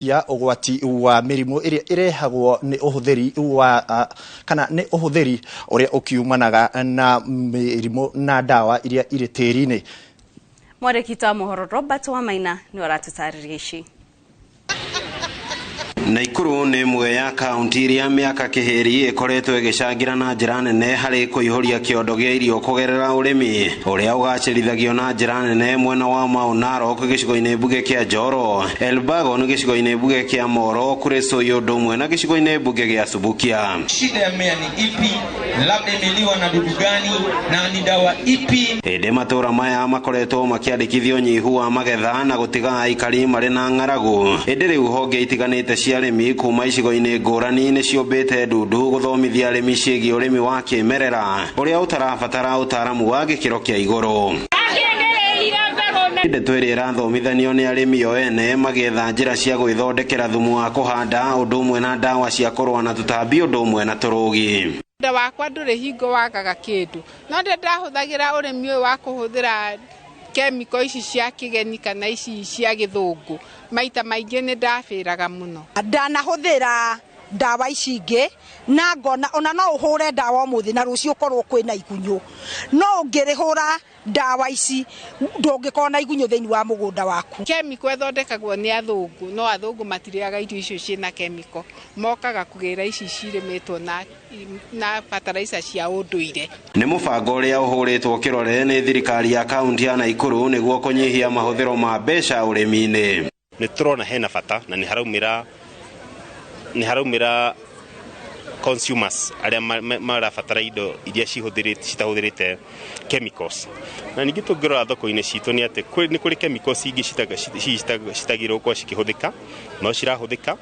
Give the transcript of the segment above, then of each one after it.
Ya ũgwati wa mĩrimũ ĩrĩa ĩrehagwo nĩ ũhũthĩri wa kana nĩ ũhũthĩri ũrĩa ũkiumanaga na mĩrimũ na ndawa iria irĩ tĩri-inĩ. Mwandĩki wa mohoro Robert Wamaina nĩ aratũtarĩria ici. Naikuru nĩ ĩmwe ya kaunti iria mĩaka kĩhĩri ĩkoretwo ĩgĩcangĩra na njĩra nene harĩ kũihũria kĩondo gĩa irio kũgerera ũrĩmi ũrĩa ũgacĩrithagio na njĩra nene mwena wa Mau Narok, gĩcigo-inĩ mbunge kĩa Njoro, Elbagon, gĩcigo-inĩ mbunge kĩa Moro, Kuresoi ũndũ ũmwe na gĩcigo-inĩ mbunge gĩa Subukia. Shida ya mmea ni ipi? Labda imeliwa na dudu gani na ni dawa ipi? Ĩndĩ matũra maya makoretwo makĩandĩkithio ũnyihu wa magetha na gũtiga aikari marĩ na ng'aragu. Ĩndĩ rĩu honge itiganĩte cia arĩmi kuma icigo-inĩ ngũrani nĩ ciũmbĩte ndundu gũthomithia arĩmi ciĩgiĩ ũrĩmi wa kĩmerera ũrĩa ũtarabatara ũtaaramu wa gĩkĩro kĩa igũrũ. Ndeto ĩrĩa ĩrathomithanio nĩ arĩmi o ene magĩetha njĩra cia gwĩthondekera thumu wa kũhanda ũndũ ũmwe na ndawa cia kũrũa na tũtambi ũndũ ũmwe na tũrũgi. Mũgũnda wakwa ndũrĩ hingo wagaga kĩndũ, no ndĩ ndahũthagĩra ũrĩmi ũyũ wa kũhũthĩra kemiko ici cia kĩgeni kana ici cia gĩthũngũ, maita maingĩ nĩ ndabĩraga mũno. Ndanahũthĩra ndawa ici ingĩ na ngona ona no ũhũre ndawa ũmũthĩ na rũciũ ũkorwo kwĩna igunyũ, no ũngĩrĩhũra ndawa ici ndũngĩkorwo na igunyũ thĩinĩ wa mũgũnda waku. Kemiko ĩthondekagwo nĩ athũngũ, no athũngũ matirĩaga irio icio ciĩna kemiko, mokaga kũgĩra ici cirĩmĩtwo na fertilizer cia ũndũire. Nĩ mũbango ũrĩa ũhũrĩtwo kĩrore nĩ thirikari ya kaunti ya Naikuru nĩguo kũnyihia mahũthĩro ma mbeca ũrĩmi-inĩ. Nĩ tũrona hena bata na nĩ haraumĩra consumers arĩa marabatara indo iria citahũthĩrĩte chemicals. Na ningĩ tũngĩrora thoko-inĩ citũ nĩ atĩ nĩ kũrĩ chemicals ingĩ citagĩrĩirwo gũkorwo cikĩhũthĩka no cirahũthĩka.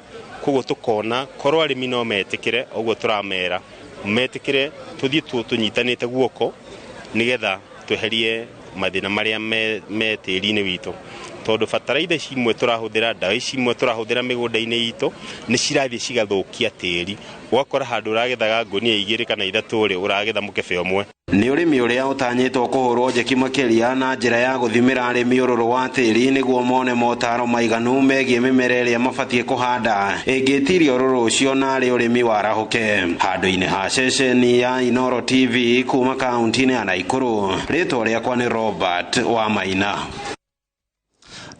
Koguo tũkona korwo arĩmi no metĩkĩre ũguo tũramera metĩkĩre, tũthiĩ tũnyitanĩte guoko nĩgetha tweherie mathĩna marĩa me tĩri-inĩ witũ, tondũ bataraitha ici imwe tũrahũthĩra, ndawa ici imwe tũrahũthĩra mĩgũnda-inĩ itũ nĩ cirathiĩ cigathũkia tĩri, ũgakora handũ ũragethaga ngũnia 2 kana 3 rĩ, ũragetha mũkebe ũmwe. Nĩ ũrĩmi ũrĩa ũtanyĩtwo kũhũrwo njeki makĩria na njĩra ya gũthimĩra arĩmi ũrũrũ wa tĩri nĩguo mone motaro maiganu megiĩ mĩmera ĩrĩa mabatiĩ kũhanda ĩngĩtiria ũrũrũ ũcio narĩ ũrĩmi warahũke. Handũ-inĩ ha ceceni ya Inoro TV kuma kaunti-inĩ ya Naikuru, rĩtwa rĩakwa nĩ Robert Wamaina.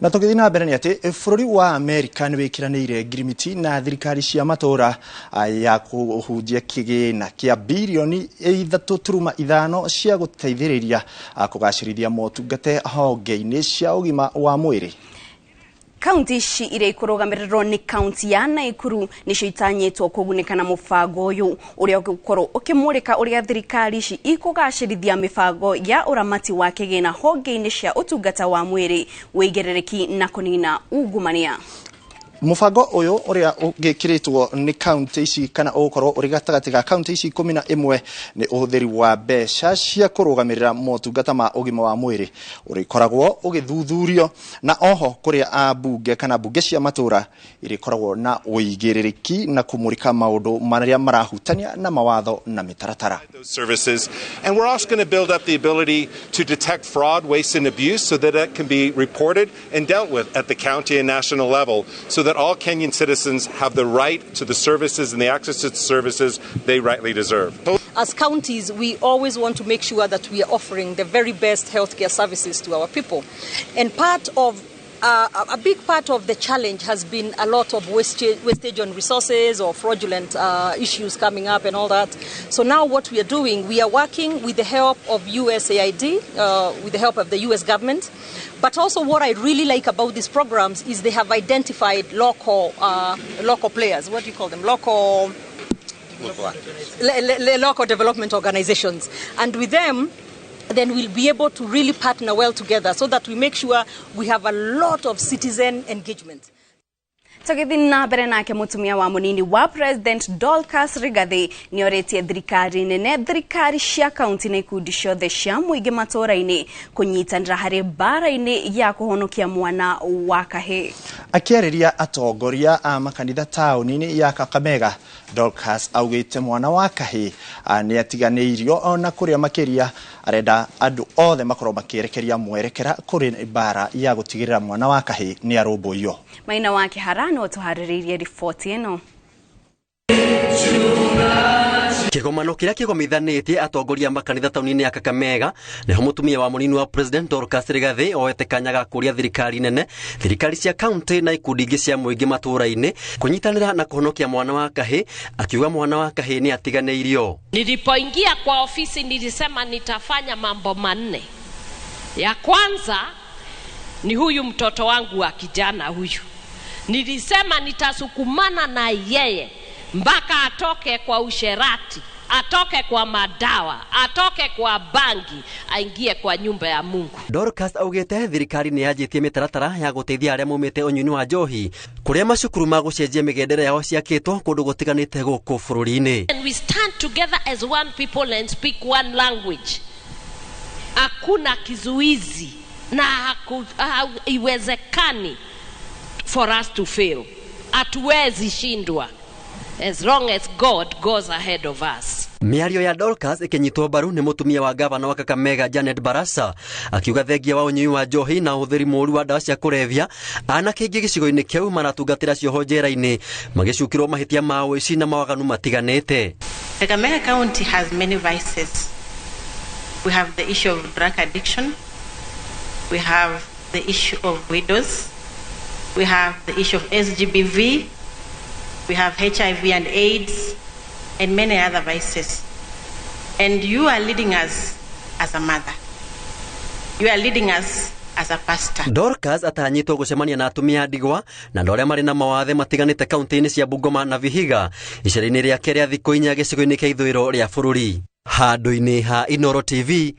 Na tũgĩthiĩ na mbere nĩ atĩ bũrũri wa Amerika nĩ wĩkĩranĩire ngirimiti na thirikari cia matũra ya kũhunjia kĩgĩna kĩa 3.5 birioni cia gũteithĩrĩria kũgacĩrithia motungata honge-inĩ cia ũgima wa mwĩrĩ. Kaunti ici iria ikũrũgamĩrĩrwo nĩ kaunti ya Naikuru nĩcio itanyĩtwo kũgunĩka na mũbango ũyũ ũrĩa ũgũkorwo ũkĩmũrĩka ũrĩa thirikari ici ikũgacĩrithia mĩbango ya ũramati wa kĩgĩna honge-inĩ cia ũtungata wa mwĩrĩ, wĩigĩrĩrĩki na kũnina ungumania. Mũbango ũyũ ũrĩa ũgĩkĩrĩtwo nĩ kaunti ici kana ũgũkorwo ũrĩ gatagatĩ ga kaunti ici 11 nĩ ũhũthĩri wa mbeca cia kũrũgamĩrĩra motungata ma ũgima wa mwĩrĩ ũrĩkoragwo ũgĩthuthurio, na oho kũrĩa ambunge kana mbunge cia matũra irĩkoragwo na ũigĩrĩrĩki na kũmũrĩka maũndũ marĩa marahutania na mawatho na mĩtaratara. Those services. And we're also going to build up the ability to detect fraud, waste, and abuse so that it can be reported and dealt with at the county and national level so that all Kenyan citizens have the right to the services and the access to the services they rightly deserve. As counties, we always want to make sure that we are offering the very best healthcare services to our people. And part of a big part of the challenge has been a lot of wastage on resources or fraudulent issues coming up and all that. So now what we are doing, we are working with the help of USAID, with the help of the US government. But also what I really like about these programs is they have identified local players. What do you call them? Local development organizations. And with them, then we'll be able to really partner well together so that we make sure we have a lot of citizen engagement. Tũgĩthiĩ na mbere nake, mũtumia wa mũnini wa President Dorcas Rigathi nĩ orĩtie thirikari nene, thirikari cia kaunti na ikundi ciothe cia mũingĩ matũũra-inĩ kũnyitanĩra harĩ mbara-inĩ ya kũhonokia mwana wa kahĩĩ. Akĩarĩria atongoria a makanitha taũni-inĩ ya Kakamega, Dorcas augĩte mwana wa kahĩĩ nĩ atiganĩirio ona kũrĩa makĩria Arenda andũ othe makorwo makĩerekeria mwerekera kũrĩ mbara ya gũtigĩrĩra mwana wa kahĩĩ nĩ arũmbũiyo. Maina wa Kĩhara no tũharĩrĩirie riboti ĩno. Kĩgomano kĩrĩa kĩgomithanĩtie atongoria makanitha taũni-inĩ ya Kakamega nĩho mũtumia wa mũnini wa President Dorcas Rigathi oete kanya ga kũria thirikari nene, thirikari cia kaunti na ikundi ingĩ cia mũingĩ matũũra-inĩ kũnyitanĩra na kũhonokia mwana wa kahĩĩ, akiuga mwana wa kahĩĩ nĩ atiganĩirio. Nilipoingia kwa ofisi nilisema nitafanya mambo manne. Ya kwanza ni huyu mtoto wangu wa kijana huyu. Nilisema nitasukumana na yeye mpaka atoke kwa usherati, atoke kwa madawa, atoke kwa bangi, aingie kwa nyumba ya Mungu. Dorcas augĩte thirikari nĩ yanjĩtie mĩtaratara ya gũteithia arĩa maumĩte ũnyui wa njohi kũrĩa macukuru ma gũcenjia mĩgendere yao ciakĩtwo kũndũ gũtiganĩte gũkũ bũrũri-inĩ. And we stand together as one people and speak one language. Hakuna kizuizi na haiwezekani for us to fail. Hatuwezi shindwa as long as God goes ahead of us. Mĩario ya Dorcas ĩkĩnyitwo mbaru nĩ mũtumia wa gavana wa Kakamega Janet Barasa akiuga thengia wa ũnyui wa njohi na ũhũthĩri mũũru wa ndawa cia kũrebia anake aingĩ gĩcigo-inĩ kĩu maratungatĩra cioho njera-inĩ magĩcukĩrwo mahĩtia ma ũici na mawaganu matiganĩte. Kakamega County has many vices. We have the issue of drug addiction. We have the issue of widows. We have the issue of SGBV. We have HIV and AIDS and many other vices. And you are leading us as a mother. You are leading us as a pastor. Dorcas atanyĩtwo gũcemania na atumia a ndigwa na andũ arĩa marĩ na mawathe matiganĩte kaunti-inĩ cia Bungoma na Vihiga icera-inĩ rĩake rĩa thikũ inya gĩcigo-inĩ kĩa ithũĩro rĩa bũrũri. Handũ-inĩ ha Inooro TV,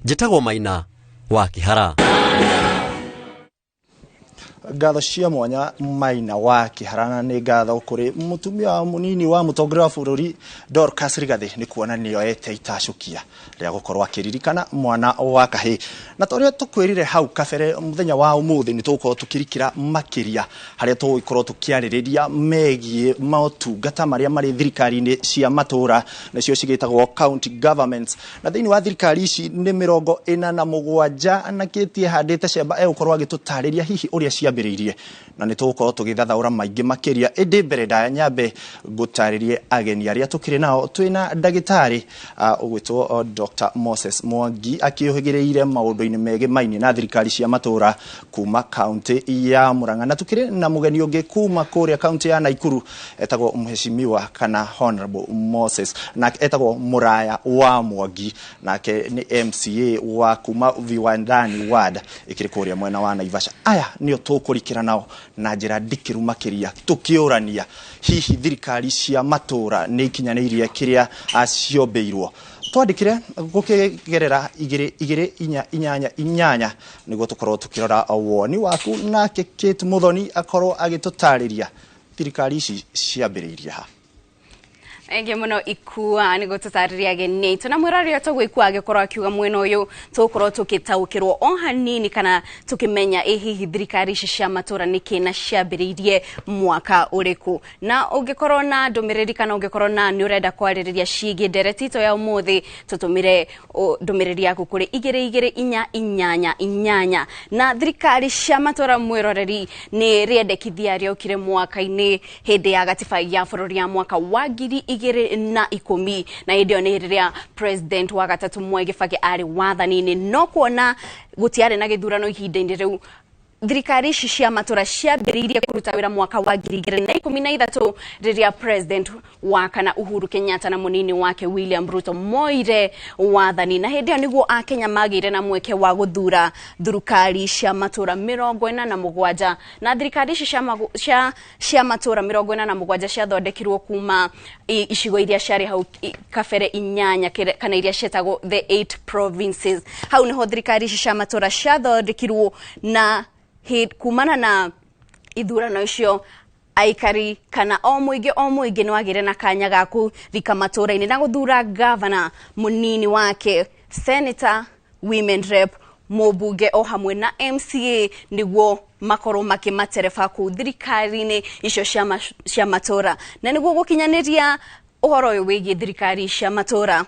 njĩtagwo Maina wa Kĩhara. Ngatho cia mwanya Maina wa Kĩhara, na nĩ ngatho kũrĩ mũtumia wa mũnini wa mũtongoria wa bũrũri Dorcas Rigathi nĩ kuona nĩoete itacũkia rĩa gũkorwo akĩririkana mwana wa kahĩĩ. Na ta ũrĩa tũkwĩrire hau kabere, mũthenya wa ũmũthĩ nĩ tũgũkorwo tũkĩrikĩra makĩria harĩa tũgũkorwo tũkĩarĩrĩria megiĩ motungata marĩa marĩ thirikari-inĩ cia matũũra, nacio cigĩtagwo county governments. Na thĩinĩ wa thirikari ici nĩ 47 na kĩtie handĩte cemba egũkorwo agĩtũtarĩria hihi ũrĩa ciambĩrĩirie, na nĩ tũgũkorwo tũgĩthathaũra maingĩ makĩria. Ĩndĩ mbere ndaya nyambe ngũtarĩrie ageni arĩa tũkĩrĩ nao. Twĩna ndagĩtarĩ ũgwĩtwo Dr. Moses Mwangi akĩũhĩgĩrĩire maũndũ-inĩ megemainie na thirikari cia matũũra kuma kaunti ya Murang'a, na tũkĩrĩ na mũgeni ũngĩ kuma kũrĩa kaunti ya Naikuru etagwo Mheshimiwa kana Honorable Moses, nake etagwo Muraya wa Mwangi, nake nĩ MCA wa kuma Viwandani Ward ĩkĩrĩ kũrĩa mwena wa Naivasha. Aya nĩo tũkũrikĩra nao na njĩra ndikĩru makĩria tũkĩũrania hihi thirikari cia matũũra nĩ ikinyanĩirie kĩrĩa ciombĩirwo. Twandĩkĩre gũkĩgerera 2 2 4 8 8 nĩguo tũkorwo tũkĩrora woni waku, nake Kate Muthoni akorwo agĩtũtarĩria thirikari ici ciambĩrĩirie ha. Enge muno ikua nĩguo tũtarĩrie ageni aitũ na mwĩroreri ũyũ ikua agĩkorwo akiuga mwena ũyũ tũgũkorwo tũgĩtaũkĩrwo o hanini kana tũkĩmenya ĩ hihi thirikari ici cia matũũra nĩkĩ na ciambĩrĩirie mwaka ũrĩkũ. Na ũngĩkorwo na ndũmĩrĩri kana ũngĩkorwo na nĩ ũrenda kwarĩrĩria ciĩgiĩ ndereti itũ ya ũmũthĩ, tũtũmĩre ndũmĩrĩri yaku kũrĩ 2 2 4 8 8. Na thirikari cia matũũra mwĩroreri nĩ rĩendekithia rĩokire mwaka-inĩ hĩndĩ ya gatiba ya bũrũri ya mwaka wa 2010, na hĩndĩ ĩyo nĩ rĩrĩa president wa gatatũ Mwai Kibaki arĩ wathani-inĩ, no kuona gũtiarĩ na gĩthurano ihinda-inĩ rĩu thirikari ici cia matũũra ciambĩrĩirie kũruta wĩra mwaka wa 2013 rĩrĩa president wa kana Uhuru Kenyatta na mũnini wake William Ruto moire wathani, na hĩndĩ ĩyo nĩguo akenya magĩire na mweke wa gũthura thirikari cia matũũra 47, na thirikari ici cia matũũra 47 ciathondekirwo kuma icigo iria ciarĩ hau kabere inyanya kana iria cietagwo the 8 provinces. Hau niho thirikari ici cia matũũra ciathondekirwo na kumana na ithurano icio aikari kana o mũingĩ nĩ wagĩire na kanya ga kũrika matũũra-inĩ na gũthura gavana, mũnini wake, senator, women rep, mũmbunge o hamwe na MCA nĩguo makorwo makĩmatereba kũu thirikari-inĩ icio cia matũũra. Na nĩguo gũkinyanĩria ũhoro ũyũ wĩgiĩ thirikari cia matũũra,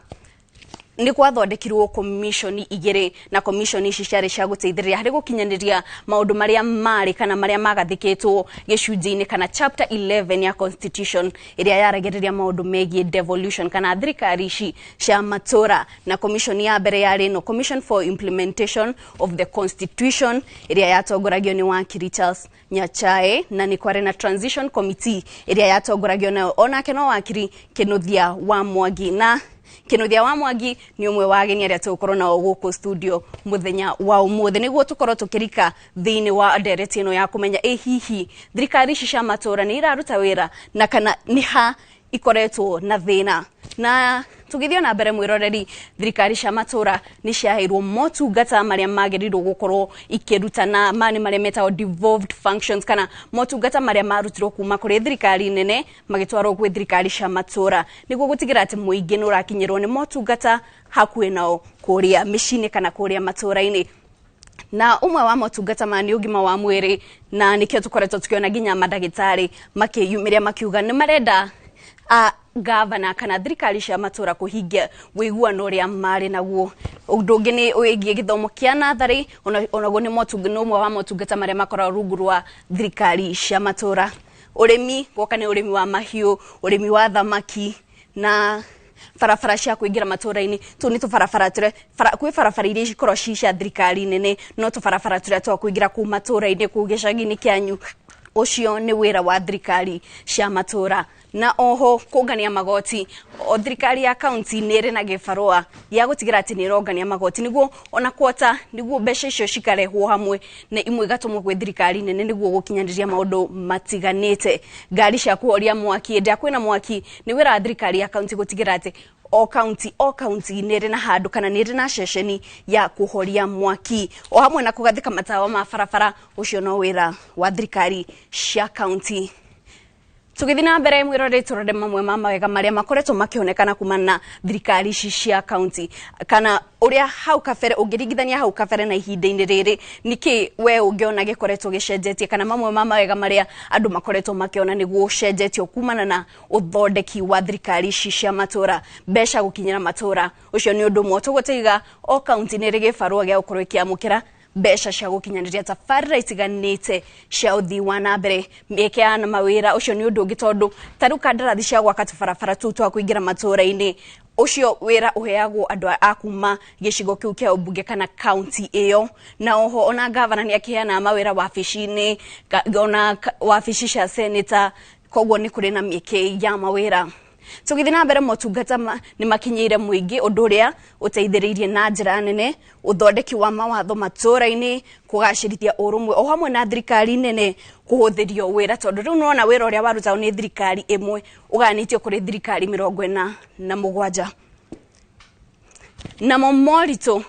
Nĩ gwathondekirwo commission igĩrĩ, na commission ici ciarĩ cia gũteithĩrĩria harĩ gũkinyanĩria maũndũ marĩa marĩ kana marĩa magathĩkĩtwo gĩcunjĩ-inĩ kana chapter 11 ya constitution ĩrĩa yaragĩrĩria maũndũ megiĩ devolution kana thirikari ici cia matũra. Na commission ya mbere yarĩ ĩno, Commission for Implementation of the Constitution, ĩrĩa yatongoragio nĩ wakiri Charles Nyachae, na nĩ kwarĩ na Transition Committee ĩrĩa yatongoragio nayo onake no wakiri Kinuthia wa Mwangi. Na Kinuthia wa Mwangi nĩ ũmwe wa ageni arĩa tũgũkorwo nao gũkũ studio mũthenya wa ũmũthĩ, nĩguo tũkorwo tũkĩrika thĩinĩ wa ndereti ĩno ya kũmenya ĩ hihi thirikari ici cia matũra nĩ iraruta wĩra na kana nĩ ha ikoretwo na thĩna. Na tũgĩthiĩ na mbere, mwĩroreri, thirikari cia matũra nĩ ciaheirwo motungata marĩa magĩrĩirwo gũkorwo ikĩruta, na ma nĩ marĩa metagwo devolved functions, kana motungata marĩa marutirwo kuma kũrĩ thirikari nene magĩtwarwo gwĩ thirikari cia matũra, nĩguo gũtigĩra atĩ mũingĩ nĩ ũrakinyĩrwo nĩ motungata hakuhĩ nao kũrĩa mĩciĩ-inĩ kana kũrĩa matũra-inĩ. Na ũmwe wa motungata ma nĩ ũgima wa mwĩrĩ, na nĩkĩo tũkoretwo tũkĩona nginya mandagĩtarĩ makĩyumĩria makiuga nĩ marenda a gavana kana thirikari cia matũra kũhingia ũiguano ũrĩa marĩ naguo. Ũndũ ũngĩ nĩ wĩgiĩ gĩthomo kĩa natharĩ, onaguo nĩ ũmwe wa motungata marĩa makoragwo rungu rwa thirikari cia matũra. Ũrĩmi gwoka nĩ ũrĩmi wa mahiũ, ũrĩmi wa thamaki, na barabara cia kũingĩra matũra-inĩ. Tũu nĩ tũbarabara tũrĩa kwĩ barabara iria cikoragwo ci cia thirikari nene, no tũbarabara tũrĩa twa kũingĩra kũu matũra-inĩ, kũu gĩcagi-inĩ kĩanyu, ũcio nĩ wĩra wa thirikari cia matũra. Na oho kũngania magoti, o thirikari ya kaunti nĩ ĩrĩ na gĩbarũa gĩa gũtigĩra atĩ nĩ ĩrongania magoti, nĩguo ona kwota nĩguo mbeca icio cikarehwo hamwe na imwe igatũmwo gwĩ thirikari nene nĩguo gũkinyanĩria maũndũ matiganĩte. Ngari cia kũhoria mwaki hĩndĩ ĩrĩa kwĩna mwaki, nĩ wĩra wa thirikari ya kaunti gũtigĩra atĩ o kaunti o kaunti nĩ ĩrĩ na handũ kana nĩ ĩrĩ na ceceni ya kũhoria mwaki, o hamwe na kũgathĩka matawa ma barabara, ũcio no wĩra wa thirikari cia kaunti. Tũgĩthiĩ na mbere, mwĩroreri, tũrore mamwe ma mawega marĩa makoretwo makĩonekana kumana na thirikari ici cia kaunti, kana ũrĩa hau kabere, ũngĩringithania hau kabere na ihinda-inĩ rĩrĩ, nĩkĩ we ũngĩona gĩkoretwo gĩcenjetie, kana mamwe ma mawega marĩa andũ makoretwo makĩona nĩguo ũcenjetio kumana na ũthondeki wa thirikari ici cia matũra. Mbeca gũkinyĩra matũra, ũcio nĩ ũndũ ũmwe. Tũgũtiga o kaunti nĩ ĩrĩ gĩbarũa gĩa gũkorwo ĩkĩamũkĩra mbeca cia gũkinyanĩria tabarĩra itiganĩte cia ũthii wa na mbere. Mĩeke ya na mawĩra, ũcio nĩ ũndũ ũngĩ, tondũ ta rĩu kandarathi cia gwaka tũbarabara tũu twa kũingĩra matũra-inĩ, ũcio wĩra ũheagwo andũ a kuma gĩcigo kĩu kĩa ũmbunge kana kaunti ĩyo. Na oho ona gavana nĩ akĩheanaga mawĩra wabici-inĩ, ona wabici cia seneta, koguo nĩ kũrĩ na mĩeke ya mawĩra. Tũgĩthiĩ na mbere, motungata nĩ makinyĩire mũingĩ, ũndũ ũrĩa ũteithĩrĩirie na njĩra nene ũthondeki wa mawatho matũra-inĩ, kũgacĩrithia ũrũmwe, o hamwe na thirikari nene kũhũthĩrio wĩra, tondũ rĩu nĩwona wĩra ũrĩa warutagwo nĩ thirikari ĩmwe ũgayanĩtio kũrĩ thirikari 47. Namo moritũ,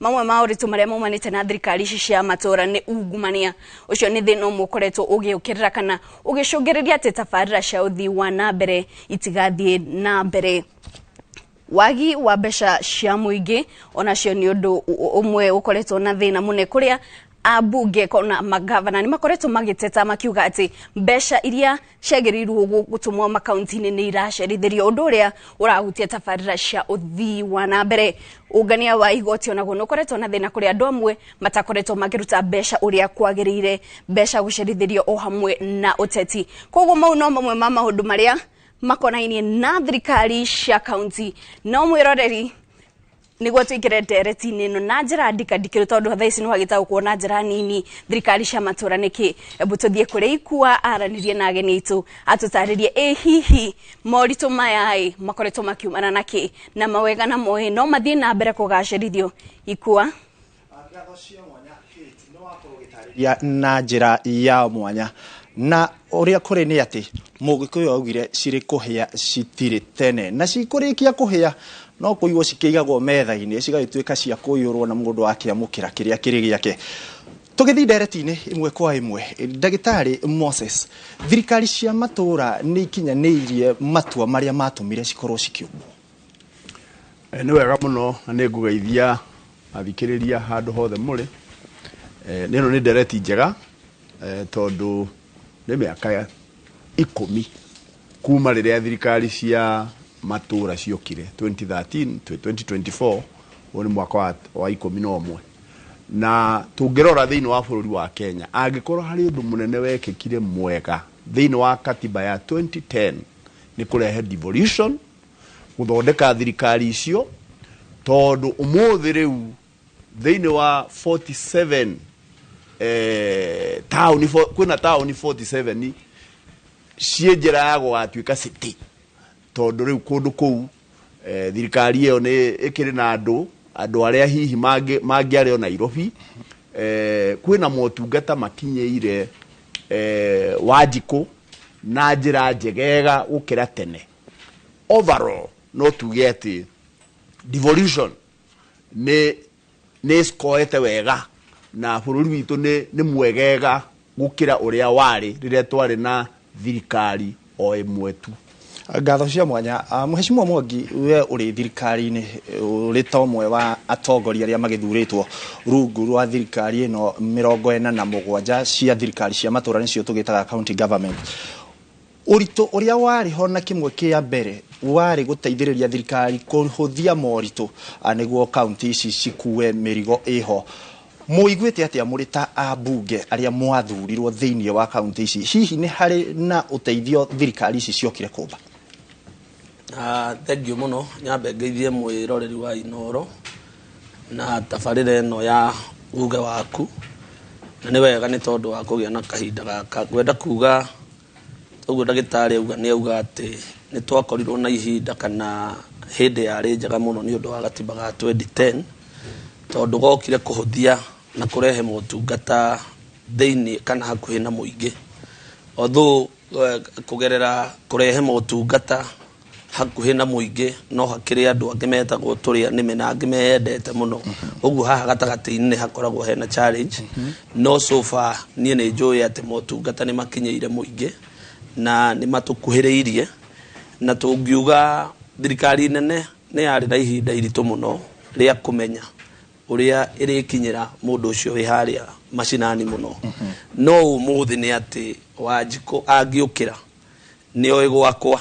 mamwe ma ũritũ marĩa maumanĩte na thirikari ici cia matũra nĩ ungumania. Ũcio nĩ thĩna ũmwe ũkoretwo ũgĩũkĩrĩra kana ũgĩcũngĩrĩria atĩ tabarĩra cia ũthii wa na mbere itigathiĩ na mbere. Wagi wa mbeca cia mũingĩ onacio nĩ ũndũ ũmwe ũkoretwo na thĩna mũnene, kũrĩa ambunge kona magavana nĩ makoretwo magĩteta makiuga atĩ mbeca iria ciagĩrĩirwo gũtũmwo makaunti-inĩ nĩ iracerithĩrio, ũndũ ũrĩa ũrahutia tabarĩra cia ũthii wa na mbere. Ũngania wa igoti onaguo nĩ ũkoretwo na thĩna, kũrĩa andũ amwe matakoretwo makĩruta mbeca ũrĩa kwagĩrĩire, mbeca gũcerithĩrio, o hamwe na ũteti. Koguo mau no mamwe ma maũndũ marĩa makonainie na thirikari cia kaunti. No mwĩroreri, nĩguo tũingĩre ndereti-inĩ ĩno na njĩra ndikandikĩru, tondũ thaa ici nĩ wagĩtaũkwo na njĩra nini thirikari cia matũra nĩkĩ, ebu tũthiĩ kũrĩ Ikua aranĩrie na ageni aitũ, atũtarĩrie ĩ hihi moritũ maya ĩ makoretwo makiumana na kĩ, na mawega namo ĩ no mathiĩ na mbere kũgacĩrithio. Ikua. Ya na njĩra ya mwanya, na ũrĩa kũrĩ nĩ atĩ Mũgĩkũyũ augire cirĩ kũhĩa citirĩ tene, na cikũrĩkia kũhĩa no kũigwo cikĩigagwo metha-inĩ, cigagĩtuĩka cia kũiyũrwo na mũndũ akĩamũkĩra kĩrĩa kĩrĩ gĩake. Tũgĩthiĩ ndereti-inĩ ĩmwe kwa ĩmwe, Ndagĩtarĩ Moses, thirikari cia matũra nĩ ikinyanĩirie matua marĩa matũmire cikorwo cikĩũmbwo? Nĩ wega mũno, na nĩ ngũgeithia athikĩrĩria handũ hothe mũrĩ. Nĩ ĩno nĩ ndereti njega, tondũ nĩ mĩaka 10 kuma rĩrĩa thirikari cia matũra ciokire 2013 to 2024, ũyũ nĩ mwaka wa 11. Na tũngĩrora thĩinĩ wa bũrũri wa Kenya, angĩkorwo harĩ ũndũ mũnene wekĩkire mwega thĩinĩ wa katiba ya 2010 nĩ kũrehe devolution, gũthondeka thirikari icio, tondũ ũmũthĩ rĩu thĩinĩ wa 47 taũni, kwĩna taũni 47 ciĩ njĩra ya gũgatuĩka city, tondũ rĩu kũndũ kũu thirikari ĩyo nĩ ĩkĩrĩ na andũ arĩa hihi mangĩarĩ o Nairobi. Kwĩna motungata makinyĩire Wanjikũ na njĩra njegega gũkĩra tene. Overall no tuge atĩ devolution nĩ ĩcikoete wega na bũrũri witũ nĩ mwegega gũkĩra ũrĩa warĩ rĩrĩa twarĩ na thirikari o ĩmwe tu. Ngatho cia mwanya. Mheshimiwa Mwangi, we ũrĩ thirikari-inĩ, ũrĩ ta ũmwe wa atongoria arĩa magĩthurĩtwo rungu rwa thirikari ĩno 47 cia thirikari cia matũra, nĩcio tũgĩtaga county government. Ũritũ ũrĩa warĩ ho na kĩmwe kĩa mbere warĩ gũteithĩrĩria thirikari kũhũthia moritũ nĩguo kaunti ici cikue mĩrigo ĩho. Mũiguĩte atĩa mũrĩ ta ambunge arĩa mwathurirwo thĩinĩ wa kaunti ici? Hihi nĩ harĩ na ũteithio thirikari ici ciokire kũmba? Thengiũ mũno. Nyambe ngeithie mwĩroreri wa Inoro na tabarĩra ĩno ya uge waku, na nĩ wega nĩ tondũ wa kũgĩa na kahinda gaka. Ngwenda kuga ũguo ndagĩtarĩ auga, nĩ auga atĩ nĩ twakorirwo na ihinda kana hĩndĩ yarĩ njega mũno nĩ ũndũ wa gatiba ga 2010, tondũ gokire kũhũthia na kũrehe motungata thĩinĩ kana hakuhĩ na mũingĩ. Although kũgerera kũrehe motungata hakuhĩ na mũingĩ, no hakĩrĩ andũ angĩ metagwo tũrĩa nĩme na angĩ meyendete mũno, ũguo haha gatagatĩ-inĩ hakoragwo hena challenge. No so far niĩ nĩ njũĩ atĩ motungata nĩ makinyĩire mũingĩ na nĩ matũkuhĩrĩirie, na tũngiuga thirikari nene nĩ yarĩ na ihinda iritũ mũno rĩa kũmenya ũrĩa ĩrĩkinyĩra mũndũ ũcio wĩ harĩa macinani mũno. No ũmũthĩ nĩ atĩ Wanjikũ angĩũkĩra nĩ oĩ gwakwa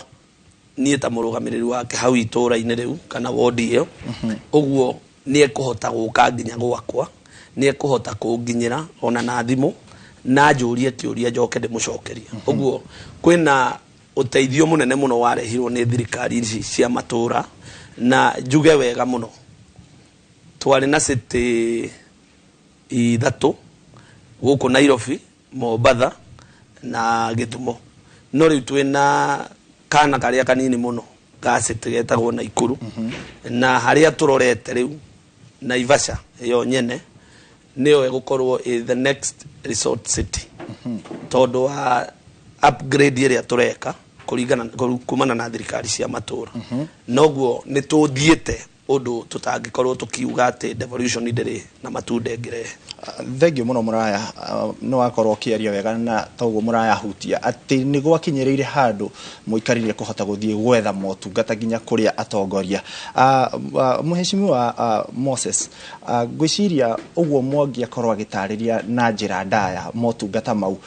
niĩ ta mũrũgamĩrĩri wake hau itũũra-inĩ rĩu kana wodi ĩyo, ũguo nĩ ekũhota gũka nginya gwakwa, nĩ ekũhota kũnginyĩra ona na thimũ na njũrie kĩũria njoke ndĩmũcokerie. Ũguo kwĩna ũteithio mũnene mũno warehirwo nĩ thirikari ici cia matũũra. Na njuge wega mũno, twarĩ na city ithatũ gũkũ Nairobi, Mombatha na Gĩthumo, no rĩu twĩna kana karĩa kanini mũno ga city getagwo Naikuru, na harĩa tũrorete rĩu Naivasha ĩyo nyene nĩyo ĩgũkorwo ĩ the next resort city, tondũ wa upgrade ĩrĩa tũreka kũringana kumana na thirikari cia matũra. Noguo nĩ tũthiĩte ũndũ tũtangĩkorwo tũkiuga atĩ devolution ndĩrĩ na matunda ĩngĩrehe. Thengiũ mũno mũraya, nĩ wakorwo ũkĩaria wega, na toguo mũraya hutia atĩ nĩ gwakinyĩrĩire handũ mũikarire kũhota gũthiĩ gwetha motungata nginya kũrĩa atongoria. Mheshimiwa Moses, ngwĩciria ũguo Mwangi akorwo agĩtarĩria na njĩra ndaya motungata mau,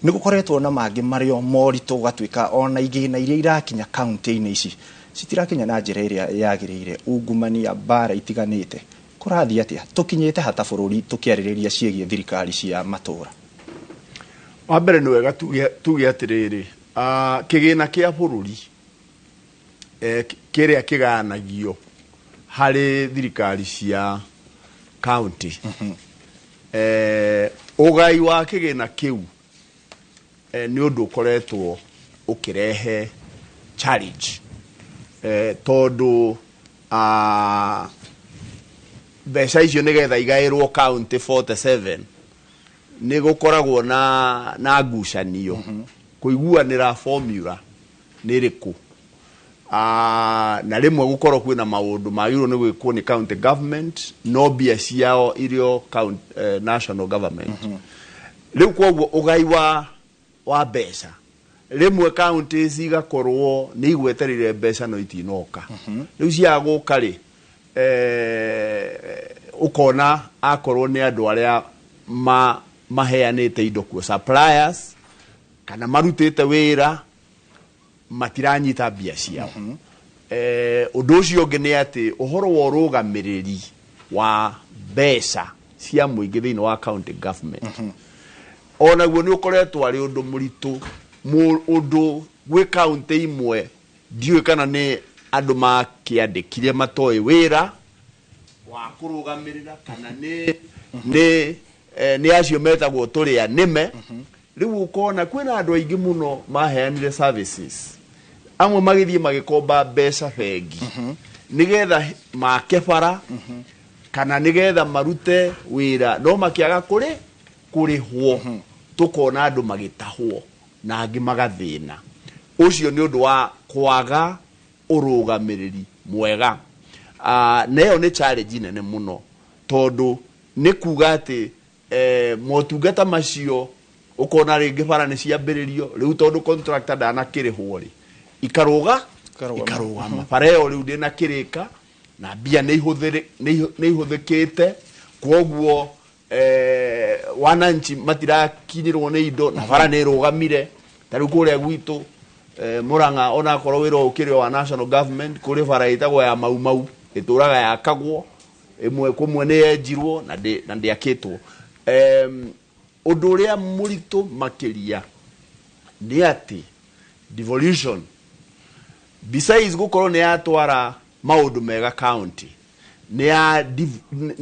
nĩ gũkoretwo na mangĩ marĩa moritũ, gũgatuĩka ona igĩna iria irakinya kaunti-inĩ ici citirakinya na njĩra ĩrĩa yagĩrĩire, ungumania, mbara itiganĩte. Kũrathiĩ atĩa? Tũkinyĩte hata bũrũri tũkĩarĩrĩria ciĩgiĩ thirikari cia matũra? Wa mbere nĩ wega tuge atĩrĩrĩ, kĩgĩna kĩa bũrũri kĩrĩa kĩgayanagio harĩ thirikari cia county, ũgai wa kĩgĩna kĩu nĩ ũndũ ũkoretwo ũkĩrehe challenge, tondũ mbeca icio nĩgetha igaĩrwo county 47 nĩ gũkoragwo na ngucanio kũiguanĩra formula nĩ ĩrĩkũ, na rĩmwe gũkorwo kwĩna maũndũ magĩrĩirwo nĩ gwĩkwo nĩ county government no mbia ciao irio county, national government. Rĩu koguo ũgai wa mbeca, rĩmwe counties igakorwo nĩ igwetereire mbeca no itinoka. Rĩu ciaga gũka rĩ, ũkona akorwo nĩ andũ arĩa maheanĩte indo kuo, suppliers, kana marutĩte wĩra, matiranyita mbia ciao. Ũndũ ũcio ũngĩ nĩ atĩ ũhoro wa ũrũgamĩrĩri wa mbeca cia mũingĩ thĩinĩ wa county government onaguo nĩ ũkoretwo arĩ ũndũ mũritũ, ũndũ gwĩ kaunti imwe ndiũĩ kana nĩ andũ makĩandĩkire matoĩ wĩra wa kũrũgamĩrĩra kana nĩ acio metagwo tũrĩa nĩme. Rĩu ũkona kwĩna andũ aingĩ mũno maheanire services, amwe magĩthiĩ magĩkomba mbeca bengi nĩgetha make bara kana nĩgetha marute wĩra, no makĩaga kũrĩhwo. Tũkona andũ magĩtahwo na angĩ magathĩna. Ũcio nĩ ũndũ wa kwaga ũrũgamĩrĩri mwega. Na ĩyo nĩ challenge nene mũno, tondũ nĩ kuga atĩ motungata macio ũkona rĩngĩ bara nĩ ciambĩrĩrio rĩu, tondũ contractor ndanakĩrĩhwo rĩ, ikarũgama bara ĩyo rĩu ndĩnakĩrĩka na mbia nĩ ihũthĩkĩte, kwoguo wananchi matirakinyĩrwo nĩ indo na bara nĩ ĩrũgamire. Ta rĩu kũrĩa gwitũ Murang'a, onakorwo wĩra ũkĩrĩ wa national government, kũrĩ bara ĩtagwo ya Mau Mau ĩtũraga yakagwo, ĩmwe kũmwe nĩ yenjirwo na ndĩakĩtwo. Ũndũ ũrĩa mũritũ makĩria nĩ atĩ devolution, besides gũkorwo nĩ yatwara maũndũ mega county, nĩ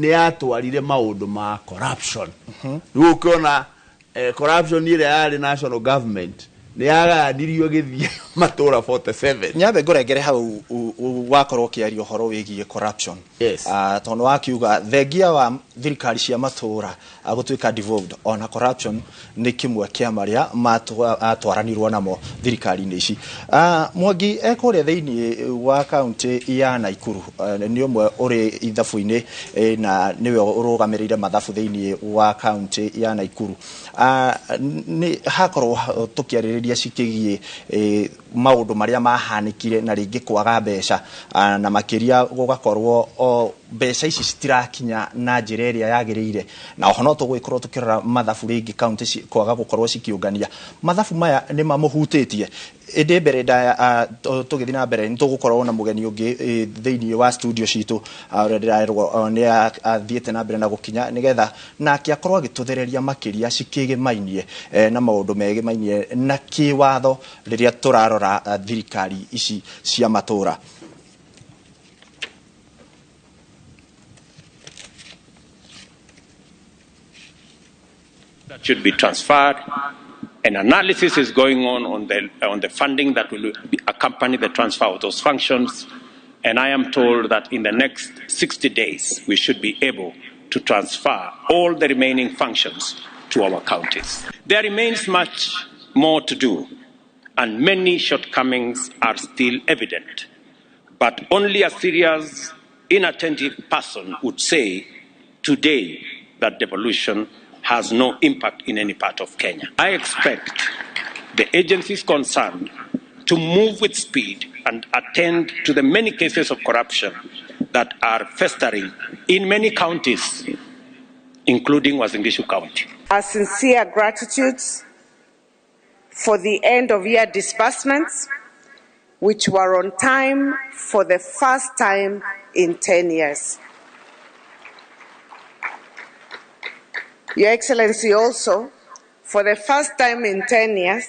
yatwarire maũndũ ma corruption. Rĩu ũkĩona corruption ĩrĩa yarĩ national government nĩ yagayanirio gĩthiĩ matũra 47. Nyambe ngũrengere hau wakorwo ũkĩaria ũhoro wĩgiĩ corruption. Yes. Tondũ wakiuga thengia wa thirikari cia matũra gũtuĩka devolved, ona corruption nĩ kĩmwe kĩa marĩa matwaranirwo namo thirikari-inĩ ici. Mwangi ekũrĩa thĩinĩ wa kaunti ya Nakuru, nĩ ũmwe ũrĩ ithabu-inĩ na nĩwe ũrũgamĩrĩire mathabu thĩinĩ wa kaunti ya Nakuru. Nĩ hakorwo tũkĩarĩrĩria cikĩgiĩ maũndũ marĩa mahanĩkire na rĩngĩ kwaga mbeca, na makĩria gũgakorwo mbeca ici citirakinya na njĩra ĩrĩa yagĩrĩire, na oho no tũgũgĩkorwo tũkĩrora mathabu rĩngĩ kaunti kwaga gũkorwo cikĩũngania mathabu maya nĩ mamũhutĩtie. Ĩndĩ mbere ndaya tũgĩthiĩ na mbere nĩ tũgũkorwo na mũgeni ũngĩ thĩinĩ wa studio citũ ũrĩa ndĩrerwo nĩ athiĩte na mbere na gũkinya nĩgetha nake akorwo agĩtũthereria makĩria cikĩgĩmainie na maũndũ megĩmainie na kĩwatho rĩrĩa tũrarora thirikari ici cia matũra. That should be transferred. An analysis is going on the funding that will accompany the transfer of those functions. And I am told that in the next 60 days, we should be able to transfer all the remaining functions to our counties. There remains much more to do, and many shortcomings are still evident. But only a serious, inattentive person would say today that devolution has no impact in any part of Kenya. I expect the agencies concerned to move with speed and attend to the many cases of corruption that are festering in many counties, including Uasin Gishu County. Our sincere gratitude for the end of year disbursements, which were on time for the first time in 10 years. Your Excellency, also, for the first time in 10 years,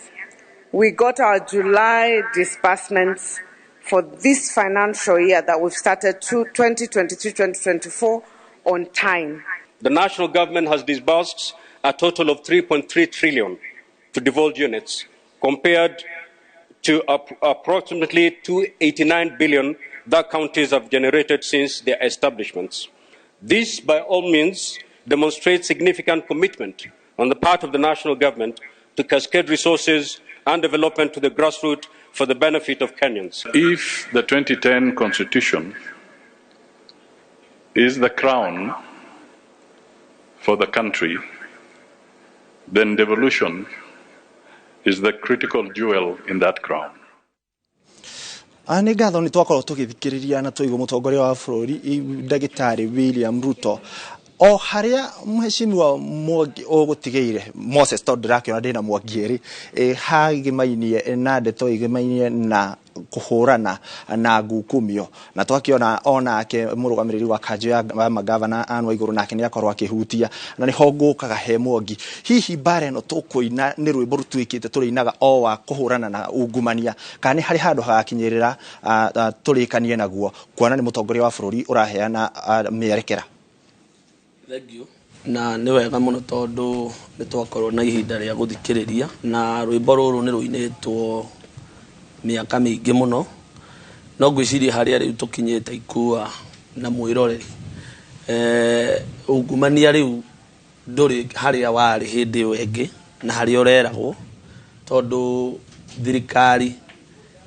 we got our July disbursements for this financial year that we've started 2023-2024 on time. The national government has disbursed a total of 3.3 trillion to devolved units, compared to approximately 289 billion that counties have generated since their establishments. This, by all means, demonstrates significant commitment on the part of the national government to cascade resources and development to the grassroots for the benefit of Kenyans. If the 2010 Constitution is the crown for the country, then devolution is the critical jewel in that crown. Nĩ ngatho nĩ twakorwo tũgĩthikĩrĩria na twaigua mũtongoria wa bũrũri ndagĩtarĩ William Ruto O haria mheshimiwa Mwangi ũgũtigĩire Moses, tondũ ndĩrakĩona ndĩna Mwangi erĩ hagimainie na ndeto igimainie na kũhũrana na ngukumio, na twakiona onake mũrũgamĩrĩri wa kanjũ ya magavana Anne Waigũrũ nake nĩ akorwo akĩhutia, na nĩho ngũkaga he Mwangi. Hihi mbara ĩno tũkũina nĩ rwĩmbo rũtuĩkĩte tũrĩinaga o wa kũhũrana na ungumania, kana nĩ harĩ handũ hagakinyĩrĩra tũrĩkanie naguo, kuona nĩ mũtongoria wa bũrũri ũraheana mĩerekera? Thank you. Na nĩ wega mũno tondũ nĩ twakorwo na ihinda rĩa gũthikĩrĩria, na rwĩmbo rũrũ nĩ rũinĩtwo mĩaka mĩingĩ mũno, no ngwĩciria harĩa rĩu tũkinyĩte ikua na mwĩroreri, ungumania rĩu ndũrĩ harĩa warĩ hĩndĩ ĩyo ĩngĩ na harĩa ũreragwo, tondũ thirikari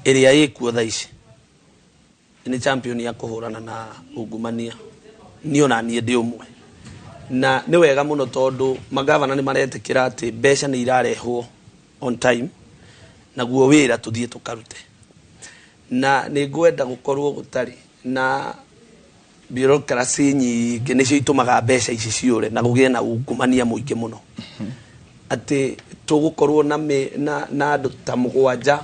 ĩrĩa ĩkuo thaa ici nĩ champion ya kũhũrana na ungumania. Niĩ ona niĩ ndĩ ũmwe, na nĩ wega mũno tondũ magavana nĩ maretĩkĩra atĩ mbeca nĩ irarehwo on time, naguo wĩra tũthiĩ tũkarute. Na nĩ ngwenda gũkorwo gũtarĩ na bureaucracy nyingĩ nĩcio itũmaga mbeca ici ciũre na kũgĩe na ungumania mũingĩ mũno, atĩ tũgũkorwo na andũ ta 7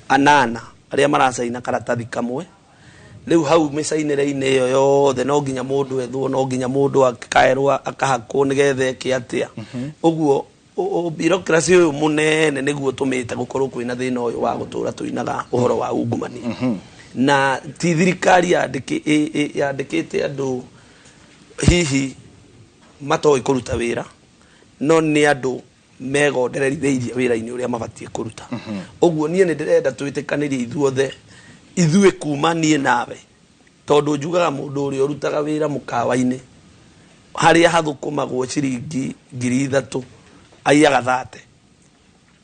8 arĩa maracaina karatathi kamwe. Rĩu hau mĩcainĩre-inĩ ĩyo yothe no nginya mũndũ ethwo, no nginya mũndũ akaerwo akahakwo nĩgetha eke atĩa. Ũguo bureaucracy ũyũ mũnene nĩguo tũmĩte gũkorwo kwĩna thĩna ũyũ wa gũtũra tũinaga ũhoro wa ungumania. Na ti thirikari yandĩkĩte andũ hihi matoĩ kũruta wĩra, no nĩ andũ megondererithĩirie wĩra-inĩ ũrĩa mabatiĩ kũruta. Ũguo niĩ nĩ ndĩrenda twĩtĩkanĩrie ithuothe, ithuĩ kuma niĩ nawe, tondũ njugaga mũndũ ũrĩa ũrutaga wĩra mũkawa-inĩ harĩa hathũkũmagwo ciringi 3,000 aiyaga 30,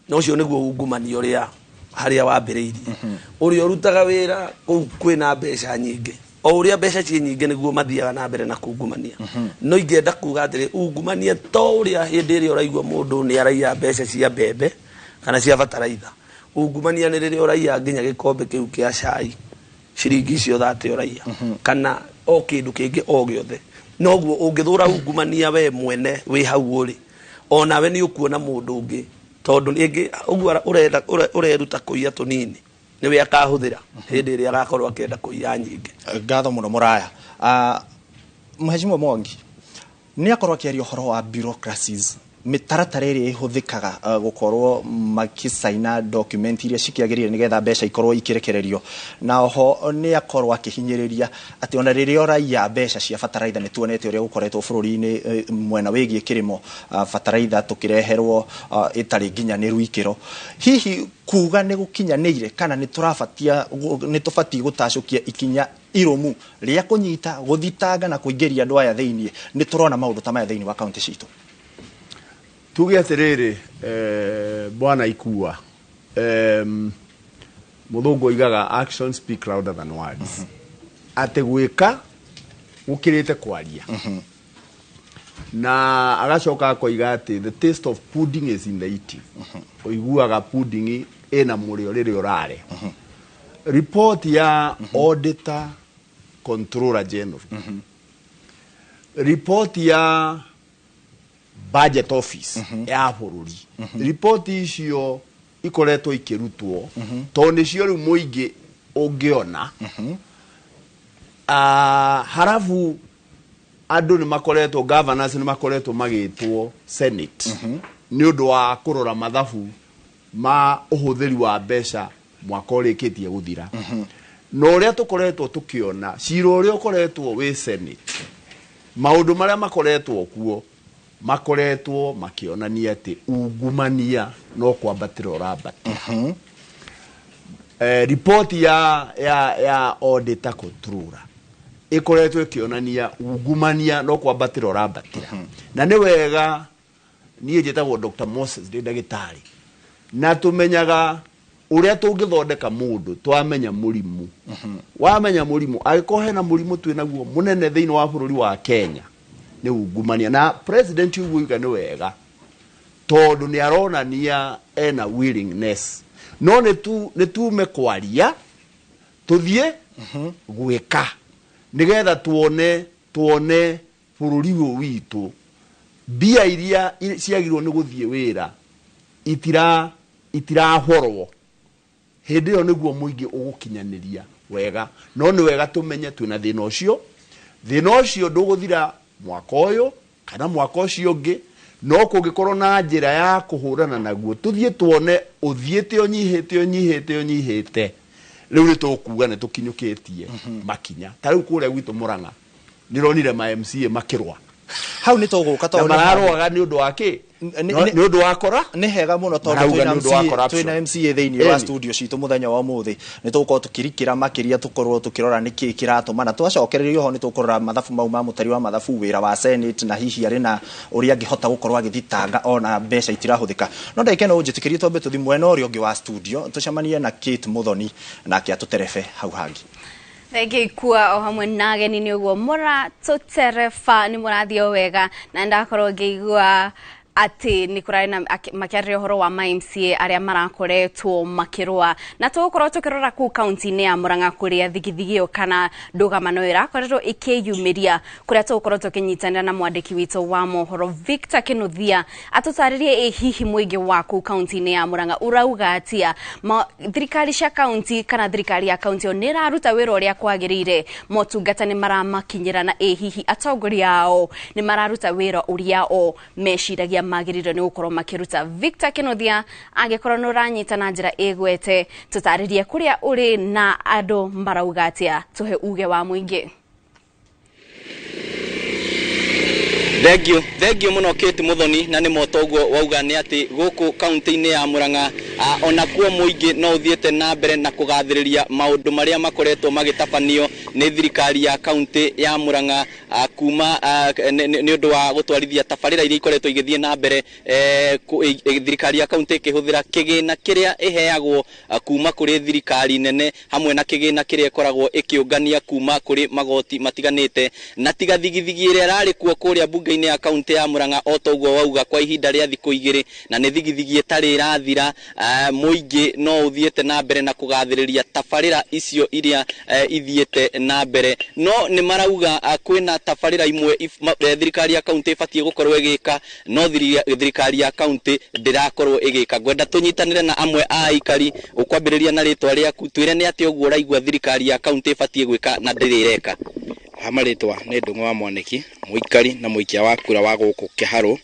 na ũcio nĩguo ungumania ũrĩa harĩa wambĩrĩirie. Ũrĩa ũrutaga wĩra kũu kwĩna mbeca nyingĩ, o ũrĩa mbeca ciĩ nyingĩ nĩguo mathiaga na mbere na kungumania. No ingĩenda kuga atĩrĩ, ungumania to ũrĩa hĩndĩ ĩrĩa ũraigua mũndũ nĩ araiya mbeca cia mbembe kana cia bataraitha. Ungumania nĩ rĩrĩa ũraiya nginya gĩkombe kĩu kĩa cai ciringi icio 30 ũraiya, kana o kĩndũ kĩngĩ o gĩothe. Noguo ũngĩthũra ungumania we mwene wĩ hau ũrĩ, onawe nĩ ũkuona mũndũ ũngĩ, tondũ rĩngĩ ũguo ũrenda ũreruta kũiya tũnini nĩwe akahũthĩra hĩndĩ ĩrĩa agakorwo akĩenda kũiya nyingĩ. Ngatho mũno mũraya. Mheshimiwa Mwangi nĩ akorwo akĩaria ũhoro wa bureaucracies, mĩtaratara ĩrĩa ĩhũthĩkaga gũkorwo makĩcaina document iria cikĩagĩrĩire nĩgetha mbeca ikorwo ikĩrekererio, na oho nĩ akorwo akĩhinyĩrĩria atĩ ona rĩrĩa ũraiya mbeca cia bataraitha, nĩ tuonete ũrĩa gũkoretwo bũrũri-inĩ mwena wĩgiĩ kĩrĩmo, bataraitha tũkĩreherwo ĩtarĩ nginyanĩru ikĩro. Hihi kuga nĩ gũkinyanĩire kana nĩ tũbatiĩ gũtacũkia ikinya irũmu rĩa kũnyita, gũthitanga na kũingĩria andũ aya thĩiniĩ? Nĩ tũrona maũndũ ta maya thĩiniĩ wa kaunti citũ. Tuge atĩrĩrĩ, bwana Ikua, mũthũngũ oigaga actions speak louder than words, atĩ gwĩka gũkĩrĩte kwaria. Na agacoka akoiga atĩ the taste of pudding is in the eating. Ũiguaga pudding ĩna mũrĩo rĩrĩa ũrarĩa. Report ya Auditor Controller General, report ya Budget Office ya bũrũri, report icio ikoretwo ikĩrutwo tondũ nĩcio rĩu mũingĩ ũngĩona. Harabu andũ nĩ makoretwo, governors nĩ makoretwo magĩtwo Senate nĩ ũndũ wa kũrora mathabu ma ũhũthĩri wa mbeca mwaka ũrĩkĩtie gũthira. Na ũrĩa tũkoretwo tũkĩona cira ũrĩa ũkoretwo wĩ Senate, maũndũ marĩa makoretwo kuo makoretwo makĩonania atĩ ungumania no kwambatĩra ũrambatĩra. Report ya Auditor Controller ĩkoretwo ĩkĩonania ungumania no kwambatĩra ũrambatĩra. Na nĩ wega, niĩ njĩtagwo Dr. Moses, ndĩ ndagĩtarĩ, na tũmenyaga ũrĩa tũngĩthondeka mũndũ twamenya mũrimũ. Wamenya mũrimũ, angĩkorwo hena mũrimũ twĩnaguo mũnene thĩinĩ wa bũrũri wa Kenya nĩ ungumania. Na president ũguo oiga nĩ wega tondũ nĩ aronania ena willingness, no nĩ tume kwaria tũthiĩ gwĩka nĩgetha tuone Bũrũri ũyũ witũ mbia iria ciagĩrĩirwo nĩ gũthiĩ wĩra itirahorwo, hĩndĩ ĩyo nĩguo mũingĩ ũgũkinyanĩria wega. No nĩ wega tũmenye twĩna thĩna ũcio. Thĩna ũcio ndũgũthira mwaka ũyũ kana mwaka ũcio ũngĩ, no kũngĩkorwo na njĩra ya kũhũrana naguo, tũthiĩ tuone ũthiĩte ũnyihĩte ũnyihĩte ũnyihĩte, rĩu nĩ tũkuga nĩ tũkinyũkĩtie makinya. Ta rĩu kũrĩa gwitũ Murang'a nĩronire ma MCA makĩrũa. Hau nĩ tũgũka tondũ mararũaga nĩ ũndũ wa kĩ? Nĩ ũndũ wa kora. Nĩ hega mũno tondũ twĩna MCA thĩinĩ wa studio citũ mũthenya wa ũmũthĩ. Nĩ tũgũkorwo tũkĩrikĩra makĩria, tũkorwo tũkĩrora nĩkĩ kĩratũma, na twacokereria oho nĩ tũkũrora mathabu mau ma mũtari wa mathabu, wĩra wa Senate, na hihi arĩ na ũrĩa angĩhota gũkorwo agĩthitanga ona mbeca itirahũthĩka. No ndagĩka ĩno ũnjĩtĩkĩrie twambe tũthiĩ mwena ũrĩa ũngĩ wa studio, tũcemanie na Kate Muthoni nake atũterebe hau hangĩ. Thengiũ ikua o hamwe na ageni nĩ ũguo mũratũtereba, nĩ mũrathiĩ o wega, na ndakorwo ngĩigua atĩ nĩ kũrarĩ na makĩarĩria ũhoro wa ma MCA arĩa marakoretwo makĩrũa, na tũgũkorwo tũkĩrora kũu kaunti-inĩ ya Murang'a kũrĩa thigithigi ĩyo kana ndũgamano ĩyo ĩrakoretwo ĩkĩyumĩria, kũrĩa tũgũkorwo tũkĩnyitanĩra na mwandĩki witũ wa mohoro Victor Kinuthia atũtarĩrie ĩ hihi mũingĩ wa kũu kaunti-inĩ ya Murang'a ũrauga atĩa, thirikari cia kaunti kana thirikari ya kaunti ĩyo nĩ ĩraruta wĩra ũrĩa kwagĩrĩire, motungata nĩ maramakinyĩra, na ĩ hihi atongoria ao nĩ mararuta wĩra ũrĩa o meciragia magĩrĩirwo nĩ gũkorwo makĩruta. Victor Kinuthia, angĩkorwo nĩ ũranyita na njĩra ĩgwete, tũtarĩrie kũrĩa ũrĩ na andũ marauga atĩa, tũhe uge wa mũingĩ. Thengiũ mũno Kate Muthoni, na nĩ motoguo wauga nĩ atĩ gũkũ kaunti-inĩ ya Murang'a ona kuo mũingĩ no ũthiĩte na mbere na kũgathĩrĩria maũndũ marĩa makoretwo magĩtabanio nĩ thirikari ya kaunti ya Murang'a kuma nĩ ũndũ wa gũtwarithia tabarĩra iria ikoretwo igĩthiĩ na mbere, thirikari ya kaunti ĩkĩhũthĩra kĩgĩna kĩrĩa ĩheagwo kuma kũrĩ thirikari nene hamwe na kĩgĩna kĩrĩa ĩkoragwo ĩkĩũngania kuma kũrĩ magoti matiganĩte, na tiga thigithigi ĩrĩa ĩrarĩ kuo kũrĩa bunge-inĩ ya kaunti ya Murang'a o toguo wauga kwa ihinda rĩa thikũ igĩrĩ, na nĩ thigithigi ĩtarĩ ĩrathira. Mũingĩ no ũthiĩte na mbere na kũgathĩrĩria tabarĩra icio iria ithiĩte na mbere, no nĩ marauga kwĩna tabarĩra imwe thirikari ya kaunti ĩbatiĩ gũkorwo ĩgĩka, no thirikari ya kaunti ndĩrakorwo ĩgĩka. Ngwenda tũnyitanĩre na amwe a aikari, ũkwambĩrĩria na rĩtwa rĩaku, twĩre nĩ atĩa ũguo ũraigua thirikari ya kaunti ĩbatiĩ gwĩka na ndĩrĩ ĩreka. Marĩtwa nĩ Ndung'u wa Mwaniki, mũikari na mũikia wa kura wa gũkũ Kĩharũ,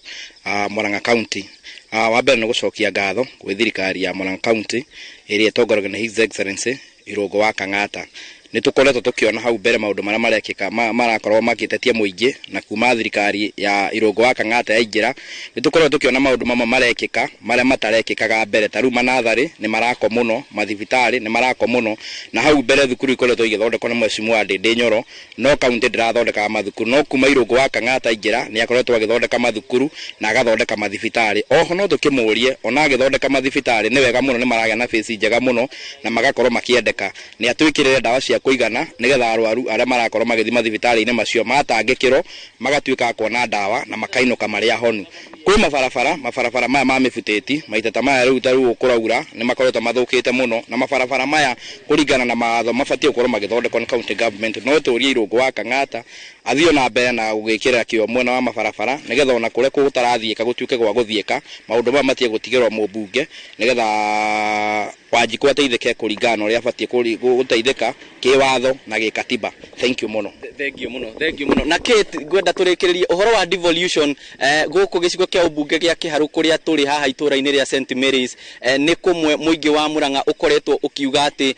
Murang'a County. Wa mbere nĩ gũcokia ngatho gwĩ thirikari ya Murang'a County ĩrĩa ĩtongoragio nĩ His Excellency Irũngũ wa Kang'ata. Nĩ tũkoretwo tũkĩona hau mbere maũndũ marĩa marekĩka marakorwo makĩtetia mũingĩ, na kuma thirikari ya Irũngũ wa Kang'ata yaingĩra nĩ tũkoretwo tũkĩona maũndũ mamwe marekĩka marĩa matarekĩkaga mbere. Ta rĩu manatharĩ nĩ marakwo mũno, mathibitarĩ nĩ marakwo mũno, na hau mbere thukuru ikoretwo igĩthondekwo nĩ Mheshimiwa Ndĩndĩ Nyoro, no kaunti ndĩrathondekaga mathukuru. No kuma Irũngũ wa Kang'ata aingĩra nĩ akoretwo agĩthondeka mathukuru na agathondeka mathibitarĩ. Oho no tũkĩmũrie ona agĩthondeka mathibitarĩ nĩ wega mũno, nĩ maragĩa na bĩci njega mũno na magakorwo makĩendeka. Nĩ atwĩkĩrĩre ndawa cia kũigana nĩgetha arwaru arĩa marakorwo magĩthiĩ mathibitarĩ-inĩ macio matangĩkĩrwo magatuĩka a kuona ndawa na makainũka marĩ ahonu. Kwĩ mabarabara maya ma mĩbutĩti maita ta maya rĩu ta rĩu kũraura nĩ makoretwo mathũkĩte mũno, na mabarabara maya kũringana na mawatho mabatiĩ gũkorwo magĩthondekwo nĩ county government. No tũrie Irũngũ wa Kang'ata athiĩ na mbere na gũgĩkĩrĩra kĩo mwena wa mabarabara nĩgetha ona kũrĩa gũtarathiĩka gũtuĩke gwa gũthiĩka. Maũndũ maya matige gũtigĩrwo mũmbunge nĩgetha Wanjikũ ateithĩke kũringana na ũrĩa abatiĩ gũteithĩka kĩwatho na gĩkatiba. Thank you mũno. Thengiũ mũno, thengiũ mũno. Na Kate, ngwenda tũrĩkĩrĩrie ũhoro wa devolution gũkũ gĩcigo kĩa ũmbunge gĩa Kĩharũ kũrĩa tũrĩ haha itũũra-inĩ rĩa St Mary's, nĩ kũmwe mũingĩ wa Murang'a ũkoretwo ũkiuga atĩ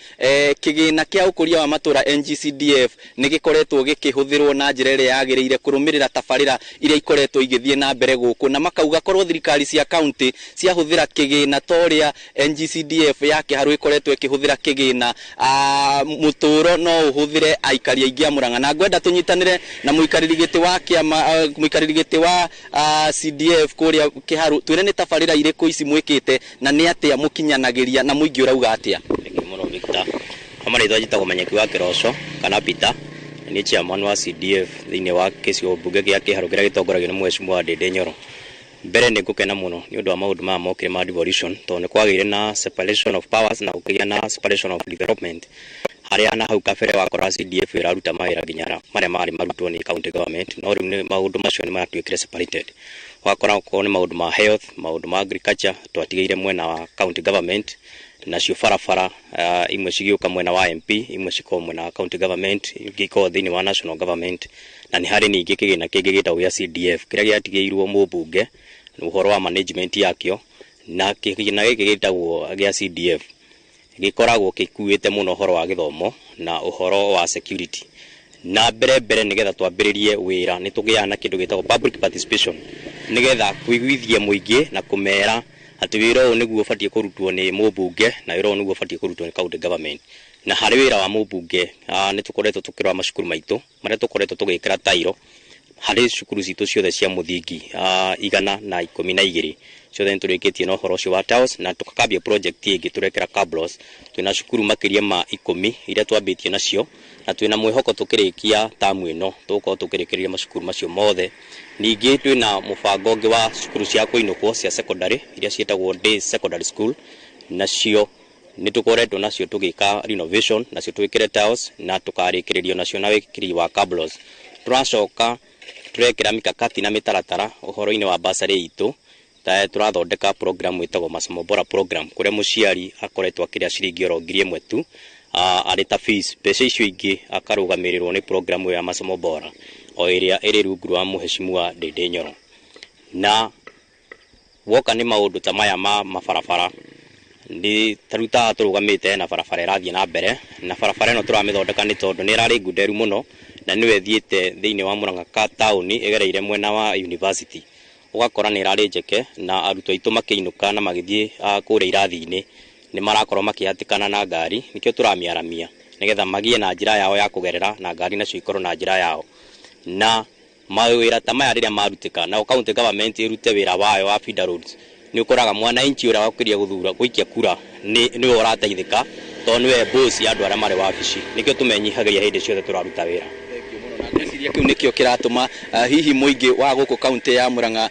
kĩgĩna kĩa ũkũria wa matũũra NGCDF nĩ gĩkoretwo gĩkĩhũthĩrwo na njĩra ĩrĩa yagĩrĩire kũrũmĩrĩra tabarĩra iria ikoretwo igĩthiĩ na mbere gũkũ, na makauga korwo thirikari cia kaunti ciahũthĩra kĩgĩna ta ũrĩa NGCDF ya Kĩharũ ĩkoretwo ĩkĩhũthĩra kĩgĩna, mũtũũro no ũhũthĩre aikari aingĩ a Murang'a. Na ngwenda tũnyitanĩre na mũikarĩri gĩtĩ wa kĩama, mũikarĩri gĩtĩ wa CDF kũrĩa Kĩharũ, twĩre nĩ tabarĩra irĩkũ ici mwĩkĩte na nĩ atĩa mũkinyanagĩria na mũingĩ ũrauga atĩa. Thengiũ mũno Victor. Kwa marĩtwa njĩtagwo Manyeki wa Kĩroco kana Peter, nĩ chairman wa CDF thĩinĩ wa gĩcigo mbunge gĩa Kĩharũ kĩrĩa gĩtongoragio nĩ Mheshimiwa Ndĩndĩ Nyoro. Mbere nĩ ngũkena mũno nĩ ũndũ wa maũndũ maya mokire ma devolution, tondũ nĩ kwagĩire na separation of powers na gũkĩgĩa na separation of development. Harĩa na hau kabere wakora CDF ĩraruta mawĩra nginya marĩa marĩ marutwo nĩ county government, no rĩu nĩ maũndũ macio nĩ maratuĩkire separated. Wakora okorwo nĩ maũndũ ma health, maũndũ ma agriculture twatigĩire mwena wa county government, nacio barabara imwe cigĩũka mwena wa MP, imwe cikorwo mwena wa county government, ingĩ ikorwo thĩinĩ wa national government. Na nĩ harĩ ningĩ kĩgĩna kĩngĩ gĩtagwo gĩa CDF kĩrĩa gĩatigĩirwo mũmbunge ũhoro wa management yakĩo, na kĩgĩna gĩkĩ gĩtagwo gĩa CDF gĩkoragwo gĩkuĩte mũno ũhoro wa gĩthomo na ũhoro wa security. Na mbere mbere nĩgetha twambĩrĩrie wĩra nĩ tũgĩaga na kĩndũ gĩtagwo public participation, nĩgetha kũiguithia mũingĩ na kũmera atĩ wĩra ũyũ nĩguo ũbatiĩ kũrutwo nĩ mũmbunge na wĩra ũyũ nĩguo ũbatiĩ kũrutwo nĩ county government. Na harĩ wĩra wa mũmbunge, nĩ tũkoretwo tũkĩrora macukuru maitũ marĩa tũkoretwo tũgĩkĩra tairo harĩ cukuru citũ ciothe cia mũthingi 112 ciothe nĩtũrĩkĩtie na ũhoro ũcio wa tiles, na tũkambia project ĩngĩ tũrekĩra cabros. Twĩna cukuru makĩria ma 10 iria twambĩtie nacio, na twĩna mwĩhoko tũkĩrĩkia tamu ĩno tũgũkorwo tũkĩrĩkĩrĩria macukuru macio mothe. Ningĩ twĩna mũbango ũngĩ wa cukuru cia kũinũkwo cia secondary iria ciĩtagwo day secondary school, nacio nĩ tũkoretwo nacio tũgĩka renovation, nacio twĩkĩre tiles na tũkarĩkĩrĩrio nacio na wĩkĩri wa cabros. Tũracoka tũrekĩra mikakati na mĩtaratara ũhoro-inĩ wa bursary itũ, ta tũrathondeka program ĩtagwo Masomo Bora program, kũrĩa mũciari akoretwo akĩrĩa ciringi oro 1,000 tu arĩ ta fees, mbeca icio ingĩ akarũgamĩrĩrwo nĩ program ya Masomo Bora o ĩrĩa ĩrĩ rungu rwa mũheshimiwa Ndindi Nyoro. Na woka nĩ maũndũ ta maya ma mabarabara, nĩ ta rĩu ta tũrũgamĩte na barabara ĩrathiĩ na mbere, na barabara ĩno tũramĩthondeka nĩ tondũ nĩ ĩrarĩ ngunderu mũno na nĩyo ĩthiĩte thĩinĩ wa Murang'a ka taũni ĩgereire mwena wa university, ũgakora nĩ ĩrarĩ njeke na arutwo aitũ makĩinũka na magĩthiĩ kũrĩa irathi-inĩ nĩ marakorwo makĩhatĩkana na ngari, nĩkĩo tũramĩaramia nĩgetha magĩe na njĩra yao ya kũgerera na ngari nacio ikorwo na njĩra yao. Na mawĩra ta maya rĩrĩa marutĩka na county government ĩrute wĩra wayo wa feeder roads, nĩ ũkoraga mwananchi ũrĩa wakĩria gũthura gũikia kura nĩwe ũrateithĩka tondũ nĩwe boss ya andũ arĩa marĩ wabici, nĩkĩo tũmenyihagĩria hĩndĩ ciothe tũraruta wĩra. Ngwĩciria kĩu nĩkĩo kĩratũma hihi mũingĩ wa gũkũ kaunti ya Murang'a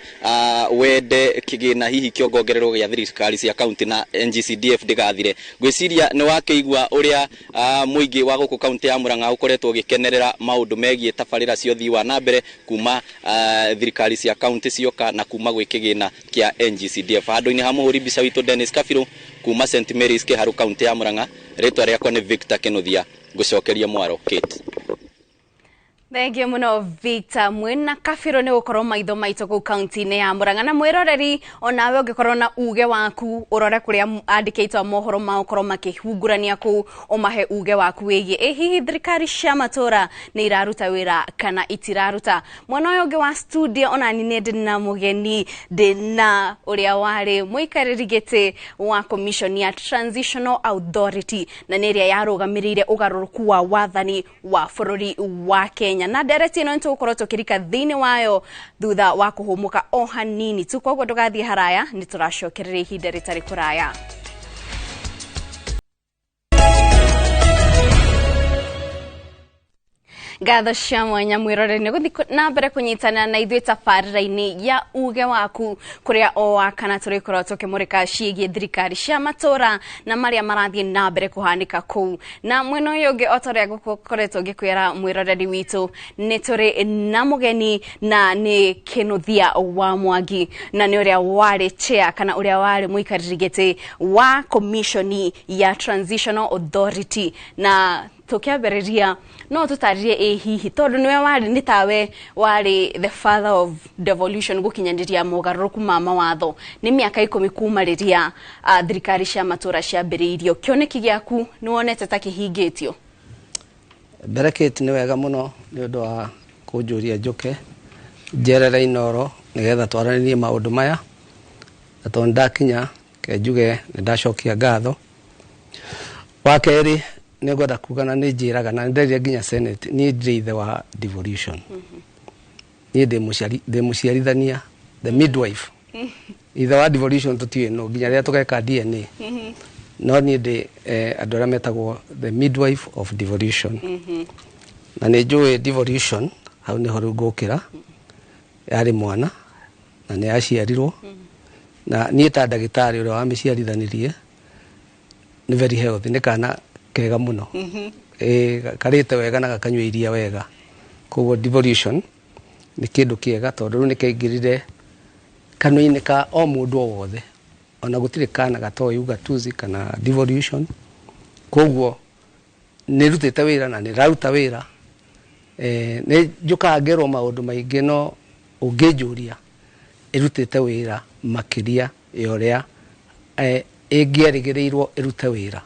wende kĩgĩna hihi kĩongongererwo gĩa thirikari cia kaunti na NGCDF ndĩgathire. Ngwĩciria nĩ wakĩigua ũrĩa mũingĩ wa gũkũ kaunti ya Murang'a ũkoretwo ũgĩkenerera maũndũ megiĩ tabarĩra cia ũthii wa na mbere kuma thirikari cia kaunti cioka na kuma gwĩ kĩgĩna kĩa NGCDF. Handũ-inĩ ha mũhũri mbica witũ Dennis Kabirũ kuma St Mary's Kĩharũ kaunti ya Murang'a, rĩtwa rĩakwa nĩ Victor Kĩnuthia, ngũcokeria mwaro Kate. Thank you muno Victor mwena Kabirũ nĩ gũkorwo maitho maitũ kũu kaunti-inĩ ya Murang'a. Na mwĩroreri onawe ũngĩkorwo na uge waku ũrore kũrĩa andĩkĩtwo a mohoro ma ũkorwo makĩhungurania kũu, ũmahe uge waku wĩgiĩ ĩ hihi thirikari cia matũra nĩ iraruta wĩra kana itiraruta. Mwena ũyũ ũngĩ wa studio onani nĩ ndĩ na mũgeni, ndĩ na ũrĩa warĩ mũikarĩri gĩtĩ wa commission ya Transitional Authority na nĩ ĩrĩa yarũgamĩrĩire ũgarũrũku wa wathani wa bũrũri wa Kenya. Na ndereti ĩno nĩtũgũkorwo tũkĩrika thĩinĩ wayo thutha wa kũhũmũka o hanini tu, koguo ndũgathiĩ haraya, nĩtũracokereria ihinda rĩtarĩ kũraya. Ngatho cia mwanya mwĩroreri nĩ gũthiĩ na mbere kũnyitana na ithuĩ tabarĩra-inĩ ya uge waku, kũrĩa o wa kana tũrĩkorwo tũkĩmũrĩka ciĩgiĩ thirikari cia matũra na marĩa marathiĩ na mbere kũhanĩka kũu. Na mwena ũyũ ũngĩ o ta ũrĩa ngũkoretwo ngĩkwĩra mwĩroreri witũ, nĩ tũrĩ na mũgeni na nĩ Kĩnuthia wa Mwangi, na nĩ ũrĩa warĩ chair kana ũrĩa warĩ mũikarĩri gĩtĩ wa commission ya Transitional Authority. Na tũkĩambĩrĩria no tũtarĩrie ĩ hihi tondũ nĩwe warĩ nĩ tawe warĩ the father of devolution gũkinyanĩria mogarũrũku ma mawatho, nĩ mĩaka 10 kuma rĩrĩa thirikari cia matũra ciambĩrĩirio, kĩoneki gĩaku nĩ wonete ta kĩhingĩtio? Mbere Kate, nĩ wega mũno nĩ ũndũ wa kũnjũria njũke njerere Inooro nĩgetha twaranĩrie maũndũ maya, na tondũ ndakinya ke njuge nĩ ndacokia ngatho. Wa kerĩ nĩ ngwenda kuga na nĩ njĩraga na nĩ nderire nginya Senate, niĩ ndirĩ ithe wa devolution. Niĩ ndĩ mũciarithania, the midwife. Ithe wa devolution tũtiũĩ nũ nginya rĩrĩa tũgeka DNA. No niĩ ndĩ andũ arĩa metagwo the midwife of devolution. Na nĩ njũĩ devolution hau nĩho rĩu ngũkĩra, yarĩ mwana na nĩ aciarirwo, na niĩ ta ndagĩtarĩ ũrĩa wamĩciarithanirie nĩ very healthy, nĩ kana Kega mũno. Ĩ karĩte wega na gakanyua iria wega. Koguo devolution nĩ kĩndũ kĩega tondũ rĩu nĩ kĩaingĩrire kanua-inĩ ka o mũndũ o wothe, ona gũtirĩ kana gatoĩ ugatuzi kana devolution. Koguo nĩ rutĩte wĩra na nĩ raruta wĩra. Nĩ njũkaga ngerwo maũndũ maingĩ, no ũngĩnjũria ĩrutĩte wĩra makĩria ya ũrĩa ĩngĩerĩgĩrĩirwo ĩrute wĩra.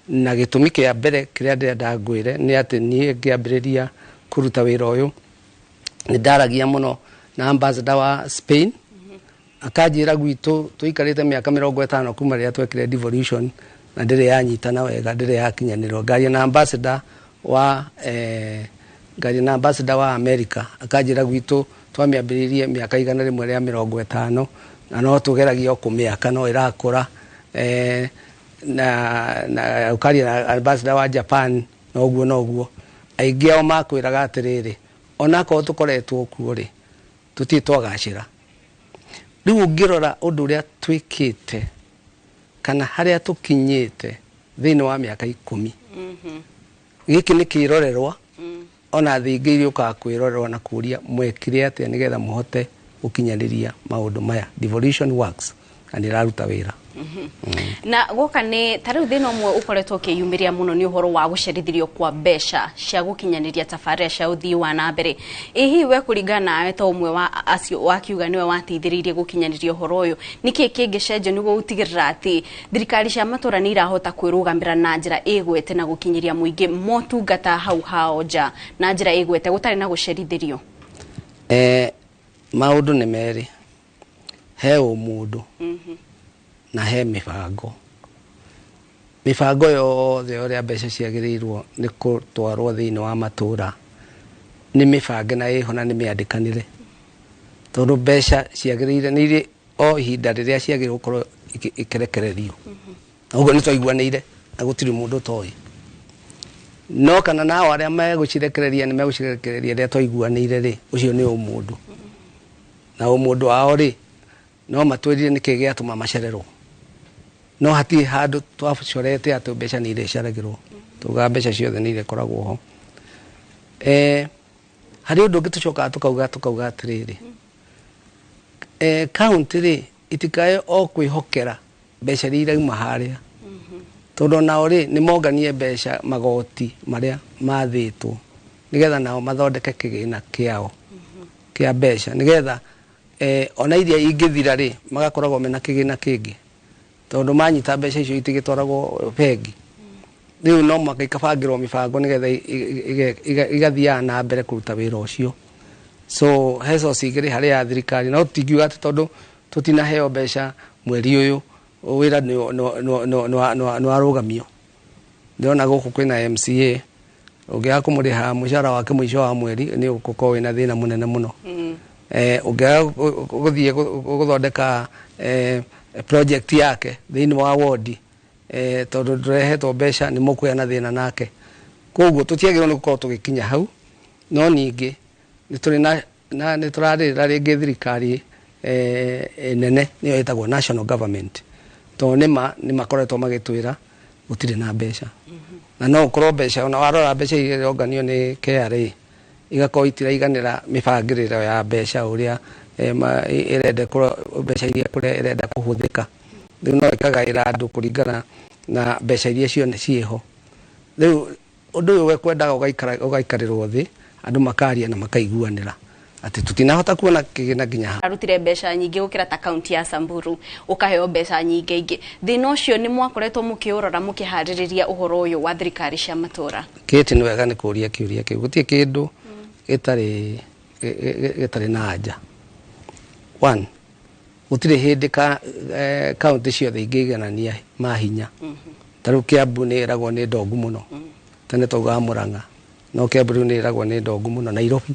Na gĩtũmi kĩa mbere kĩrĩa ndĩrenda ngwĩre nĩ atĩ niĩ ngĩambĩrĩria kũruta wĩra ũyũ nĩ ndaragia mũno na ambassador wa Spain, akanjĩra gwitũ tũikarĩte mĩaka 50 kuma rĩrĩa twekire devolution na ndĩrĩ yanyitana wega, ndĩrĩ yakinyanĩrwo. Ngaria na ambassador wa ngaria na ambassador wa America, akanjĩra gwitũ twamĩambĩrĩirie mĩaka 150 na no tũgeragia o kũmĩaka no ĩrakũra. Na ũkaria na ambassador wa Japan noguo noguo. Aingĩ ao makwĩraga atĩrĩrĩ, onakorwo tũkoretwo kuo rĩ, tũtirĩ twagacĩra. Rĩu ũngĩrora ũndũ ũrĩa twĩkĩte kana harĩa tũkinyĩte thĩinĩ wa mĩaka 10, gĩkĩ nĩ kĩrorerwa ona thĩ ingĩ irĩũkaga kwĩrorerwa na kũria mwekire atĩa nĩgetha mũhote gũkinyanĩria maũndũ maya. Devolution works na nĩ ĩraruta wĩra. Na guoka nĩ ta rĩu thĩna ũmwe ũkoretwo ũkĩyumĩria mũno nĩ ũhoro wa gũcerithĩrio kwa mbeca cia gũkinyanĩria tabarĩra cia ũthii wa na mbere. Ĩ hihi we kũringana nawe ta ũmwe wa acio wakiuga nĩwe wateithĩrĩirie gũkinyanĩria ũhoro ũyũ, nĩkĩ kĩngĩcenjio nĩguo gũtigĩrĩra atĩ thirikari cia matũra nĩ irahota kwĩrũgamĩra na njĩra ĩgwete na gũkinyĩria mũingĩ motungata hau hao nja na njĩra ĩgwete gũtarĩ na gũcerithĩrio? Maũndũ nĩ merĩ, he ũmũndũ na he mĩbango. Mĩbango yothe ũrĩa mbeca ciagĩrĩirwo nĩ gũtwarwo thĩinĩ wa matũra nĩ mĩbange na ĩho na nĩ mĩandĩkanĩre, tondũ mbeca ciagĩrĩire nĩ irĩ o ihinda rĩrĩa ciagĩrĩirwo gũkorwo ikĩrekererio. Na ũguo nĩ twaiguanĩire na gũtirĩ mũndũ ũtoĩ. No kana nao arĩa megũcirekereria nĩ megũcirekereria rĩrĩa twaiguanĩire rĩ, ũcio nĩ ũmũndũ. Na ũmũndũ wao rĩ, no matwĩrire nĩkĩ gĩatũma macererwo. No hatirĩ handũ twacorete atĩ mbeca nĩ irĩceragĩrwo, tugaga mbeca ciothe nĩ irĩkoragwo ho. Harĩ ũndũ ũngĩ tũcokaga tũkauga atĩrĩrĩ, kaunti rĩ itikae o kwĩhokera mbeca iria irauma harĩa, tondũ nao rĩ nĩ monganie mbeca magoti marĩa mathĩtwo nĩgetha nao mathondeke kĩgĩna kĩao kĩa mbeca, nĩgetha ona iria ingĩthira rĩ magakoragwo mena kĩgĩna kĩngĩ, tondũ manyita mbeca icio itigĩtwaragwo bengi. Rĩu no mũhaka ikabangĩrwo mĩbango nĩgetha igathiaga na mbere kũruta wĩra ũcio. So he source igĩrĩ harĩ ya thirikari, no tũtingiuga atĩ tondũ tũtinaheo mbeca mweri ũyũ wĩra nĩ warũgamio. Ndĩrona gũkũ kwĩna MCA, ũngĩaga kũmũrĩha mũcara wake mũico wa mweri nĩ ũgũkorwo wĩna thĩna mũnene mũno. Ũngĩaga gũthiĩ gũthondeka project yake thĩinĩ wa wodi, tondũ ndũrehetwo mbeca nĩ mũkũgĩa na thĩna nake. Koguo tũtiagĩrĩirwo nĩ gũkorwo tũgĩkinya hau, no ningĩ nĩ tũrĩ na nĩ tũrarĩrĩra rĩngĩ thirikari nene nĩyo ĩtagwo national government, tondũ nĩma nĩ makoretwo magĩtwĩra gũtirĩ na mbeca. Na no ũkorwo mbeca, ona warora mbeca iria ironganio nĩ KRA igakorwo itiraiganĩra mĩbangĩrĩro ya mbeca ũrĩa ĩrenda mbeca iria kũrĩa ĩrenda kũhũthĩka. Rĩu no ĩkagaĩra andũ kũringana na mbeca iria cione ciĩho. Rĩu ũndũ ũyũ wekwendaga ũgaikarĩrwo thĩ, andũ makaria na makaiguanĩra atĩ tũtinahota kuona kĩgĩna nginya haha. Arutire mbeca nyingĩ gũkĩra ta kaunti ya Samburu, ũkaheo mbeca nyingĩ ingĩ. Thĩna ũcio nĩ mwakoretwo mũkĩũrora mũkĩharĩrĩria ũhoro ũyũ wa thirikari cia matũra? Kĩti nĩ wega nĩ kũria kĩũria kĩu. Gũtirĩ kĩndũ gĩtarĩ na anja. One, gũtirĩ hĩndĩ kaunti ciothe ingĩiganania mahinya. Ta rĩu Kiambu nĩ ĩragwo nĩ ndongu mũno. Tene twaugaga Murang'a, no Kiambu rĩu nĩ ĩragwo nĩ ndongu mũno. Nairobi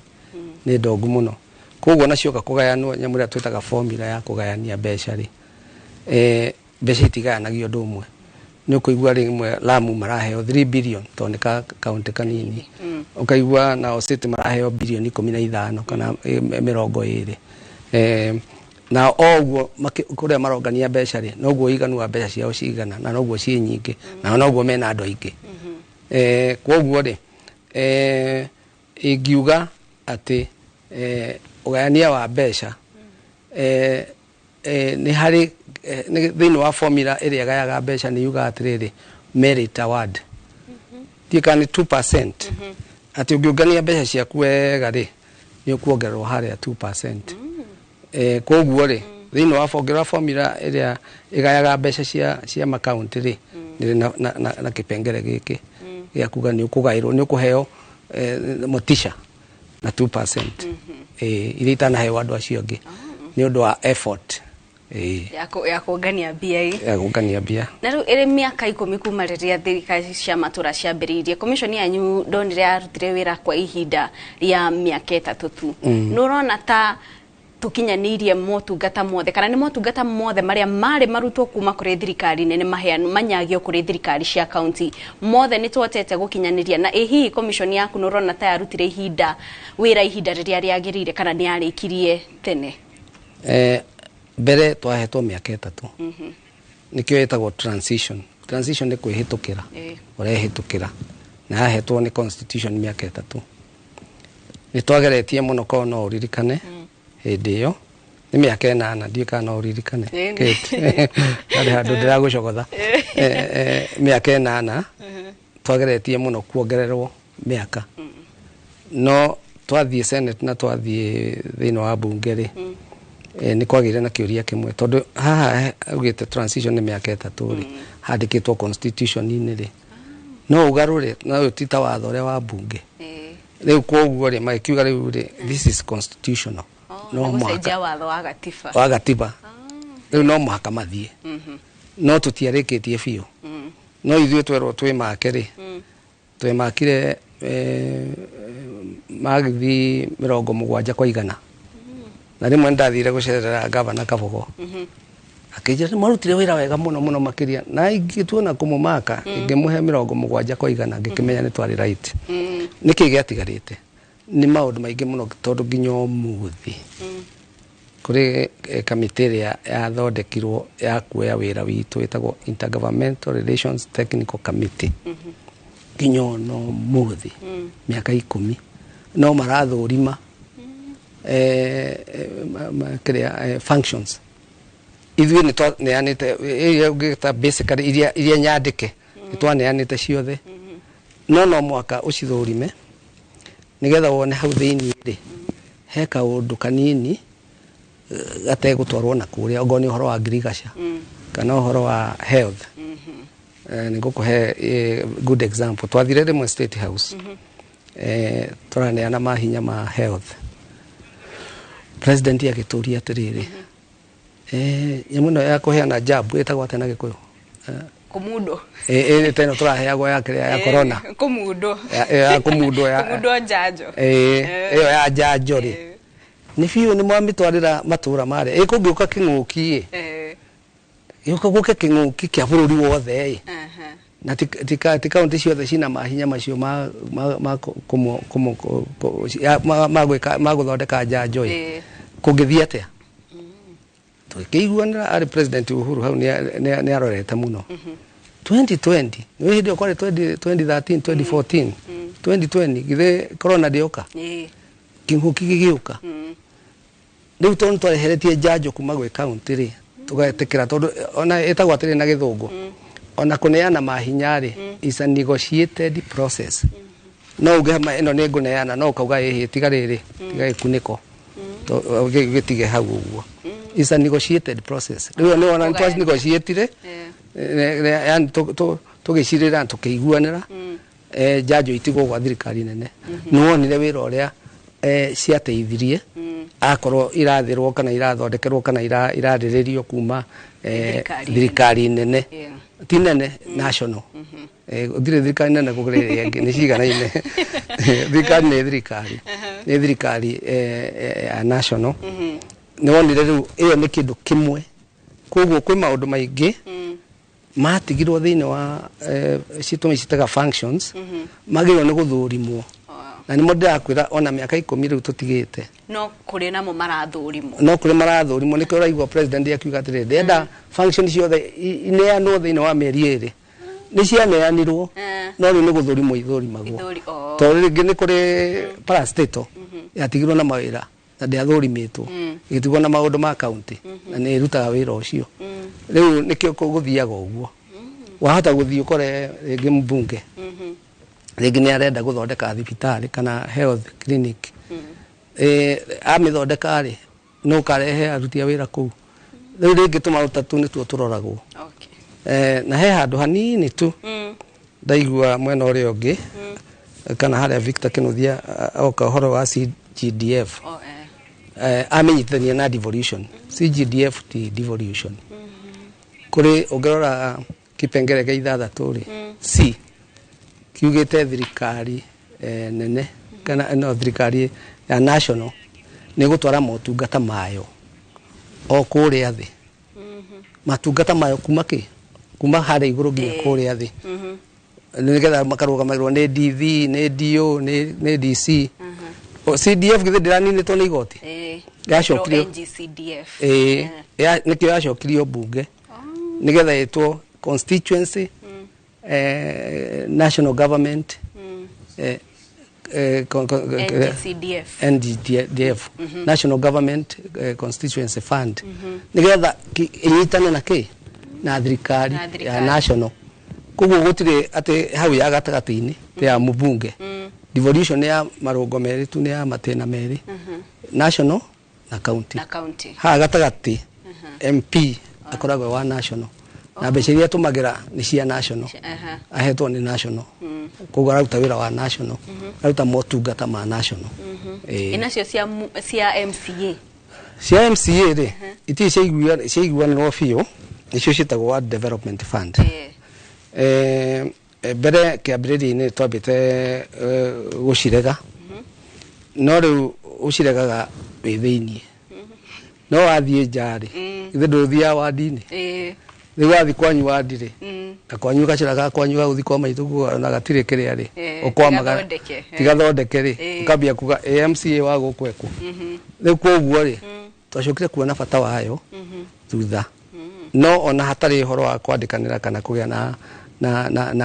nĩ ndongu mũno. Koguo nacioka kũgayanwo nyamũ ĩrĩa twĩtaga formula ya kũgayania mbeca rĩ, mbeca itigayanagio ũndũ ũmwe. Nĩ ũkũigua rĩmwe Lamu maraheo 3 billion tondũ nĩ kaunti kanini. Ũkaigua nao City maraheo bilioni 15 kana 20. Na o ũguo kũrĩa marongania mbeca rĩ, noguo iganu wa mbeca ciao cigana, na noguo ciĩ nyingĩ, na noguo mena andũ aingĩ. Kwoguo rĩ, ingiuga atĩ ũgayania wa mbeca nĩ harĩ thĩinĩ wa formula ĩrĩa ĩgayaga mbeca, nĩ yugaga atĩrĩrĩ, merit award ndiũĩ kana nĩ 2%, atĩ ũngĩũngania mbeca ciaku wega rĩ, nĩ ũkuongererwo harĩa 2%. Koguo rĩ, thĩinĩ wa ũngĩrora formula ĩrĩa ĩgayaga mbeca cia makaunti rĩ, nĩrĩ na kĩpengere gĩkĩ gĩa kuga nĩ ũkũgaĩrwo, nĩ ũkũheo motisha na 2% iria itanaheo andũ acio angĩ nĩ ũndũ wa effort ya kũngania mbia ĩ. Ya kũngania mbia. Na rĩu ĩrĩ mĩaka 10 kuma rĩrĩa thirikari cia matũra ciambĩrĩirie, commission yanyu ndonire yarutire wĩra kwa ihinda rĩa mĩaka 3 tu. Nĩ ũrona ta tũkinyanĩirie motungata mothe, kana nĩ motungata mothe marĩa marĩ marutwo kuma kũrĩ thirikari nene maheanwo manyagio kũrĩ thirikari cia kaunti mothe nĩ twotete gũkinyanĩria? Na ĩ hihi commission yaku nĩ ũrona ta yarutire ihinda wĩra ihinda rĩrĩa rĩagĩrĩire, kana nĩ yarĩkirie tene? Mbere twahetwo mĩaka 3. Nĩkĩo ĩtagwo transition. Transition nĩ kwĩhĩtũkĩra, ũrehĩtũkĩra, na yahetwo nĩ constitution mĩaka 3. Nĩ twageretie mũno, korwo no ũririkane hĩndĩ ĩyo nĩ mĩaka 8, ndiũĩ kana no ũririkane. Kate, harĩ handũ ndĩragũcogotha. Mĩaka 8 twageretie mũno kuongererwo mĩaka, no twathiĩ Senate na twathiĩ thĩinĩ wa bunge rĩ, nĩ kwagĩire na kĩũria kĩmwe, tondũ haha augĩte transition nĩ mĩaka 3 rĩ, handĩkĩtwo constitution-inĩ rĩ, no ũgarũre na ũyũ ti ta watho ũrĩa wa bunge rĩu. Koguo rĩ, magĩkiuga rĩu rĩ, this is constitutional, no gũcenjia mũhaka watho wa gatiba. Wa gatiba rĩu no mũhaka mathiĩ, no tũtiarĩkĩtie biũ. No ithuĩ twerwo twĩmake rĩ, twemakire magithi 70 kwa igana. Na rĩmwe nĩndathire gũcerera gavana Kabogo, akĩnjĩra nĩ mwarutire wĩra wega mũno mũno makĩria, na ingĩtuona kũmũmaka ingĩmũhe 70 kwa igana, ngĩkĩmenya nĩ twarĩ right. Nĩkĩ gĩatigarĩte? Nĩ maũndũ maingĩ mũno, tondũ nginya ũmũthĩ kũrĩ kamĩtĩ ĩrĩa yathondekirwo ya kuoya wĩra witũ, ĩtagwo Intergovernmental Relations Technical Committee. Nginya ona ũmũthĩ, mĩaka 10, no marathũrima kĩrĩa functions ithuĩ nĩ twaneanĩte, iria ũngĩta basically iria nyandĩke nĩ twaneanĩte ciothe, no mũhaka ũcithũrime nĩgetha wone hau thĩinĩ rĩ he kaũndũ kanini gategũtwarwo na kũrĩa, ongorwo nĩ ũhoro wa ngirigaca kana ũhoro wa health. Nĩ ngũkũhe good example. Twathire rĩmwe State House, tũraneana mahinya ma health, president agĩtũria atĩrĩrĩ, nyamũ ĩno ya kũheana jab ĩtagwo atĩa na Gĩkũyũ? Kumundo. Ĩ teno tũraheagwo ya kĩrĩa ya corona. Kumundo. Ya kũmundwo ya kumundo njanjo. Ĩyo ya njanjo rĩ, nĩ biũ nĩ mwamĩtwarĩra matũra marĩa ĩ kũngĩũka kĩng'ũki ĩ gĩũka gũke kĩng'ũki kĩa bũrũri wothe ĩ, na ti kaunti ciothe cina mahinya macio ma ma gwĩka ma gũthondeka njanjo ĩ, kũngĩthiĩ atĩa? Tũgĩkĩiguanĩra arĩ President Uhuru hau nĩ arorete mũno 2020, nĩ hĩndĩ ĩyo kwarĩ 20 2013, 2014, 2020, githĩ corona ndĩoka? Kĩng'ũki gĩgĩũka. Rĩu tondũ twareheretie njanjo kuma gwĩ kaunti rĩ, tũgetĩkĩra, tondũ ona ĩtagwo atĩrĩ na Gĩthũngũ, ona kũneana mahinya rĩ, is a negotiated process. No uge ĩno nĩ ngũneana, no ũkauga ĩhĩ, tiga rĩrĩ, tiga gĩkunĩko, gĩtige hau ũguo. Is a negotiated process. Rĩu nĩ wona nĩ twa negotiatire, yani tũgĩcirĩra tũkĩiguanĩra njanjo itigwo gwa thirikari nene. Nĩ wonire wĩra ũrĩa ciateithirie akorwo irathĩrwo kana irathondekerwo kana irarĩrĩrio kuma Thirikari. Thirikari nene, ti nene, national. Gũtirĩ thirikari nene gũkĩra ĩrĩa ĩngĩ, nĩ ciganaine. Thirikari nĩ thirikari, nĩ thirikari ya national. Nĩ wonire rĩu ĩyo nĩ kĩndũ kĩmwe. Koguo kwĩ maũndũ maingĩ matigirwo thĩinĩ wa citũmi citaga functions, magĩrĩirwo nĩ gũthũrimwo, na nĩmo ndĩrakwĩra ona mĩaka 10 rĩu tũtigĩte No kũrĩ namo marathũrimwo. No kũrĩ marathũrimwo, nĩkĩo ũraigua president akiuga atĩrĩrĩ, ndĩrenda function ciothe ineanwo thĩinĩ wa mĩeri 2. Nĩ cianeanirwo, no rĩu nĩ gũthũrimwo ithũrimagwo. Ithũri, oh. Tondũ rĩngĩ nĩ kũrĩ parastatal yatigirwo na mawĩra na ndĩathũrimĩtwo, ĩgĩtigwo na maũndũ ma county na nĩ ĩrutaga wĩra ũcio. Rĩu nĩkĩo gũthiaga ũguo. Wahota gũthiĩ ũkore rĩngĩ mbunge rĩngĩ nĩ arenda gũthondeka thibitarĩ kana health clinic. Amĩthondeka rĩ, no ũkarehe aruti a wĩra kũu. Rĩu rĩngĩ tũmaruta tu nĩtuo tũroragwo. Na he handũ hanini tu ndaigua mwena ũrĩa ũngĩ, kana harĩa Victor Kinuthia oka ũhoro wa CGDF. Amenyithania na devolution. CGDF ti devolution. Kũrĩ ũngĩrora kipengere gĩa 6 rĩ, C kiugĩte thirikari nene kana no thirikari ya national nĩ gũtwara motungata mayo o kũrĩa thĩ. Matungata mayo kuma kĩ? Kuma harĩa igũrũ nginya kũrĩa thĩ. Nĩgetha makarũgamagĩrwo nĩ DV, nĩ DO, nĩ DC. CDF githĩ ndĩraninĩtwo nĩ igoti? Yacokirio. NGCDF. Nĩkĩo yacokirio mbunge nĩgetha ĩtwo constituency, national government, NGCDF. NGDF, National Government Constituency Fund, nĩgetha ĩnyitane na kĩ? Na thirikari ya national. Koguo gũtirĩ atĩ hau ya gatagatĩ-inĩ ya mũbunge. Devolution ya marũngo merĩ tu, nĩ ya matĩna merĩ, national na county. Na county. Haha gatagatĩ MP akoragwo wa national, na mbeca iria tũmagĩra nĩ cia national, ahetwo nĩ national. Koguo araruta wĩra wa national, aruta motungata ma national. Inacio cia cia MCA. Cia MCA rĩ, itirĩ ciaiguanĩrwo biũ, nĩcio ciĩtagwo Ward Development Fund. Mbere kĩambĩrĩria-inĩ twambĩte gũcirega, no rĩu ũciregaga wĩ thĩiniĩ. No wathiĩ nja rĩ, ithe ndũthiaga wandi-inĩ. Rĩu wathiĩ kwanyu wandi rĩ, na kwanyu gacĩra ga kwanyu ga gũthiĩ kwa maitũ guo na gatirĩ kĩrĩa rĩ, ũkwamaga tigathondeke rĩ, ũkambia kuga MCA wa gũkũ ekũ. Rĩu koguo rĩ, twacokire kuona bata wayo thutha. No ona hatarĩ ũhoro wa kwandĩkanĩra kana kũgĩa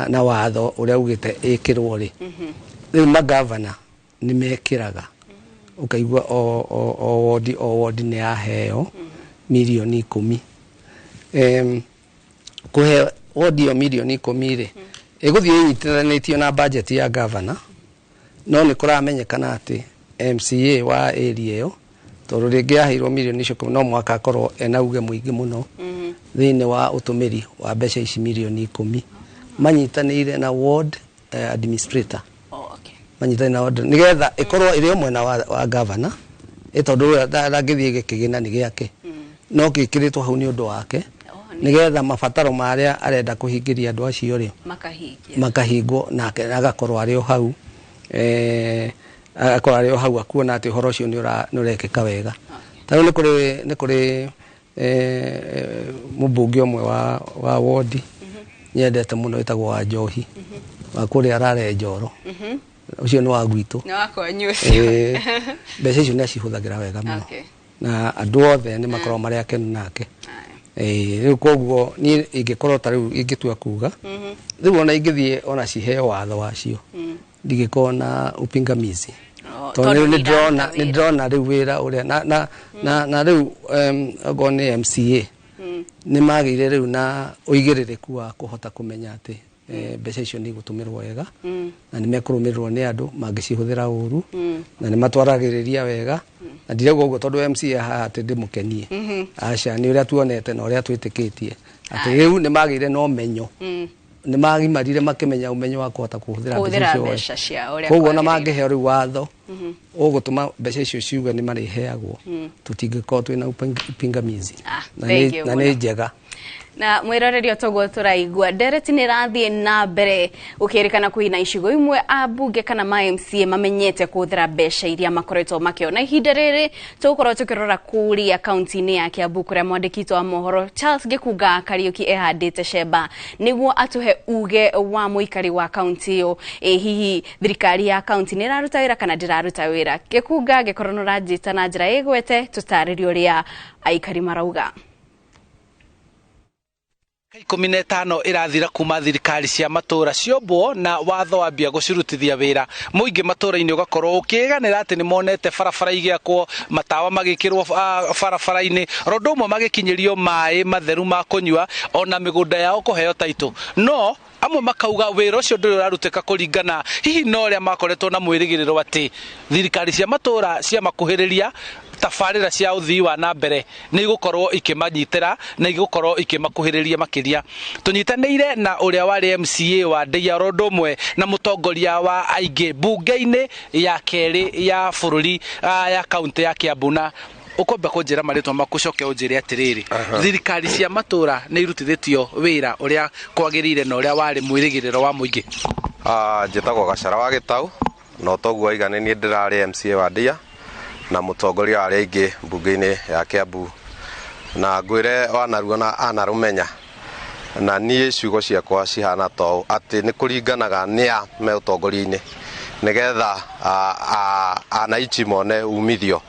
na watho ũrĩa ugĩte ĩkĩrwo rĩ, rĩu magavana nĩ mekĩraga. Ũkaigua o wodi o wodi nĩ yaheo mirioni 10. Kũhe wodi ĩyo mirioni 10 rĩ, ĩgũthiĩ ĩnyitithanĩtio na budget ya gavana, no nĩ kũramenyekana atĩ MCA wa area ĩyo, tondũ rĩngĩ yaheirwo mirioni icio 10, no mũhaka akorwo ena uge mũingĩ mũno thĩinĩ wa ũtũmĩri wa mbeca ici mirioni 10. Manyitanĩire na ward administrator. Manyitanĩire na ward nĩgetha ĩkorwo ĩrĩ o mwena wa gavana, tondũ ndangĩthiĩ gĩkĩgĩna nĩ gĩake, no gĩkĩrĩtwo hau nĩ ũndũ wake, nĩgetha mabataro marĩa arenda kũhingĩria andũ acio rĩ makahingwo, nake agakorwo arĩ o hau, agakorwo arĩ o hau akuona atĩ ũhoro ũcio nĩ ũrekĩka wega. Ta rĩu nĩ kũrĩ mũmbunge ũmwe wa wodi nyendete mũno wĩtagwo wa Njohi, wa kũrĩa arare Njoro. Ũcio nĩ wa gwitũ. Nĩ wa kwanyu ũcio. Mbeca icio nĩ acihũthagĩra wega mũno. Na andũ othe nĩ makoragwo marĩ akenu nake. Rĩu koguo niĩ ingĩkorwo ta rĩu ingĩtua kuga, rĩu ona ingĩthiĩ ona ciheo watho wacio, ndingĩkorwo na upingamizi. Tondũ rĩu nĩ ndĩrona rĩu wĩra ũrĩa na rĩu okorwo nĩ MCA nĩ magĩire rĩu na ũigĩrĩrĩku wa kũhota kũmenya atĩ mbeca icio nĩ igũtũmĩrwo wega, na nĩ mekũrũmĩrĩrwo nĩ andũ mangĩcihũthĩra ũru, na nĩ matwaragĩrĩria wega. Na ndirauga ũguo tondũ MCA haha atĩ ndĩmũkenie. Aca, nĩ ũrĩa tuonete na ũrĩa twĩtĩkĩtie atĩ rĩu nĩ magĩire na ũmenyo, nĩ magimarire makĩmenya ũmenyo wa kũhota kũhũthĩra mbeca icio. Koguo ona mangĩheo rĩu watho ũgũtũma mbeca icio ciuge nĩ marĩheagwo, tũtingĩkorwo twĩna upingamizi. Na nĩ njega. Na mwĩroreri, toguo tũraigua ndereti nĩ ĩrathiĩ na mbere gũkĩrĩkana kwĩna icigo imwe ambunge kana ma MCA mamenyete kũhũthĩra mbeca iria makoretwo makĩona. Ihinda rĩrĩ tũgũkorwo tũkĩrora kũrĩa kaunti-inĩ ya Kiambu, kũrĩa mwandĩki witũ wa mohoro Charles Gĩkunga Kariũki ehandĩte cemba nĩguo atũhe uge wa mũikari wa kaunti ĩyo. Ĩ hihi thirikari ya kaunti nĩ ĩraruta wĩra kana ndĩraruta wĩra? Gĩkunga, angĩkorwo nĩ ũranjĩta na njĩra ĩgwete, tũtarĩrie ũrĩa aikari marauga. 15 ĩrathira kuma thirikari cia matũra ciombwo na watho wambia gũcirutithia wĩra. Mũingĩ matũra-inĩ ũgakorwo ũkĩganĩra atĩ nĩ monete barabara igĩakwo, matawa magĩkĩrwo barabara-inĩ, ro ũndũ ũmwe magĩkinyĩrio maĩ matheru ma kũnyua, ona mĩgũnda yao kũheo taitũ. No amwe makauga wĩra ũcio ndũrĩ ũrarutĩka kũringana hihi na ũrĩa makoretwo na mwĩrĩgĩrĩro atĩ thirikari cia matũra ciamakuhĩrĩria, tabarĩra cia ũthii wa na mbere nĩ igũkorwo ikĩmanyitĩra na igũkorwo ikĩmakuhĩrĩria makĩria. Tũnyitanĩire na ũrĩa warĩ MCA wa Ndeiya, oro ũndũ ũmwe na mũtongoria wa aingĩ mbunge-inĩ ya kerĩ ya bũrũri ya kaunti ya Kiambu. Na ũkwamba kũnjĩra marĩtwa maku, ũcoke ũnjĩre atĩrĩrĩ, thirikari cia matũra nĩ irutithĩtio wĩra ũrĩa kwagĩrĩire na ũrĩa warĩ mwĩrĩgĩrĩro wa mũingĩ? Njĩtagwo Gacara wa Gĩtau, na toguo waiga nĩ niĩ ndĩrarĩ MCA wa Ndeiya na mũtongoria wa arĩa aingĩ mbunge-inĩ ya Kiambu. Na ngwĩre wanaruona anarũmenya, na niĩ ciugo ciakwa cihana ta ũũ, atĩ nĩ kũringanaga nĩa me ũtongoria-inĩ nĩgetha anaichi mone umithio.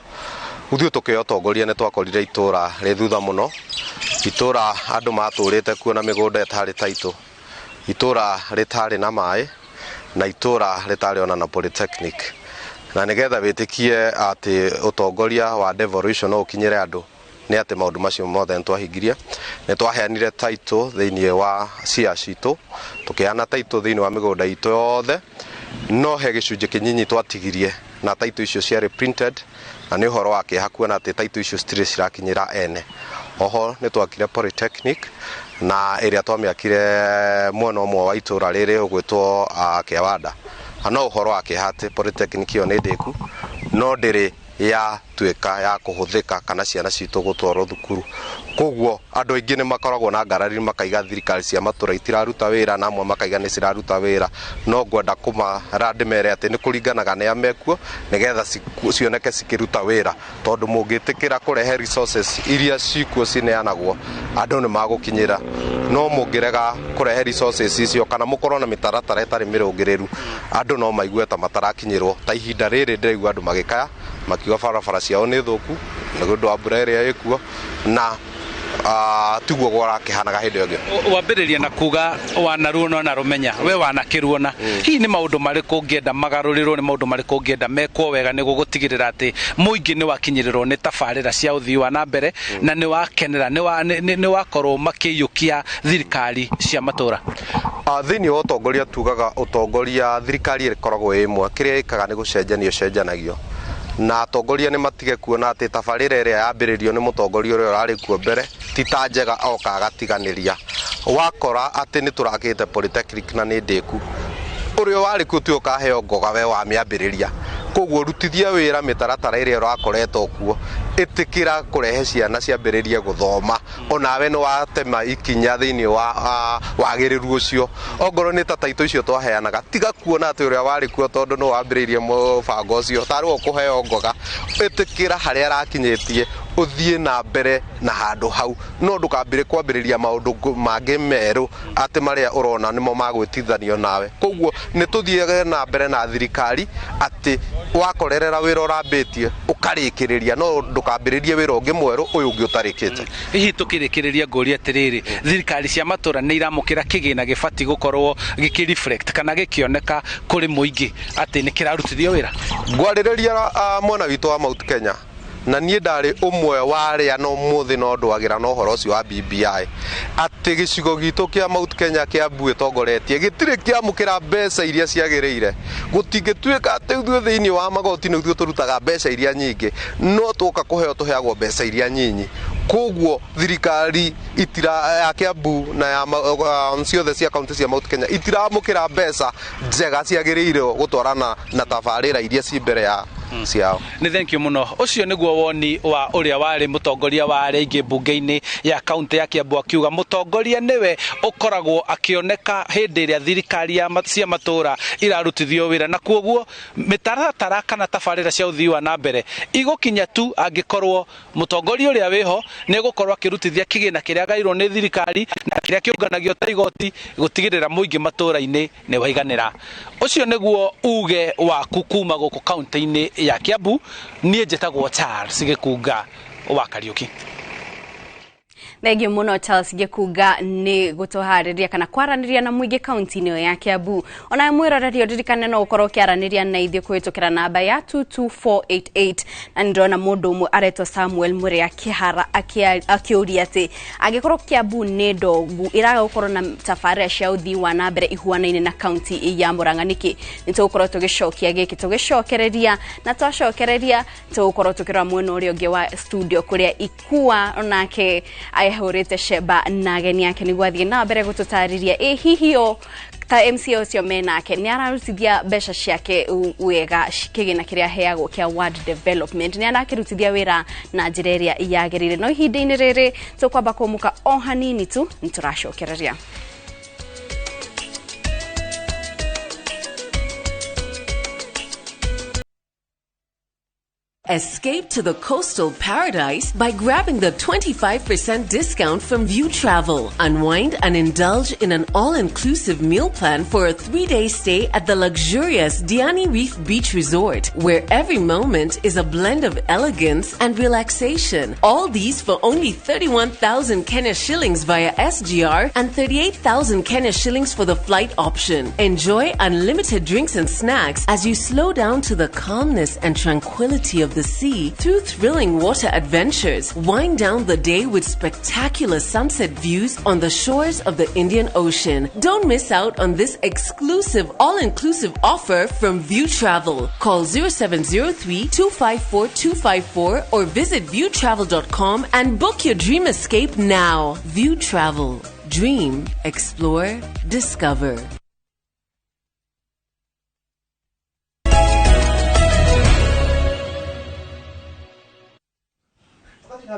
Ithuĩ tũkĩoya ũtongoria nĩ twakorire itũra rĩ thutha mũno, itũra andũ matũrĩte kuo na mĩgũnda ĩtarĩ taitũ, itũra rĩtarĩ na maĩ, na itũra rĩtarĩ ona na polytechnic. Na nĩgetha wĩtĩkie atĩ ũtongoria wa devolution no ũkinyĩre andũ, nĩ atĩ maũndũ macio mothe nĩ twahingirie. Nĩ twaheanire title thĩinĩ wa cia citũ, tũkĩheana title thĩinĩ wa mĩgũnda itũ yothe, no he gĩcunjĩ kĩnyinyi twatigirie, na title icio ciarĩ printed, na nĩ ũhoro wa kĩeha kuona atĩ title icio citirĩ cirakinyĩra ene. Oho nĩ twakire polytechnic, na ĩrĩa twamĩakire mwena ũmwe wa itũra rĩrĩ ũgwĩtwo Kĩawanda. Na no ũhoro wa kĩeha atĩ polytechnic ĩyo nĩ ndĩku, no ndĩrĩ yatuĩka ya kũhũthĩka kana ciana citũ gũtwarwo thukuru. Koguo andũ aingĩ nĩ makoragwo na ngarari, makaiga thirikari cia matũra itiraruta wĩra, na amwe makaiga nĩ ciraruta wĩra. No ngwenda kũmara ndĩmere atĩ nĩ kũringanaga nĩa mekuo nĩgetha cioneke cikĩruta wĩra, tondũ mũngĩtĩkĩra kũrehe resources iria cikuo cineanagwo, andũ nĩ magũkinyĩra. No mũngĩrega kũrehe resources icio kana mũkorwo na mĩtaratara ĩtarĩ mĩrũngĩrĩru, andũ no maigue ta matarakinyĩrwo. Ta ihinda rĩrĩ ndĩraigua andũ magĩkaya makiuga barabara ciao nĩ thũku nĩ ũndũ wa mbura ĩrĩa ĩkuo, na tiguo gwarakĩhanaga hĩndĩ ĩyo ĩngĩ. Wambĩrĩria na kuga wanaruona na rũmenya, we wanakĩruona, hihi nĩ maũndũ marĩkũ ũngĩenda magarũrĩrwo, nĩ maũndũ marĩkũ ũngĩenda mekwo wega nĩguo gũtigĩrĩra atĩ mũingĩ nĩ wakinyĩrĩrwo nĩ tabarĩra cia ũthii wa na mbere na nĩ wakenera, nĩ wakorwo makĩiyũkia thirikari cia matũra? Thĩinĩ wa ũtongoria tugaga ũtongoria thirikari ĩkoragwo ĩ ĩmwe, kĩrĩa ĩkaga nĩ gũcenjanio cenjanagio, na atongoria nĩ matige kuona atĩ tabarĩra ĩrĩa yambĩrĩrio nĩ mũtongoria ũrĩa ũrarĩ kuo mbere ti ta njega, oka agatiganĩria. Wakora atĩ nĩ tũrakĩte polytechnic na nĩ ndĩku, ũrĩa warĩ kuo tiwe ũkaheo ngoga we wamĩambĩrĩria. Koguo rutithia wĩra mĩtaratara ĩrĩa ũrakoretwo kuo, ĩtĩkĩra kũrehe ciana ciambĩrĩrie gũthoma, onawe nĩ watema ikinya thĩinĩ wa wagĩrĩru ũcio. Ongorwo nĩ ta taitũ icio twaheanaga, tiga kuona atĩ ũrĩa warĩ kuo tondũ nĩ wambĩrĩirie mũbango ũcio tarĩ ũkũheo ngoga, ĩtĩkĩra harĩa arakinyĩtie, ũthiĩ na mbere na handũ hau, no ndũkambĩre kwambĩrĩria maũndũ mangĩ merũ atĩ marĩa ũrona nĩmo magwĩtithanio nawe. Koguo nĩ tũthiage na mbere na thirikari atĩ wakorerera wĩra ũrambĩtie ũkarĩkĩrĩria, no ndũkambĩrĩrie wĩra ũngĩ mwerũ ũyũ ũngĩ ũtarĩkĩte. Hihi tũkĩrĩkĩrĩria ngũria atĩrĩrĩ, thirikari cia matũra nĩ iramũkĩra kĩgĩna gĩbatiĩ gũkorwo gĩkĩ reflect kana gĩkĩoneka kũrĩ mũingĩ atĩ nĩ kĩrarutithio wĩra? Ngwarĩrĩria mwena witũ wa Mount Kenya, na niĩ ndarĩ ũmwe wa arĩa no mũthĩ no ndwagĩra na ũhoro ũcio wa BBI, atĩ gĩcigo gitũ kĩa Mount Kenya Kĩambu ĩtongoretie gĩtirĩ kĩamũkĩra mbeca iria ciagĩrĩire. Gũtingĩtuĩka atĩ ithuĩ thĩinĩ wa magoti nĩ ithuĩ tũrutaga mbeca iria nyingĩ, no twoka kũheo tũheagwo mbeca iria nyinyi. Koguo thirikari itira ya Kĩambu na ya ciothe cia kaunti cia Mount Kenya itiramũkĩra mbeca njega ciagĩrĩire gũtwarana na tabarĩra iria ci mbere ya Ciao. Nĩ thank you mũno. Ũcio nĩguo woni wa ũrĩa warĩ mũtongoria wa arĩa aingĩ mbunge-inĩ ya kaunti ya Kiambu, akiuga mũtongoria nĩwe ũkoragwo akĩoneka hĩndĩ ĩrĩa thirikari cia matũũra irarutithio wĩra, na kuoguo mĩtaratara kana tabarĩra cia ũthii wa na mbere igũkinya tu angĩkorwo mũtongoria ũrĩa wĩho nĩ egũkorwo akĩrutithia kĩgĩna kĩrĩa agairwo nĩ thirikari na kĩrĩa kĩũnganagio ta igoti gũtigĩrĩra mũingĩ matũũra-inĩ nĩ waiganĩra. Ũcio nĩguo uge waku kuma gũkũ kaunti-inĩ ya Kiambu. Niĩ njĩtagwo Charles Gĩkunga wa Kariũki. Thengiũ mũno Charles Gĩkunga nĩ gũtũharĩria kana kwaranĩria na mũingĩ kaunti-inĩ ĩyo ya Kiambu. Ona mwĩroreri ũririkane no ũkorwo ũkĩaranĩria na ithuĩ kũhĩtũkĩra namba ya 22488, na nĩ ndĩrona mũndũ ũmwe aretwo Samuel Mũrĩa Kĩhara akĩũria atĩ angĩkorwo Kiambu nĩ ndongu ĩraga gũkorwo na tabarĩra cia ũthii wa na mbere ihuanaine na kaunti ya Murang'a nĩkĩ? Nĩ tũgũkorwo tũgĩcokia gĩkĩ tũgĩcokereria, na twacokereria tũgũkorwo tũkĩrora mwena ũrĩa ũngĩ wa studio kũrĩa Ikua onake ahũrĩte cemba na ageni ake nĩguo athiĩ na mbere gũtũtarĩria ĩ hihi o ta MCA ũcio menake nĩ ararutithia mbeca ciake wega, kĩgĩna kĩrĩa aheagwo kĩa ward development nĩ arakĩrutithia wĩra na njĩra ĩrĩa yagĩrĩire. No ihinda-inĩ rĩrĩ tũkwamba kũmũka o hanini tu, nĩ tũracokereria. Escape to the coastal paradise by grabbing the 25% discount from View Travel. Unwind and indulge in an all-inclusive meal plan for a 3-day stay at the luxurious Diani Reef Beach Resort, where every moment is a blend of elegance and relaxation. All these for only 31,000 Kenya shillings via SGR and 38,000 Kenya shillings for the flight option. Enjoy unlimited drinks and snacks as you slow down to the calmness and tranquility of the sea through thrilling water adventures. Wind down the day with spectacular sunset views on the shores of the Indian Ocean. Don't miss out on this exclusive all-inclusive offer from View Travel. Call 0703 254 254 or visit viewtravel.com and book your dream escape now. View Travel. Dream, explore, discover.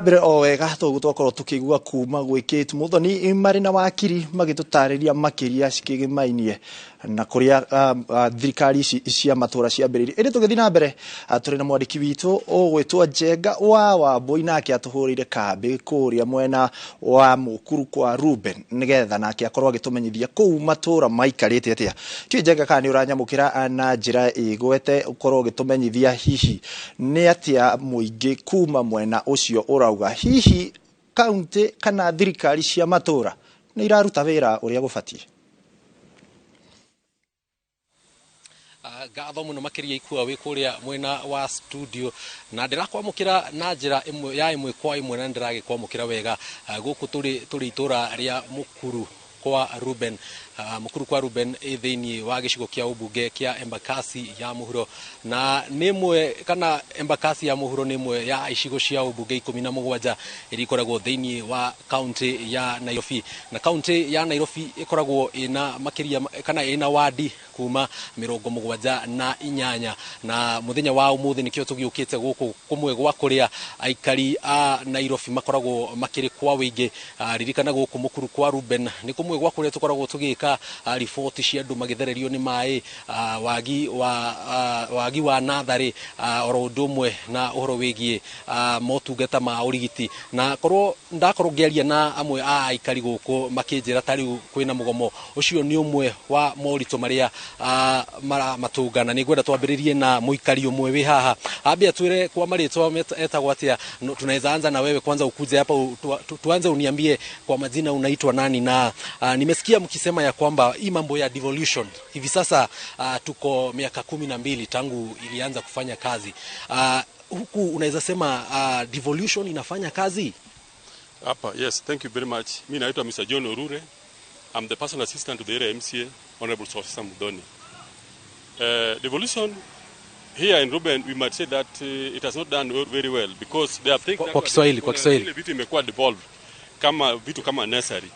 Mbere o wega toguo twakorwo tukĩigua kuma gwĩ Kate Muthoni marĩ na wakiri magĩtũtarĩria makĩria cikĩgĩmainie na kũrĩa thirikari ici cia matũra ciambĩrĩirie. Ĩndĩ tũgĩthiĩ na mbere tũrĩ na mwandĩki witũ ũgwĩtwo Njenga wa Wambũi, nake atũhũrĩire kambĩ kũrĩa mwena wa Mũkuru kwa Ruben nĩgetha nake akorwo agĩtũmenyithia kũu matũra maikarĩte atĩa. Tiũĩ Njenga kana nĩ ũranyamũkĩra na njĩra ĩgwete ũkorwo ũgĩtũmenyithia hihi nĩ atĩa mũingĩ kuma mwena ũcio ũrauga, hihi kaunti kana thirikari cia matũra nĩ iraruta wĩra ũrĩa gũbatiĩ. Ngatho muno makiria Ikua wi kuria mwena wa studio, na ndirakwamukira na njira imwe ya imwe kwa imwe, na ndiragikwamukira wega guku turi itura ria Mukuru kwa Ruben. Mukuru kwa Ruben thĩinĩ wa gĩcigo kĩa ũmbunge kĩa Embakasi ya Mũhuro, na nĩ ĩmwe kana Embakasi ya Mũhuro nĩ ĩmwe ya icigo cia ũmbunge 17 iria ikoragwo thĩinĩ wa kaunti ya Nairobi, na kaunti ya Nairobi ĩkoragwo ĩna makĩria kana ĩna wadi kuma 78, na mũthenya wa ũmũthĩ nĩkĩo tũgĩũkĩte gũkũ kũmwe gwa kũrĩa aikari a Nairobi makoragwo makĩrĩ kwa wĩingĩ. Ririkana gũkũ Mukuru kwa Ruben nĩ kũmwe gwa kũrĩa tũkoragwo tũgĩka riboti cia andũ magĩthererio nĩ maĩ, wagi wa natharĩ, oro ũndũ ũmwe na ũhoro wĩgiĩ motungata ma ũrigiti. Na korwo ndakorwo ngĩaria na amwe a aikari gũkũ makĩnjĩra ta rĩu kwĩna mũgomo, ũcio nĩ ũmwe wa moritũ marĩa maramatũnga. Na nĩngwenda twambĩrĩrie na mũikari ũmwe wĩ haha, ambe atwĩre kwa marĩtwa etagwo atĩa. Tunaweza anza na wewe kwanza, ukuje hapa tuanze uniambie kwa majina unaitwa nani, na nimesikia mkisema ya kwamba hii mambo ya devolution hivi sasa tuko miaka 12 tangu ilianza kufanya kazi. Huku unaweza sema devolution inafanya kazi hapa? Yes, thank you very much. Mimi naitwa Mr. John Orure. I'm the personal assistant to the area MCA, Honorable Sofisa Mudoni. Devolution here in Ruben, we might say that it has not done very well because there are things kwa Kiswahili, kwa Kiswahili vitu imekuwa devolved kama vitu kama nursery,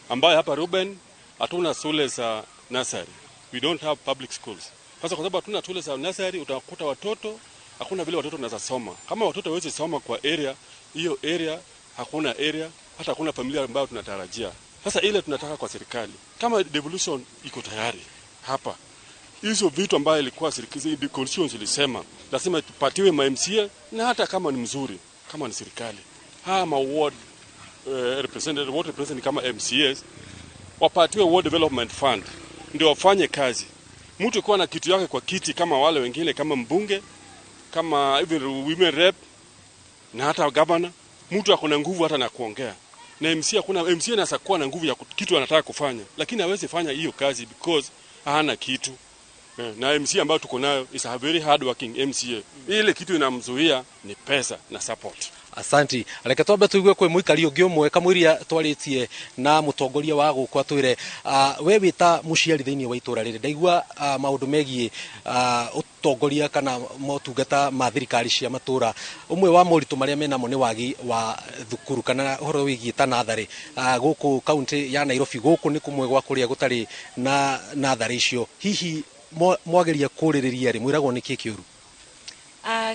ambayo hapa Ruben hatuna shule za nursery. We don't have public schools. Sasa kwa sababu hatuna shule za nursery, utakuta watoto Hakuna vile watoto wanaweza soma. Kama watoto hawezi soma kwa area hiyo, area hakuna area, hata hakuna familia ambayo tunatarajia. Sasa ile tunataka kwa serikali, kama devolution iko tayari hapa, hizo vitu ambayo ilikuwa serikali constitution ilisema lazima tupatiwe ma MCA, na hata kama ni mzuri, kama ni serikali, haya ma ward representative, ward representative kama MCAs wapatiwe ward development fund ndio wafanye kazi. Mtu kuwa na kitu yake kwa kiti kama wale wengine, kama mbunge, kama even women rep na hata governor, mtu akona nguvu hata na kuongea. Na MC hakuna, MC anaweza kuwa na nguvu ya kitu anataka kufanya, lakini hawezi fanya hiyo kazi because hana kitu. Na MC ambayo tuko nayo is a very hard working MCA. Ile kitu inamzuia ni pesa na support. Asanti. Reke twambe tuigue kwi muikari ungi umwe kamwiria twaritie na mutongoria wa guku atwire we wita muciari thiini wa itura riri ndaigua maundu megie utongoria kana motungata ma thirikari cia matura. Umwe wa moritu maria menamo ni wagi wa thukuru kana uhoro wigie ta nathari guku kaunti ya Nairobi. Guku ni kumwe gwa kuria gutari na nathari icio. Hihi mwageria kuririria ri mwiragwo ni ki kiuru?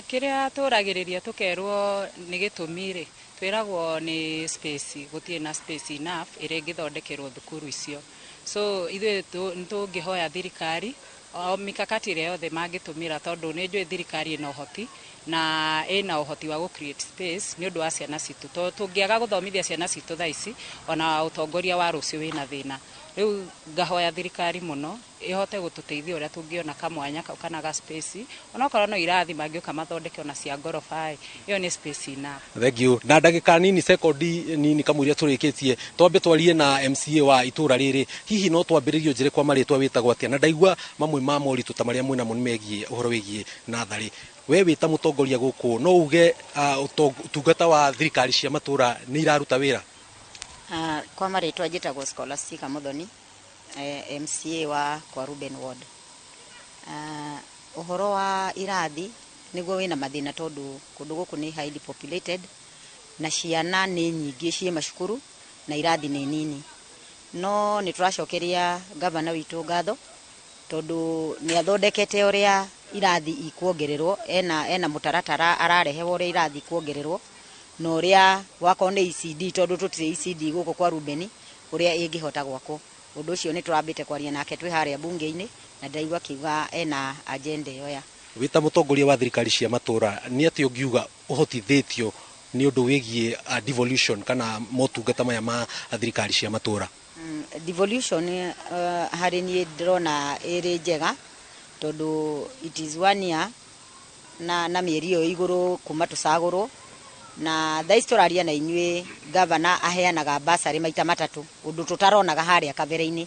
Kiria turagiriria tukerwo ni gitumi ri twiragwo ni space, gutirĩ na space enough ĩrĩa ĩngĩthondekerwo thukuru icio. So ithuĩ nĩtũngĩhoya thirikari o mikakati ĩrĩa yothe mangĩtũmĩra, tondũ nĩ njũĩ thirikari ĩna ũhoti na ĩna ũhoti wa gũ create space nĩ ũndũ wa ciana citũ. Tondũ tũngĩaga gũthomithia ciana citũ thaa ici, ona ũtongoria wa rũciũ wĩna thĩna. Rĩu ngahoya thirikari mũno ihote gũtũteithia ũrĩa tũngĩona kamwanya kau kana ga space, onokorwo no irathi mangĩũka mathondeke ona cia ngoroba, ĩyo nĩ space enough. Thank you. Na ndagĩka nini, sekondi nini kamũiria tũrĩkĩtie, twambe twarie na MCA wa itũra rĩrĩ. Hihi no twambĩrĩrie njĩre kwa marĩtwa wĩtagwo atĩa? Na ndaigua mamwe ma moritũ ta marĩa mwĩnamo nĩ megiĩ ũhoro wĩgiĩ natharĩ. We wĩta mũtongoria gũkũ no uge ũtungata wa thirikari cia matũra nĩ iraruta wĩra? Kwa marĩtwa njĩtagwo Scholastica Muthoni, MCA wa kwa Ruben Ward. Ũhoro wa irathi nĩguo wĩna mathĩna, tondũ kũndũ gũkũ nĩ highly populated na ciana nĩ nyingĩ ciĩ macukuru na irathi nĩ nini. No nĩ tũracokeria gavana witũ ngatho, tondũ nĩ athondekete ũrĩa irathi ikuongererwo, ena mũtaratara ararehe ũrĩa irathi ikuongererwo na ũrĩa wakorwo nĩ ECD, tondũ tũtirĩ ECD gũkũ kwa Rubeni ũrĩa ĩngĩhota gwakwo. Ũndũ ũcio nĩ tũrambĩte kwaria nake twĩ harĩa bunge-inĩ na ndaigua akiuga ena agenda ĩyo ya Wĩta mũtongoria wa thirikari cia matũra, nĩ atĩ ũngiuga ũhotithĩtio nĩ ũndũ wĩgiĩ devolution kana motungata maya ma thirikari cia matũra? Devolution harĩ niĩ ndĩrona ĩrĩ njega, tondũ it is one year na mĩeri ĩyo igũrũ kuma tũcagũrwo, na thaa ici tũraria na inyuĩ gavana aheanaga basarĩ maita matatũ, ũndũ tũtaronaga harĩa kabere-inĩ.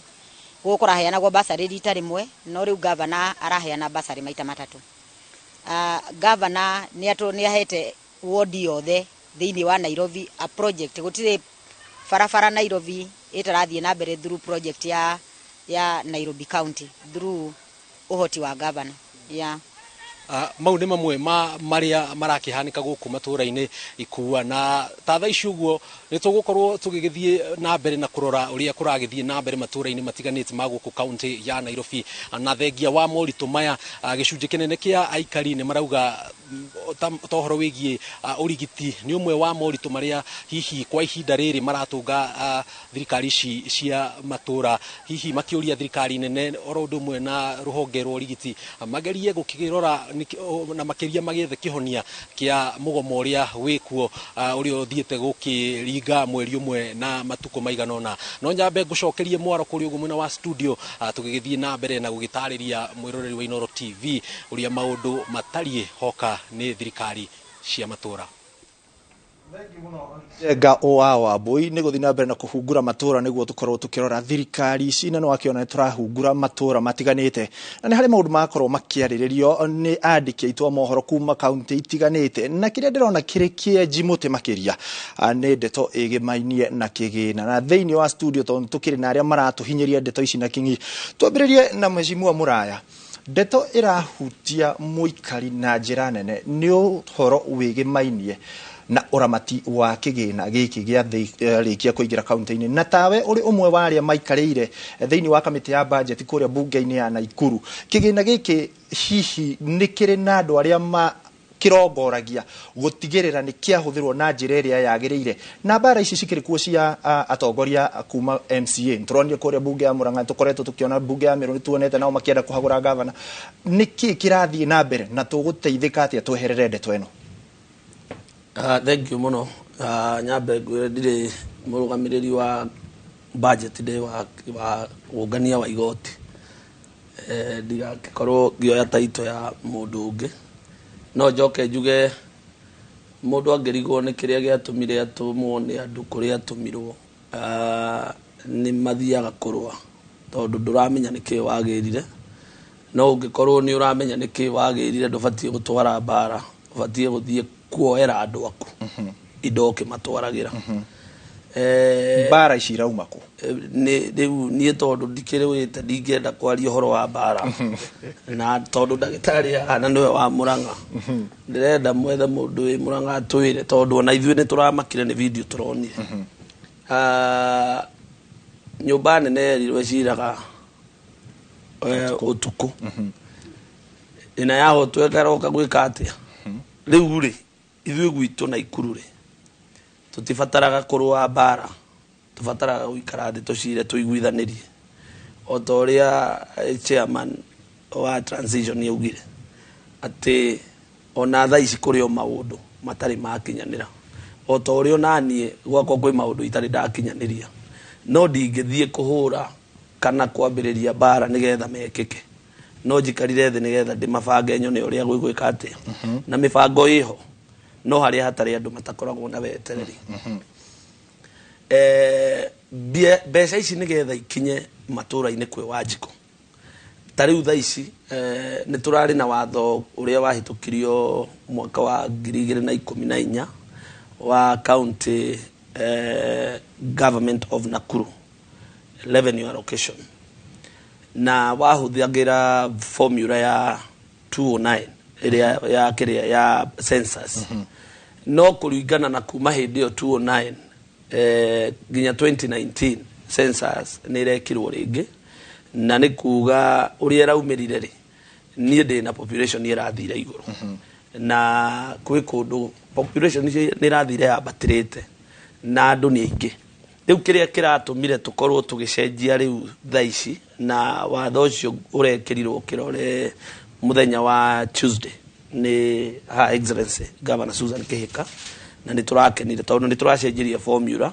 Gũkũ kũraheanagwo basarĩ rita rĩmwe, no rĩu gavana araheana basarĩ maita matatũ. Gavana nĩ ahete ward yothe thĩinĩ wa Nairobi a project. Gũtirĩ barabara Nairobi ĩtarathiĩ na mbere through project ya Nairobi County through ũhoti wa gavana. Yeah. Mau nĩ mamwe ma marĩa marakĩhanĩka gũkũ matũra-inĩ ikua, na ta thaa ici ũguo nĩ tũgũkorwo tũgĩgĩthiĩ na mbere na kũrora ũrĩa kũragĩthiĩ na mbere matũra-inĩ matiganĩte ma gũkũ kaunti ya Nairobi. Na thengia wa moritũ maya, gĩcunjĩ kĩnene kĩa aikari nĩ marauga ta ũhoro wĩgiĩ ũrigiti nĩ ũmwe wa moritũ marĩa hihi kwa ihinda rĩrĩ maratũnga thirikari ici cia matũra, hihi makĩũria thirikari nene oro ũndũ ũmwe na rũhonge rwa ũrigiti magerie gũkĩrora na makĩria magĩethe kĩhonia kĩa mũgomo ũrĩa wĩkuo ũrĩa ũthiĩte gũkĩringa mweri ũmwe na matukũ maigana ũna. No nyambe ngũcokerie mwaro kũrĩ ũguo mwena wa studio, tũgĩgĩthiĩ na mbere na gũgĩtarĩria mwĩroreri wa Inooro TV ũrĩa maũndũ matariĩ hoka nĩ thirikari cia matũra. Njenga wa Wambui nĩ gũthiĩ na mbere na kũhungura matũra nĩguo tũkorwo tũkĩrora thirikari ici, na nĩwakĩona nĩ tũrahungura matũra matiganĩte, na nĩ harĩ maũndũ makorwo makĩarĩrĩrio nĩ andĩki aitũ a mohoro kuma kaunti itiganĩte, na kĩrĩa ndĩrona kĩrĩ kĩenji mũtĩ makĩria nĩ ndeto ĩgĩmainie na kĩgĩna. Na thĩinĩ wa studio tondũ tũkĩrĩ na arĩa maratũhinyĩria ndeto ici na kĩng'i, twambĩrĩrie na Mheshimiwa Muraya. Ndeto ĩrahutia mũikari na njĩra nene nĩ ũhoro wĩgĩmainie na ũramati wa kĩgĩna gĩkĩ gĩa rĩkia kũingĩra kaunti-inĩ, na tawe ũrĩ ũmwe wa arĩa maikarĩire thĩinĩ wa kamĩtĩ ya budget kũrĩa bunge-inĩ ya Naikuru, kĩgĩna gĩkĩ hihi nĩ kĩrĩ na andũ arĩa Kĩrongoragia gũtigĩrĩra nĩ kĩahũthĩrwo na njĩra ĩrĩa yagĩrĩire. Na mbara ici cikĩrĩ kuo cia atongoria kuma MCA, nĩtũronire kũrĩa mbunge ya Murang'a, tũkoretwo tũkĩona mbunge ya Meru, nĩtuonete nao makĩenda kũhagũra gavana. Nĩkĩ kĩrathiĩ na mbere na tũgũteithĩka atĩa tweherere ndeto ĩno? Thank you mũno. Nyambe ngwĩre ndirĩ mũrũgamĩrĩri wa budget, ndĩ wa ũngania wa igoti. Ndigagĩkorwo ngĩoya taito ya mũndũ ũngĩ. No njoke njuge mũndũ angĩrigwo nĩ kĩrĩa gĩatũmire atũmwo nĩ andũ kũrĩa atũmirwo, nĩ mathiaga kũrũa tondũ ndũramenya nĩkĩĩ wagĩrire. No ũngĩkorwo nĩ ũramenya nĩkĩĩ wagĩrire, ndũbatiĩ gũtwara mbara, ũbatiĩ gũthiĩ kuoera andũ aku indo ũkĩmatwaragĩra. Mbara ici irauma kũ? Nĩ rĩu niĩ tondũ ndikĩrũĩte ndingĩenda kwaria ũhoro wa mbara, na tondũ ndagĩtarĩ haha na nĩwe wa Murang'a, ndĩrenda mwethe mũndũ wĩ Murang'a atwĩre, tondũ ona ithuĩ nĩ tũramakire nĩ video tũronire. Nyũmba nene yerirwo ĩciraga ũtukũ, ĩna yahotwo ĩkaroka gwĩka atĩa? Rĩu rĩ, ithuĩ gwitũ Naikuru rĩ, tũtibataraga kũrũa mbara, tũbataraga gũikara thĩ tũcire tũiguithanĩrie, o ta ũrĩa chairman wa transition yaugire atĩ ona thaa ici kũrĩ o maũndũ matarĩ makinyanĩra, o ta ũrĩa onaniĩ gwakwa kwĩ maũndũ itarĩ ndakinyanĩria, no ndingĩthiĩ kũhũra kana kwambĩrĩria mbara nĩgetha mekĩke. No njikarire thĩ nĩgetha ndĩmabange nyone ũrĩa gwĩgwĩka atĩa, na mĩbango ĩho, no harĩa hatarĩ andũ matakoragwo na wetereri. Mbeca ici nĩgetha ikinye matũra-inĩ kwĩ Wanjikũ, ta rĩu thaa ici nĩ tũrarĩ na watho ũrĩa wahĩtũkirio mwaka wa 2014 wa county government of Nakuru revenue allocation, na wahũthagĩra formula ya 209 ĩrĩa ya kĩrĩa ya census. No kũringana na kuma hĩndĩ ĩyo 209 nginya 2019 census nĩ ĩrekirwo rĩngĩ, na nĩ kuga ũrĩa ĩraumĩrire rĩ, niĩ ndĩ na population ĩrathire igũrũ, na kwĩ kũndũ population nĩ ĩrathire yambatĩrĩte na andũ nĩ aingĩ. Rĩu kĩrĩa kĩratũmire tũkorwo tũgĩcenjia rĩu thaa ici, na watho ũcio ũrekĩrirwo kĩrore mũthenya wa Tuesday nĩ Her Excellency Governor Susan Kihika, na nĩ tũrakenire tondũ nĩ tũracenjirie formula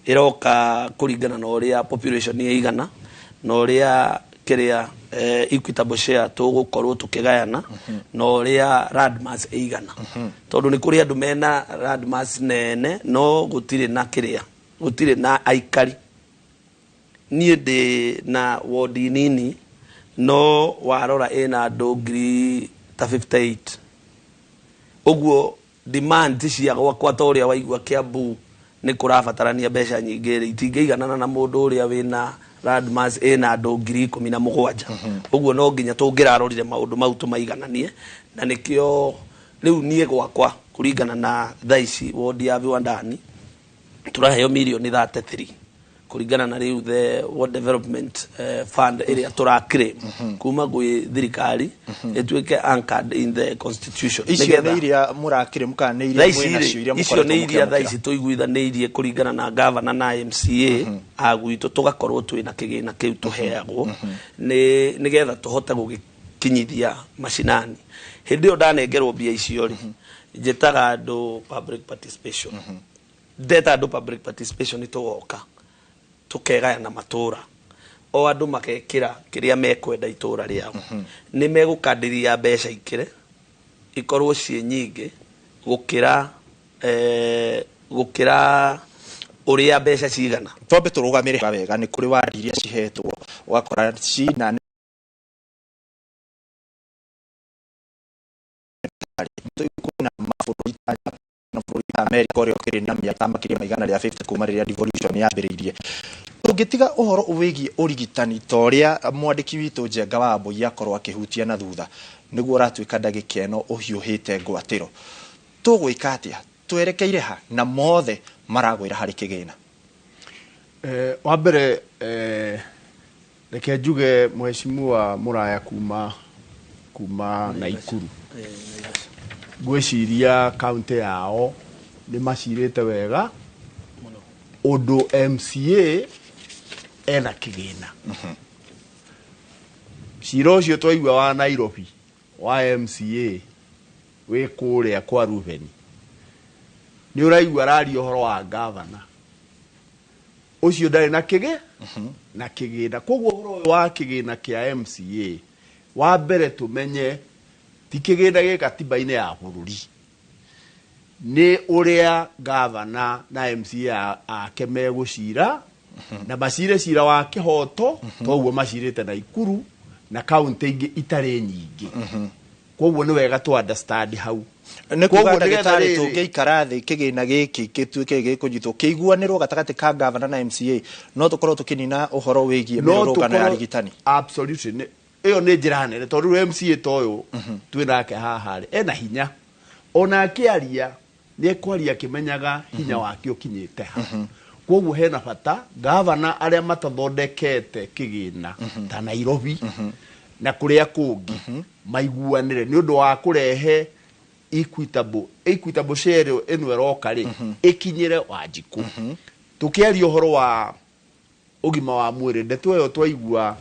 ĩroka kũringana na ũrĩa population ĩigana na ũrĩa kĩrĩa equitable share tũgũkorwo tũkĩgayana na ũrĩa landmass ĩigana, tondũ nĩ kũrĩ andũ mena landmass nene no gũtirĩ na kĩrĩa, gũtirĩ na aikari. Niĩ ndĩ na wodi nini no warora ĩna andũ ngiri ta 58, ũguo demand cia gwakwa ta ũrĩa waigua Kiambu nĩ kũrabatarania mbeca nyingĩ rĩ, itingĩiganana na mũndũ ũrĩa wĩna landmass ĩna andũ 17,000. Ũguo no nginya tũngĩrarorire maũndũ mau tũmaigananie, na nĩkĩo rĩu niĩ gwakwa kũringana na thaa ici wodi ya Viwandani tũraheo mirioni 33 kũringana na rĩu the World Development Fund ĩrĩa tũra claim kuma gwĩ thirikari ĩtuĩke anchored in the constitution. Icio nĩ iria mũrakire kana nĩ iria Thaa ici mwĩnacio rĩ, iria icio nĩ mũkoretwo iria thaa mũkĩamũkĩra? ici tũiguithanĩirie kũringana na gavana na MCA a gwitũ, tũgakorwo twĩna kĩgĩna kĩu tũheagwo nĩ nĩgetha tũhote gũgĩkinyithia macinani. Hĩndĩ ĩyo ndanengerwo mbia icio rĩ, njĩtaga andũ public participation. Ndeta andũ public participation, tũgoka tũkegayana matũra, o andũ magekĩra kĩrĩa mekwenda itũra rĩao. Nĩ megũkadiria mbeca ikĩre ikorwo ciĩ nyingĩ gũkĩra ũrĩa mbeca cigana. Twambe tũrũgamĩre wega, nĩ kũrĩ wadi iria cihetwo ũgakora cina kwĩna mabũrũri ta na bũrũri ta America ũrĩa ũkĩrĩ na mĩaka makĩria ma 150 kuma rĩrĩa devolution yambĩrĩirie. Tũngĩtiga ũhoro wĩgiĩ ũrigitani ta ũrĩa mwandĩki witũ Njenga wa Mbui akorwo akĩhutia na thutha, nĩguo ũratuĩka ndagĩka ĩno ũhiũhĩte ngwatĩro, tũgwĩka atĩa? Twerekeire ha na mothe maragwĩra harĩ kĩgĩna? Wa mbere, reke njuge mheshimiwa Mũraya kuma Naikuru Ngwĩciria kaunti yao nĩ macirĩte wega ũndũ MCA ena kĩgĩna. Cira ũcio twaigua wa Nairobi wa MCA wĩ kũrĩa kwa Ruben, nĩ ũraigua araria ũhoro wa gavana ũcio ndarĩ na kĩgĩ na kĩgĩna. Koguo ũhoro ũyũ wa kĩgĩna kĩa MCA, wa mbere tũmenye ti kĩgĩna gĩ katiba-inĩ ya bũrũri, nĩ ũrĩa gavana na MCA ake megũcira na macire cira wa kĩhoto, toguo macirĩte Naikuru na kaunti ingĩ itarĩ nyingĩ. Koguo nĩ wega tũ understand hau. Nĩ kuga Koguo nĩgetha ndagĩtarĩ rĩrĩ- tũngĩikara thĩ kĩgĩna gĩkĩ gĩtuĩke gĩkũnyitwo kĩiguanĩrwo gatagatĩ ka gavana na MCA, no tũkorwo tũkĩnina ũhoro wĩgiĩ No mĩrũrũngano ya tũkorwo- arigitani. Absolutely. Ĩyo nĩ njĩra nene, tondũ rĩu MCA ta ũyũ twĩ nake haha rĩ, ena hinya, ona akĩaria nĩ ekwaria akĩmenyaga hinya wake ũkinyĩte ha. Koguo hena bata gavana arĩa matathondekete kĩgĩna ta Nairobi na kũrĩa kũngĩ maiguanĩre nĩ ũndũ wa kũrehe equitable share ĩno ĩroka rĩ, ĩkinyĩre Wanjikũ. Tũkĩaria ũhoro wa ũgima wa mwĩrĩ, ndeto ĩyo twaigua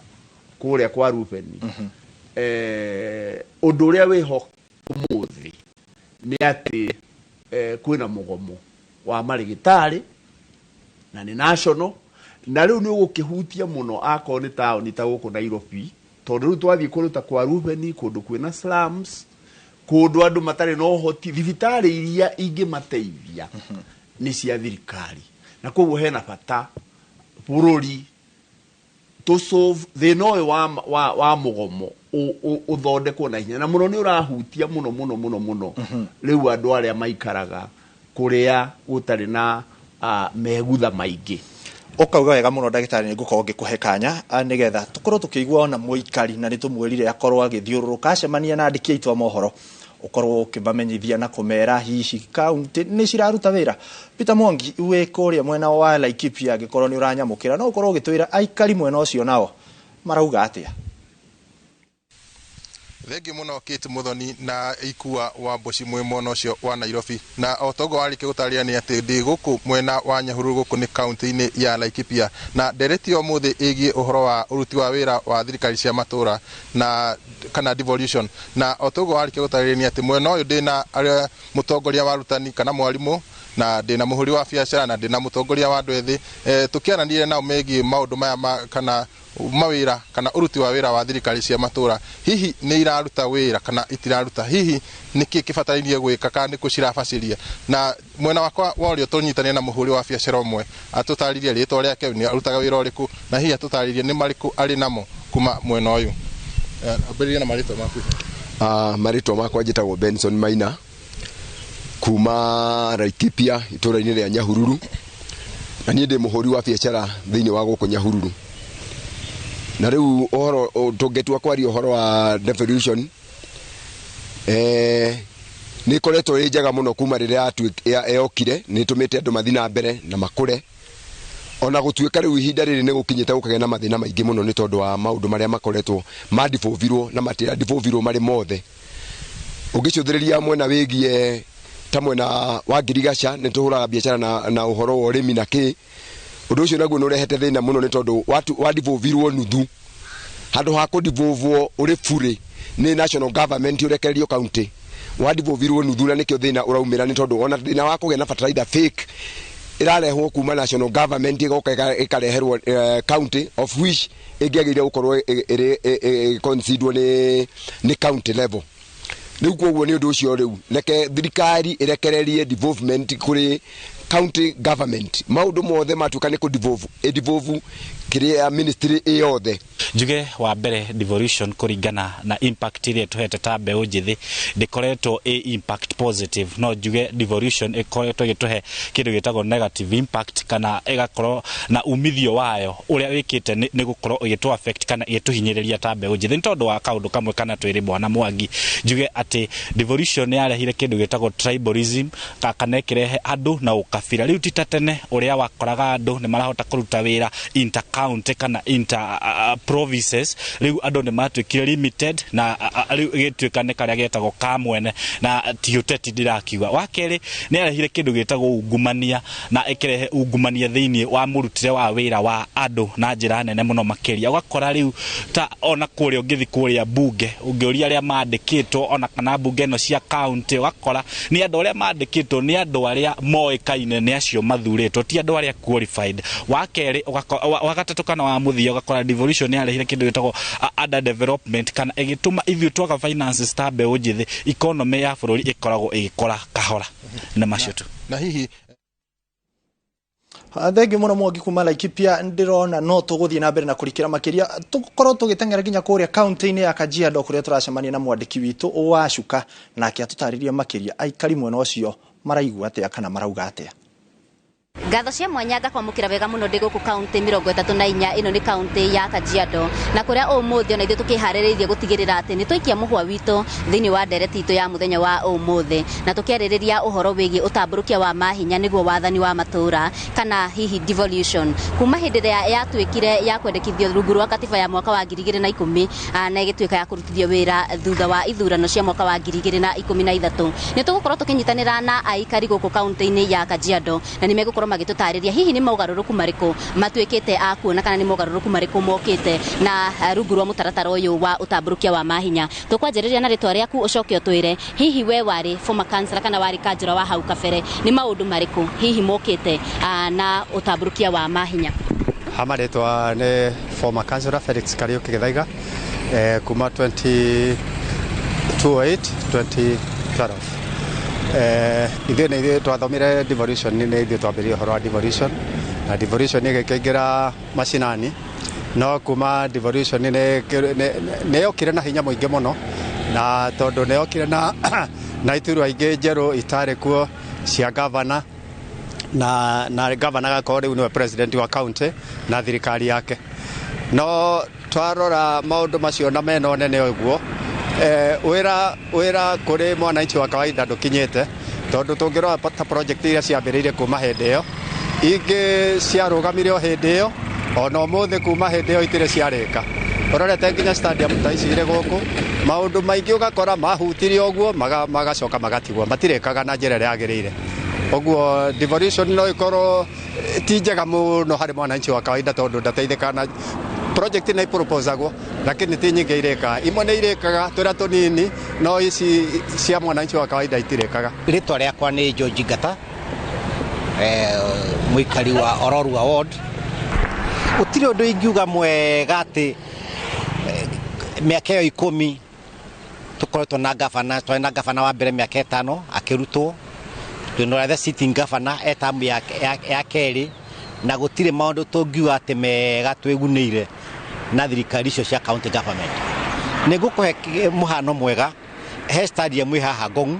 kũrĩa kwa Ruben, ũndũ ũrĩa wĩho ũmũthĩ nĩ atĩ kwĩna mũgomo wa marĩgĩtarĩ na nĩ national, na rĩu nĩ ũgũkĩhutia mũno akorwo nĩ taũni ta gũkũ Nairobi, tondũ rĩu twathiĩ kũndũ ta kwa Ruben, kũndũ kwĩna slums, kũndũ andũ matarĩ na ũhoti, thibitarĩ iria ingĩmateithia nĩ cia thirikari, na koguo hena bata bũrũri to solve thĩna ũyũ wa mũgomo ũthondekwo na hinya, na mũno nĩ ũrahutia mũno mũno mũno mũno rĩu andũ arĩa maikaraga kũrĩa gũtarĩ na megutha maingĩ. Ũkauga wega mũno ndagĩtarĩ, nĩ ngũkorwo ngĩkũhe kanya nĩgetha tũkorwo tũkĩigua ona mũikari, na nĩ tũmwĩrire akorwo agĩthiũrũrũka acemania na andĩki aitũ a mohoro, ũkorwo ũkĩmamenyithia na kũmera hihi kaunti nĩ ciraruta wĩra. Peter Mwangi wĩ kũrĩa mwena wa Laikipia, angĩkorwo nĩ ũranyamũkĩra, no ũkorwo ũgĩtwĩra aikari mwena ũcio nao marauga atĩa. Thengi muno Kate Muthoni na Ikua wa Mboci mwĩ mwena ũcio wa Nairobi. Na o toguo warĩkia gũtarĩria nĩ atĩ ndĩ gũkũ mwena wa Nyahururu, gũkũ nĩ kaunti-inĩ ya Laikipia, na ndereti ũmũthĩ ĩgiĩ ũhoro wa ũruti wa wĩra wa thirikari cia matũra na kana devolution. Na o toguo warĩkia gũtarĩria nĩ atĩ mwena ũyũ ndĩna arĩa mũtongoria wa arutani kana mwarimũ, na ndĩna mũhũri wa biacara, na ndĩna mũtongoria wa andũ ethĩ, tũkĩaranĩria nao megiĩ maũndũ maya kana mawĩra kana ũruti wa wĩra wa thirikari cia matũra, hihi nĩ iraruta wĩra kana itiraruta, hihi nĩkĩ kĩbatarainie gwĩka kana nĩkũ cirabacĩria. Na mwena wakwa wa ũrĩo tũnyitanĩre na mũhũri wa biacara ũmwe atũtarĩrie rĩtwa rĩake, nĩ arutaga wĩra ũrĩkũ, na hihi atũtarĩrie nĩ marĩkũ arĩ namo kuma mwena ũyũ. Ambĩrĩria na marĩtwa maku. Marĩtwa makwa njĩtagwo Benson Maina kuma Laikipia itũra-inĩ rĩa Nyahururu, na niĩ ndĩ mũhũri wa biacara thĩinĩ wa gũkũ Nyahururu. Na rĩu ũhoro tũngĩtua kwaria ũhoro wa devolution, nĩ ĩkoretwo ĩ njega mũno kuma rĩrĩa yokire, nĩ ĩtũmĩte andũ mathiĩ na mbere na makũre, ona gũtuĩka rĩu ihinda rĩrĩ nĩ gũkinyĩte gũkagĩa na mathĩna maingĩ mũno nĩ tondũ wa maũndũ marĩa makoretwo mandibovirwo na matirandibovirwo marĩ mothe. Ũngĩcũthĩrĩria mwena wĩgiĩ ta mwena wa ngirigaca, nĩ tũhũraga biacara na ũhoro wa ũrĩmi na kĩ, ũndũ ũcio naguo nĩ ũrehete thĩna mũno nĩ tondũ wandibovirwo nuthu, handũ ha kũndivovwo ũrĩ burĩ nĩ national government ũrekererio county, wandibovirwo nuthu, na nĩkĩo thĩna ũraumĩra nĩ tondũ ona thĩna wa kũgĩa na fertilizer fake ĩrarehwo kuma national government ĩgoka ĩkareherwo county, of which ĩngĩagĩrĩire gũkorwo ĩconsiderwo nĩ county level. Rĩu koguo nĩ ũndũ ũcio rĩu reke thirikari ĩrekererie devolvement kũrĩ county government, maũndũ mothe matuĩka nĩ kũ-devolve, ĩ-devolve kĩrĩa ministry ĩ yothe. Njuge wa mbere devolution kũringana na impact ĩrĩa ĩtũhete ta mbeũ njĩthĩ ndĩkoretwo ĩ impact positive, no njuge devolution ĩkoretwo ĩgĩtũhe kĩndũ gĩtagwo negative impact, kana ĩgakorwo na umithio wayo ũrĩa wĩkĩte nĩ gũkorwo ĩgĩtũ affect kana ĩgĩtũhinyĩrĩria ta mbeũ njĩthĩ nĩ tondũ wa kaũndũ kamwe kana twĩrĩ. Bwana Mwangi, njuge atĩ devolution nĩ yarehire kĩndũ gĩtagwo tribalism kana ĩkĩrehe andũ na ũkabira. ũkabira. Rĩu ti ta tene ũrĩa wakoraga andũ nĩ marahota kũruta wĩra inter county kana inter provinces. Rĩu andũ nĩ matuĩkire limited na rĩu ĩgĩtuĩka nĩ karĩa getagwo ka mwene na ti ũteti ndĩrakiuga. Wa kerĩ, nĩ arehire kĩndũ gĩtagwo ungumania na ĩkĩrehe ungumania thĩinĩ wa mũrutĩre wa wĩra wa andũ na njĩra nene mũno makĩria. Ũgakora rĩu ta ona kũrĩa ũngĩthi kũrĩa bunge, ũngĩũria arĩa mandĩkĩtwo ona kana bunge ĩno cia county, ũgakora nĩ andũ arĩa mandĩkĩtwo nĩ andũ arĩa moĩkaine, nĩ acio mathurĩtwo, ti andũ arĩa qualified. Wa kerĩ, wa gatatũ kana wa mũthia, ũgakora devolution nĩ yarehire kĩndũ gĩtagwo under development kana ĩgĩtũma ithuĩ twaga finances ta mbeũ njĩthĩ, economy ya bũrũri ĩkoragwo ĩgĩkũra kahora na macio tu. Na hihi Thengiũ mũno Mwangi kuma Laikipia. Ndĩrona no tũgũthiĩ na mbere na kũrikĩra makĩria, tũkorwo tũgĩteng'era nginya kũrĩa kaunti-inĩ ya Kajiado kũrĩa tũracemania na mwandĩki witũ wa Cuka, nake atũtarĩrie makĩria aikari mwena ũcio maraigua atĩa kana marauga atĩa. Ngatho cia mwanya ngakwamũkĩra wega mũno ndĩ gũkũ kaunti 34. Ĩno nĩ kaunti ya Kajiado na kũrĩa ũmũthĩ ona ithuĩ tũkĩharĩrĩirie gũtigĩrĩra atĩ nĩ twaikia mũhwa witũ thĩinĩ wa ndereti itũ ya mũthenya wa ũmũthĩ, na tũkĩarĩrĩria ũhoro wĩgiĩ ũtambũrũkia wa mahinya nĩguo wathani wa matũũra kana hihi devolution. Kuma hĩndĩ ĩrĩa yatuĩkire ya kwendekithio rungu rwa katiba ya mwaka wa 2010 na ĩgĩtuĩka ya kũrutithio wĩra thutha wa ithurano cia mwaka wa 2013, nĩ tũgũkorwo tũkĩnyitanĩra na aikari gũkũ kaunti-inĩ ya Kajiado na nĩ megũkorwo magĩtũtarĩria hihi nĩ mogarũrũku marĩkũ matuĩkĩte a kuona kana nĩ mogarũrũku marĩkũ mokĩte na rungu rwa mũtaratara ũyũ wa ũtambũrũkia wa mahinya. Tũkwanjĩrĩria na rĩtwa rĩaku, ũcoke ũtwĩre hihi we warĩ former councillor kana warĩ kanjũra wa hau kabere, nĩ maũndũ marĩkũ hihi mokĩte na ũtambũrũkia wa mahinya. Hama rĩtwa nĩ former councillor Felix Kariuki Githaiga, kuma 2008 2012. Ithuĩ nĩ ithuĩ twathomire devolution, nĩ ithuĩ twambĩrĩrie ũhoro wa devolution na devolution ĩgĩkĩingĩra macinani, no kuma devolution nĩ yokire na hinya mũingĩ mũno, na tondũ nĩ yokire na iturwa ingĩ njerũ itarĩ kuo cia gavana, na gavana agakorwo rĩu nĩwe president wa county na thirikari yake. No twarora maũndũ macio na mena ũnene ũguo, wĩra kũrĩ mwananchi wa kawaida ndũkinyĩte, tondũ tũngĩrora ta project iria ciambĩrĩirie kuma hĩndĩ ĩyo, ingĩ ciarũgamire o hĩndĩ ĩyo, ona ũmũthĩ kuma hĩndĩ ĩyo itirĩ ciarĩka. Ũrorete nginya stadium ta ici irĩ gũkũ, maũndũ maingĩ ũgakora mahutirie ũguo magacoka magatigwo, matirĩkaga na njĩra ĩrĩa yagĩrĩire. Ũguo devolution no ĩkorwo ti njega mũno harĩ mwananchi wa kawaida, tondũ ndateithĩkaga na project nĩ proposagwo, lakini ti nyingĩ irĩkaga. Imwe nĩ irĩkaga tũrĩa tũnini, no ici cia mwananchi wa kawaida itirĩkaga. Rĩtwa rĩakwa nĩ George Ngata, mũikari wa Ororua Ward. Gũtirĩ ũndũ ingiuga mwega atĩ mĩaka ĩyo 10 tũkoretwo na gavana, twarĩ na gavana wa mbere mĩaka 5 akĩrutwo, twĩna the sitting governor e tamu ya kerĩ, na gũtirĩ maũndũ tũngiuga atĩ mega twĩgunĩire na thirikari icio cia county government. Nĩ ngũkũhe mũhano mwega, he stadium ĩ haha Ngong,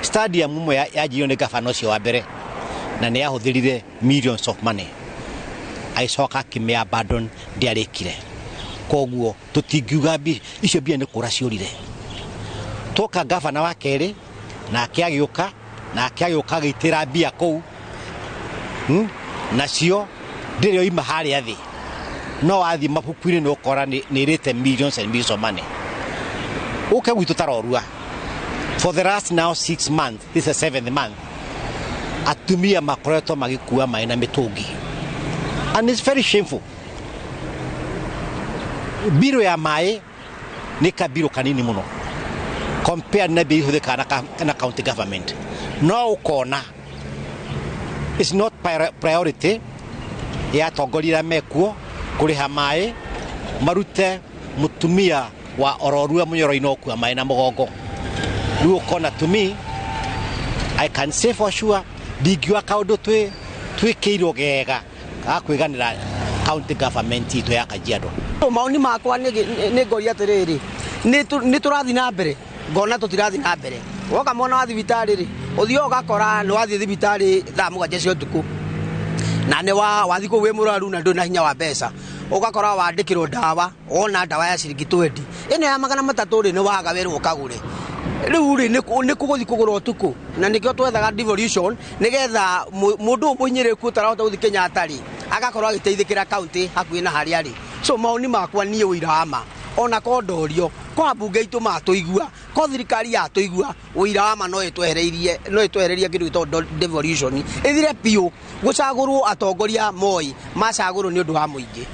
stadium ĩmwe yanjirio nĩ gavana ũcio wa mbere na nĩ yahũthĩrire millions of money, agĩcoka akĩmĩ abandon, ndĩarĩkire. Koguo tũtingiuga icio mbia nĩ kũra ciũrire. Twoka gavana wa kerĩ nake agĩũka, nake agĩũka agĩitĩra mbia kũu, nacio ndĩrĩ oima harĩa thĩ, no wathiĩ mabuku-inĩ nĩ ũkora nĩ ĩrĩte millions and millions of money. Ũke gwitũ tarorua, for the last now 6 months, this is the 7th month, atumia makoretwo magĩkua maĩ na mĩtũngi, and it's very shameful. Mbirũ ya maĩ nĩ kabirũ kanini mũno compared na mbia ihũthĩkaga na county government, no ũkona it's not priority ya atongoria arĩa mekuo kũrĩha maĩ marute mũtumia wa Ororua mũnyoro-inĩ ũkua maĩ na mũgongo. Rĩu ũkona, to me I can say for sure ndingiuga kaũndũ twĩkĩirwo gega ga kwĩganĩra county government itũ ya Kajiado. Maoni makwa nĩ ngoria atĩrĩrĩ, nĩ tũrathiĩ na mbere, ngona tũtirathiĩ na mbere. Woka mwana wa thibitarĩ rĩ, ũthiaga ũgakora nĩ wathiĩ thibitarĩ thaa 7 cia ũtukũ, na nĩ wathiĩ kũu wĩ mũrwaru na ndũrĩ na hinya wa mbeca. Ũgakora wandĩkĩrwo ndawa, wona ndawa ya ciringi 20, ĩno ya 300 rĩ, nĩ waga werwo ũkagũre. Rĩu rĩ, nĩ kũgũthiĩ kũgũra ũtukũ, na nĩkĩo twethaga devolution, nĩgetha mũndũ ũyũ mũhinyĩrĩrĩku ũtarahota gũthiĩ Kenyatta rĩ, agakorwo agĩteithĩkĩra kaunti hakuhĩ na harĩa arĩ. So maoni makwa niĩ, ũira wa ma, ona ko ndorio ko ambunge aitũ matũigua, ko thirikari yatũigua, ũira wa ma no ĩtwehereirie, no ĩtwehererie kĩndũ gĩtagwo devolution, ĩthire biũ, gũcagũrwo atongoria moi macagũrwo nĩ ũndũ wa mũingĩ.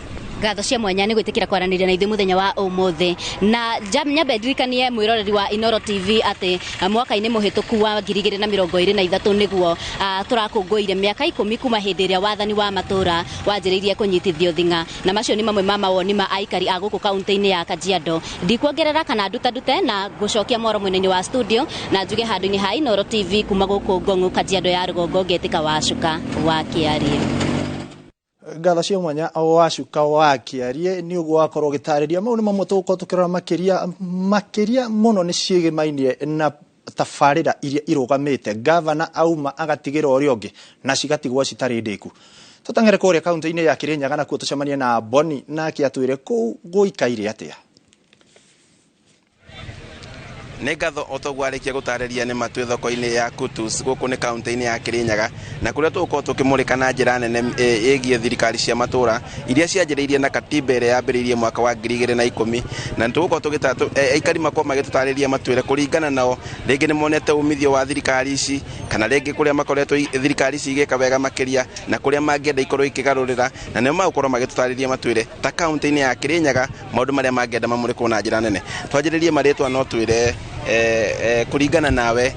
Ngatho cia mwanya nĩ gwĩtĩkĩra kwaranĩria na ithuĩ mũthenya wa ũmũthĩ. Na nyambe ndirikanie mwĩroreri wa Inooro TV atĩ mwaka-inĩ mũhĩtũku wa 2023 nĩguo tũrakũngũĩire mĩaka 10 kuma hĩndĩ ĩrĩa wathani wa matũra wanjĩrĩirie kũnyitithio thing'a, na macio nĩ mamwe ma mawoni ma aikari a gũkũ kaunti-inĩ ya Kajiado. Ndikuongerera kana ndutandute na ngũcokia mwaro mwena-inĩ wa studio na njuge handũ-inĩ ha Inooro TV kuma gũkũ Ngong'u, Kajiado ya rũgongo, ngetĩka Wacuka wa Kĩarie. Ngatho cia mwanya Wacuka wa Kĩarie nĩ ũguo wakorwo ũgĩtarĩria. Mau nĩ mamwe tũgũkorwo tũkĩrora makĩria makĩria mũno nĩ ciĩgĩmainie na tabarĩra iria irũgamĩte, gavana auma agatigĩra ũrĩa ũngĩ na cigatigwo citarĩ ndĩku. Tũtang'ere kũrĩa kaunti-inĩ ya Kĩrĩnyaga nakuo tũcemanie na Boni, nake atwĩre kũu gũikaire atĩa. Nĩ ngatho o toguo arĩkia gũtarĩria nĩ matwĩ thoko-inĩ ya Kutus gũkũ nĩ kaunti-inĩ ya Kĩrĩnyaga, na kũrĩa tũgũkorwo tũkĩmũrĩka na njĩra nene ĩgiĩ thirikari cia matũra iria cianjĩrĩirie na katiba ĩrĩa yambĩrĩirie mwaka wa 2010, na nĩ tũgũkorwo aikari makorwo magĩtũtarĩria matwĩre kũringana nao rĩngĩ nĩ monete umithio wa thirikari ici, kana rĩngĩ kũrĩa makoretwo thirikari ici igĩka wega makĩria na kũrĩa mangĩenda ikorwo ikĩgarũrĩra, na nĩo magũkorwo magĩtũtarĩria matwĩre ta kaunti-inĩ ya Kĩrĩnyaga maũndũ marĩa mangĩenda mamũrĩkwo na njĩra nene. Twanjĩrĩrie marĩtwa, no twĩre kũringana nawe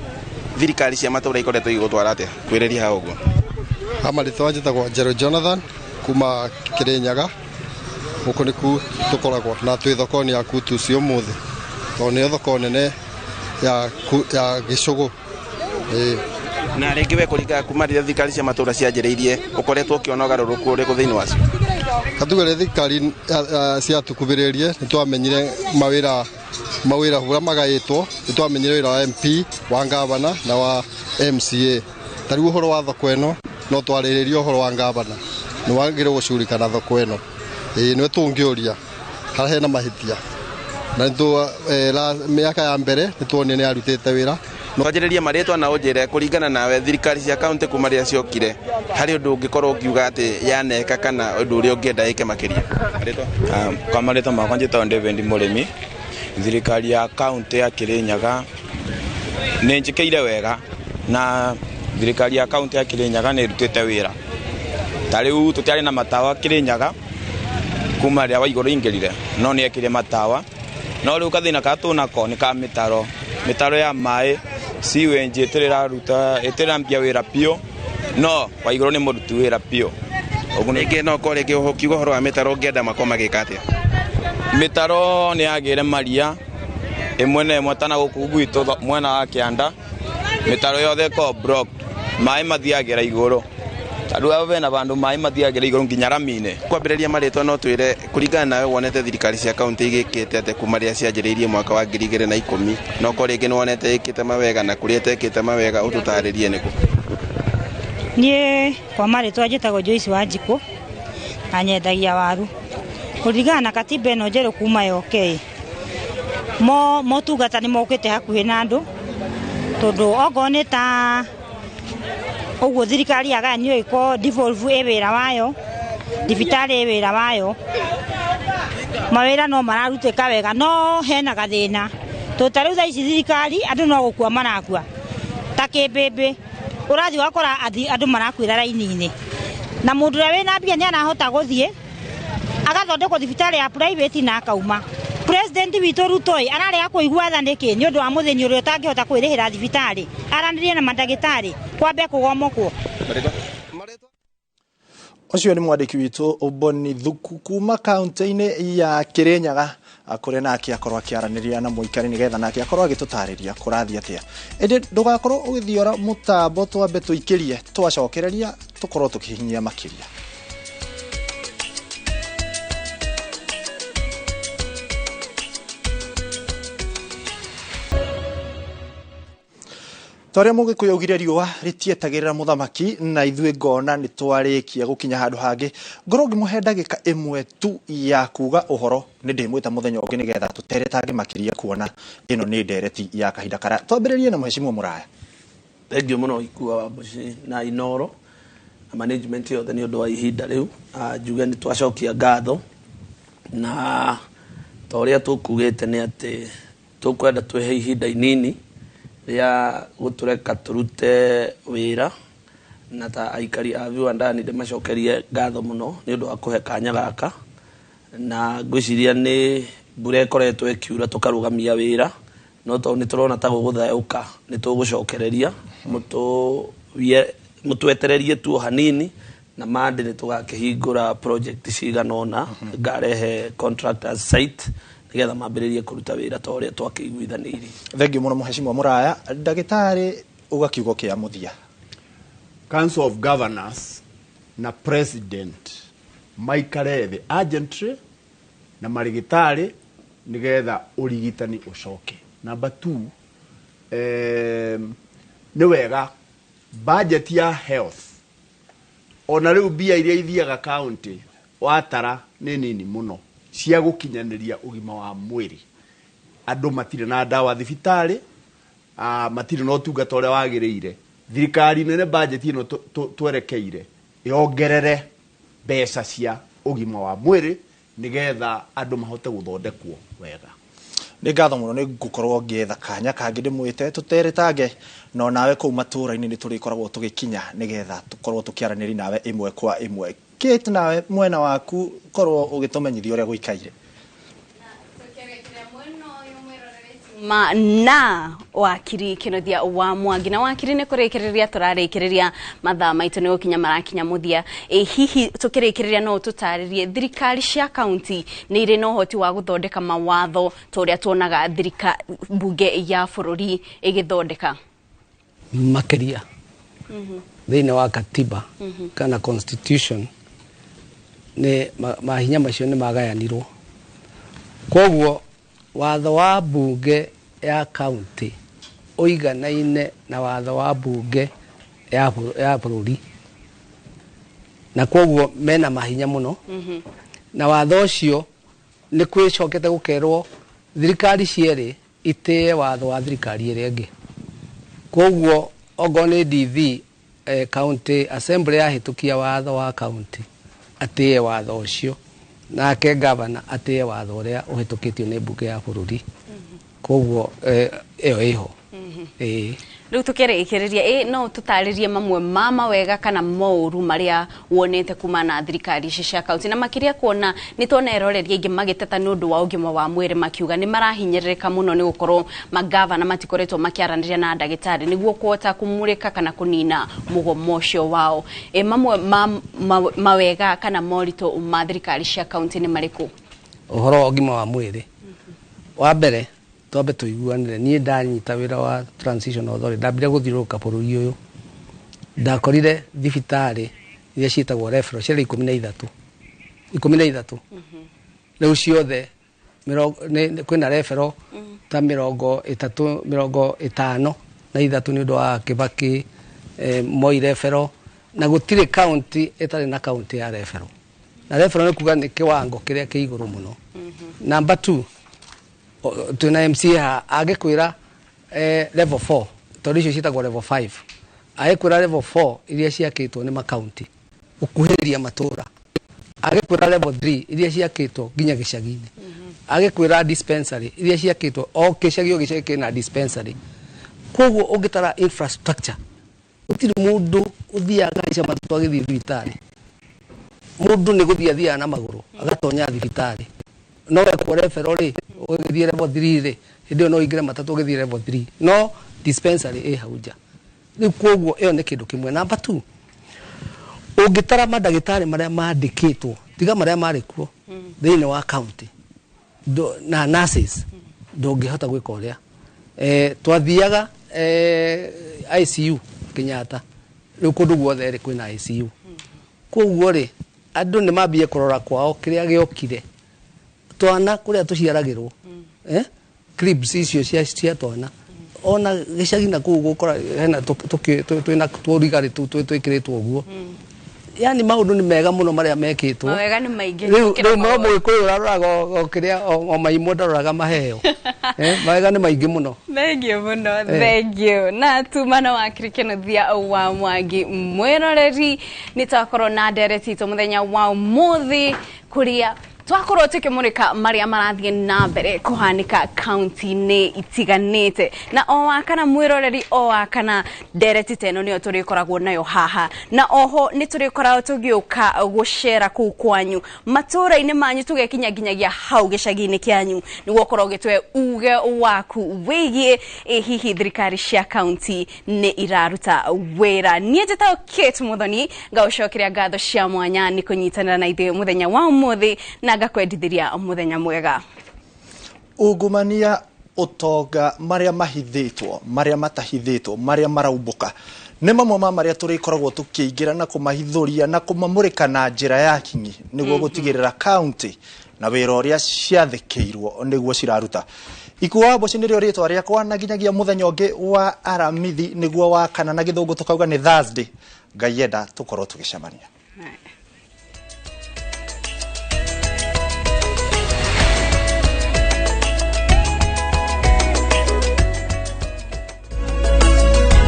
thirikari cia matũra ikoretwo igĩgũtwara atĩa? Kwĩrĩria hau ũguo. Marĩtwa njĩtagwo Njerũ Jonathan kuma Kĩrĩnyaga. Gũkũ nĩku tũkoragwo na twĩ thoko-inĩ ya Kutus ũmũthĩ, tondũ nĩyo thoko nene ya gĩcũgũ. Na rĩngĩ we kũringana kuma rĩrĩa thirikari cia matũra cianjĩrĩirie ũkoretwo ũkĩona ũgarũrũku ũrĩkũ thĩinĩ wacio? Katuge rĩrĩa thirikari ciatũkuhĩrĩirie nĩ twamenyire mawĩra ũrĩa magaĩtwo, nĩ twamenyire wĩra wa MP, wa ngavana na wa MCA. Ta rĩu ũhoro wa thoko ĩno no twarĩrĩrie ũhoro wa ngavana, nĩ wagĩrĩirwo gũcugurika na thoko ĩno. Nĩwe tũngĩũria harĩa hena mahĩtia, na mĩaka ya mbere nĩ tuonire nĩ arutĩte wĩra. Twanjĩrĩrie marĩtwa na ũnjĩre kũringana nawe thirikari cia kaunti kuma rĩrĩa ciokire harĩ ũndũ ũngĩkorwo ũkiuga atĩ yaneka kana ũndũ ũrĩa ũngĩenda ĩke makĩria? Marĩtwa? Kwa marĩtwa makwa njĩtagwo David Mũrĩmi. Thirikari ya kaunti ya Kĩrĩnyaga nĩ njĩkĩire wega, na thirikari ya kaunti ya Kĩrĩnyaga nĩ ĩrutĩte wĩra. Ta rĩu tũtiarĩ na matawa Kĩrĩnyaga kuma rĩrĩa Waigũrũ aingĩrire, no nĩ ekire matawa. No rĩu gathĩna karĩa tũnako nĩ ka mĩtaro, mĩtaro ya maĩ sewage ĩtĩrambia wĩra biũ, no Waigũrũ nĩ mũruti wĩra biũ. Rĩngĩ no ũkorwo rĩngĩ ũkiuga ũhoro wa mĩtaro ũngĩenda makorwo magĩka atĩa? Mĩtaro nĩ yagĩire maria ĩmwe na ĩmwe tana gũkũ gwitũ mwena wa kĩanda, mĩtaro yothe ĩkoragwo blocked, maĩ mathiagĩra igũrũ. Ta rĩu hau hena vandũ maĩ mathiagĩra igũrũ nginya rami-inĩ. Kwambĩrĩria marĩtwa no twĩre kũringana nawe wonete thirikari cia kaunti igĩkĩte atĩa kuma rĩrĩa cianjĩrĩirie mwaka wa 2010, na ũkorwo rĩngĩ nĩ wonete ĩkĩte mawega na kũrĩa ĩtekĩte mawega ũtũtarĩrie nĩkũ? Niĩ kwa marĩtwa njĩtagwo Joyce Wanjikũ na nyendagia waru. Kũringana na katiba ĩno njerũ kuma yoke, motungata nĩ mokĩte hakuhĩ na andũ, tondũ okorwo nĩ ta ũguo thirikari yagayanio ĩkorwo devolve ĩ wĩra wayo, thibitarĩ ĩ wĩra wayo, mawĩra no mararutĩka wega, no hena gathĩna. Tondũ ta rĩu thaa ici thirikari andũ no gũkua marakua ta kĩmbĩmbĩ, ũrathiĩ ũgakora andũ marakuĩra raini-inĩ, na mũndũ ũrĩa wĩna mbia nĩ arahota gũthiĩ agathondekwo thibitarĩ ya private na akauma. President witũ Ruto ararega kũigua tha nĩkĩ nĩ ũndũ wa mũthĩni ũrĩa ũtangĩhota kwĩrĩhĩra thibitarĩ, aranĩrie na mandagĩtarĩ kwambe kũgomokwo. Ũcio nĩ mwandĩki witũ Boni Thuku kuma kaunti-inĩ ya Kĩrĩnyaga, kũrĩa nake akorwo akĩaranĩria na mũikari nĩgetha nake akorwo agĩtũtarĩria kũrathiĩ atĩa. Ĩndĩ ndũgakorwo ũgĩthiora mũtambo, twambe tũikĩrie twacokereria tũkorwo tũkĩhinyia makĩria. Torĩa Mũgĩkũyũ augire riũa rĩtietagĩrĩra mũthamaki, na ithuĩ ngona nĩ twarĩkia gũkinya handũ hangĩ. Ngorwo ngĩmũhe ndagĩka ĩmwe tu ya kuga ũhoro, nĩ ndĩmwĩta mũthenya ũngĩ nĩgetha tũteretange makĩria, kuona ĩno nĩ ndereti ya kahinda karaya. Twambĩrĩrie na Mheshimiwa Mũraya. Thengiũ mũno Ikua wa Mbuci na Inoro na management yothe nĩ ũndũ wa ihinda rĩu. Njuge nĩ twacokia ngatho, na ta ũrĩa tũkugĩte nĩ atĩ tũkwenda twĩhe ihinda inini rĩa gũtũreka tũrute wĩra, na ta aikari a Viwandani ndĩmacokerie ngatho mũno nĩ ũndũ wa kũhe kanya gaka, na ngwĩciria nĩ mbura ĩkoretwo ĩkiura tũkarũgamia wĩra, no tondũ nĩ tũrona ta gũgũtheũka nĩ tũgũcokereria, mũtwetererie tu o hanini, na mande nĩ tũgakĩhingũra project cigana ũna, ngarehe contractors site nĩgetha mambĩrĩrie kũruta wĩra ta ũrĩa twakĩiguithanĩirie. Thengiũ mũno Mheshimiwa Mũraya. Ndagĩtarĩ, uga kiugo kĩa mũthia. Council of Governors na President maikare thĩ urgently na marĩgĩtarĩ nĩgetha ũrigitani ũcoke. Number 2, nĩ wega budget ya health, ona rĩu mbia iria ithiaga county watara nĩ nini mũno cia gũkinyanĩria ũgima wa mwĩrĩ. Andũ matirĩ na ndawa thibitarĩ, matirĩ na ũtungata ũrĩa wagĩrĩire. Thirikari nene budget ĩno twerekeire yongerere mbeca cia ũgima wa mwĩrĩ nĩgetha andũ mahote gũthondekwo wega. Nĩ ngatho mũno, nĩ ngũkorwo ngĩetha kanya kangĩ ndĩmwĩte tũteretange, no nawe kũu matũũra-inĩ nĩ tũrĩkoragwo tũgĩkinya nĩgetha tũkorwo tũkĩaranĩria nawe ĩmwe kwa ĩmwe. Kate, nawe mwena waku korwo ũgĩtũmenyithia ũrĩa gũikaire. Ma na wakiri Kĩnuthia wa Mwangi, na wakiri nĩ kũrĩkĩrĩria tũrarĩkĩrĩria, mathaa maitũ nĩ gũkinya marakinya mũthia. Hihi tũkĩrĩkĩrĩria no tũtarĩrie thirikari cia kaunti nĩ irĩ na ũhoti wa gũthondeka mawatho ta ũrĩa tuonaga mbunge ya bũrũri ĩgĩthondeka? Makĩria thĩinĩ wa katiba kana constitution nĩ mahinya macio nĩ magayanirwo, koguo watho wa mbunge ya kaunti ũiganaine na watho wa mbunge ya bũrũri, na koguo mena mahinya mũno. Na watho ũcio nĩ kwĩcokete gũkerwo thirikari cierĩ itĩe watho wa thirikari ĩrĩa ĩngĩ. Koguo okorwo nĩ DV, county assembly yahĩtũkia watho wa county atĩe watho ũcio, nake governor atĩe watho ũrĩa ũhĩtũkĩtio nĩ mbunge ya bũrũri. Koguo ĩyo ĩho. Rĩu tũkĩrĩkĩrĩria, no tũtarĩrie mamwe ma mawega kana moru marĩa wonete kuma na thirikari ici cia kaunti, na makĩria kuona nĩ tuona eroreria aingĩ magĩteta nĩ ũndũ wa ũgima wa mwĩrĩ, makiuga nĩ marahinyĩrĩrĩka mũno nĩ gũkorwo magavana matikoretwo makĩaranĩria na ndagĩtarĩ nĩguo kũhota kũmũrĩka kana kũnina mũgomo ũcio wao. Mamwe ma mawega kana moritũ ma thirikari cia kaunti nĩ marĩkũ? Ũhoro wa ũgima wa mwĩrĩ, wa mbere twambe tũiguanĩre. Niĩ ndanyita wĩra wa Transition Authority, ndambire gũthiũrũrũka bũrũri ũyũ, ndakorire thibitarĩ iria ciĩtagwo referral ciarĩ 13 13. Rĩu ciothe kwĩna referral ta 30 53 nĩ ũndũ wa Kibaki, Moi referral, na gũtirĩ county ĩtarĩ na county ya referral, na referral nĩ kuga nĩ kĩwango kĩrĩa kĩ igũrũ mũno. Number 2, twĩna MCA angĩkwĩra level 4, tondũ icio ciĩtagwo level 5, angĩkwĩra level 4 iria ciakĩtwo nĩ makaunti gũkuhĩrĩria matũũra, angĩkwĩra level 3 iria ciakĩtwo nginya gĩcagi-inĩ, agĩkwĩra dispensary iria ciakĩtwo o gĩcagi o gĩcagi kĩna dispensary. Koguo ũngĩtara infrastructure, gũtirĩ mũndũ ũthiaga ngari cia matatũ agĩthiĩ thibitarĩ. Mũndũ nĩ gũthiĩ athiaga na magũrũ agatonya thibitarĩ. No wekwo referral rĩ, ũgĩthiĩ level 3 rĩ, hĩndĩ ĩyo no ũingĩre matatũ ũgĩthiĩ level 3, no dispensary ĩ hau nja. Rĩu koguo ĩyo nĩ kĩndũ kĩmwe. Number 2, ũngĩtara mandagĩtarĩ marĩa mandĩkĩtwo, tiga marĩa marĩ kuo thĩinĩ wa county na nurses, ndũngĩhota gwĩka ũrĩa. Twathiaga ICU Kenyatta, rĩu kũndũ guothe rĩ kwĩna ICU. Koguo rĩ, andũ nĩ mambie kũrora kwao kĩrĩa gĩokire. Twana kũrĩa tũciaragĩrwo, cribs icio cia twana, Ona gĩcagi na kũu gũkora hena twĩna tũrigarĩ tũu twĩkĩrĩtwo ũguo. Yani maũndũ nĩ mega mũno marĩa mekĩtwo. Mawega nĩ maingĩ. Rĩu gũkĩra rĩu no maũru. Mũgĩkũyũ ũraroraga o kĩrĩa o maimũ ndaroraga maheo. Mawega nĩ maingĩ mũno. Thank you mũno. Thank you. Na tumana wa kirikenuthia wa Mwangi mwĩroreri, nĩ twakorwo na ndereti itũ mũthenya wa ũmũthĩ kũrĩa twakorwo tukĩmũrĩka marĩa marathiĩ na mbere kũhanĩka kaunti-inĩ itiganĩte. Na o wakana, mwĩroreri, o wakana ndereti ta ĩno nĩyo tũrĩkoragwo nayo haha, na oho nĩ tũrĩkoragwo tũgĩũka gũcera kũu kwanyu matũũra-inĩ manyu, tũgekinya nginyagia hau gĩcagi-inĩ kĩanyu nĩguo ũkorwo ũgĩtwe uge waku wĩgiĩ ĩ hihi thirikari cia kaunti nĩ iraruta wĩra. Niĩ njĩtagwo Kate Muthoni, ngaũcokeria ngatho cia mwanya nĩ kũnyitanĩra na ithuĩ mũthenya wa ũmũthĩ na ngakwendithĩria mũthenya mwega. Ungumania, ũtonga, marĩa mahithĩtwo, marĩa matahithĩtwo, marĩa maraumbũka nĩ mamwe ma marĩa tũrĩkoragwo tũkĩingĩra na kũmahithũria na kũmamũrĩka na njĩra ya kinyi nĩguo gũtigĩrĩra kaunti na wĩra ũrĩa ciathĩkĩirwo nĩguo ciraruta. Ikua Mboci nĩrĩo rĩtwa rĩakwa, na nginyagia mũthenya ũngĩ wa Aramithi, nĩguo wa kana, na Gĩthũngũ tũkauga nĩ Thursday, Ngai enda tũkorwo tũgĩcemania. Right.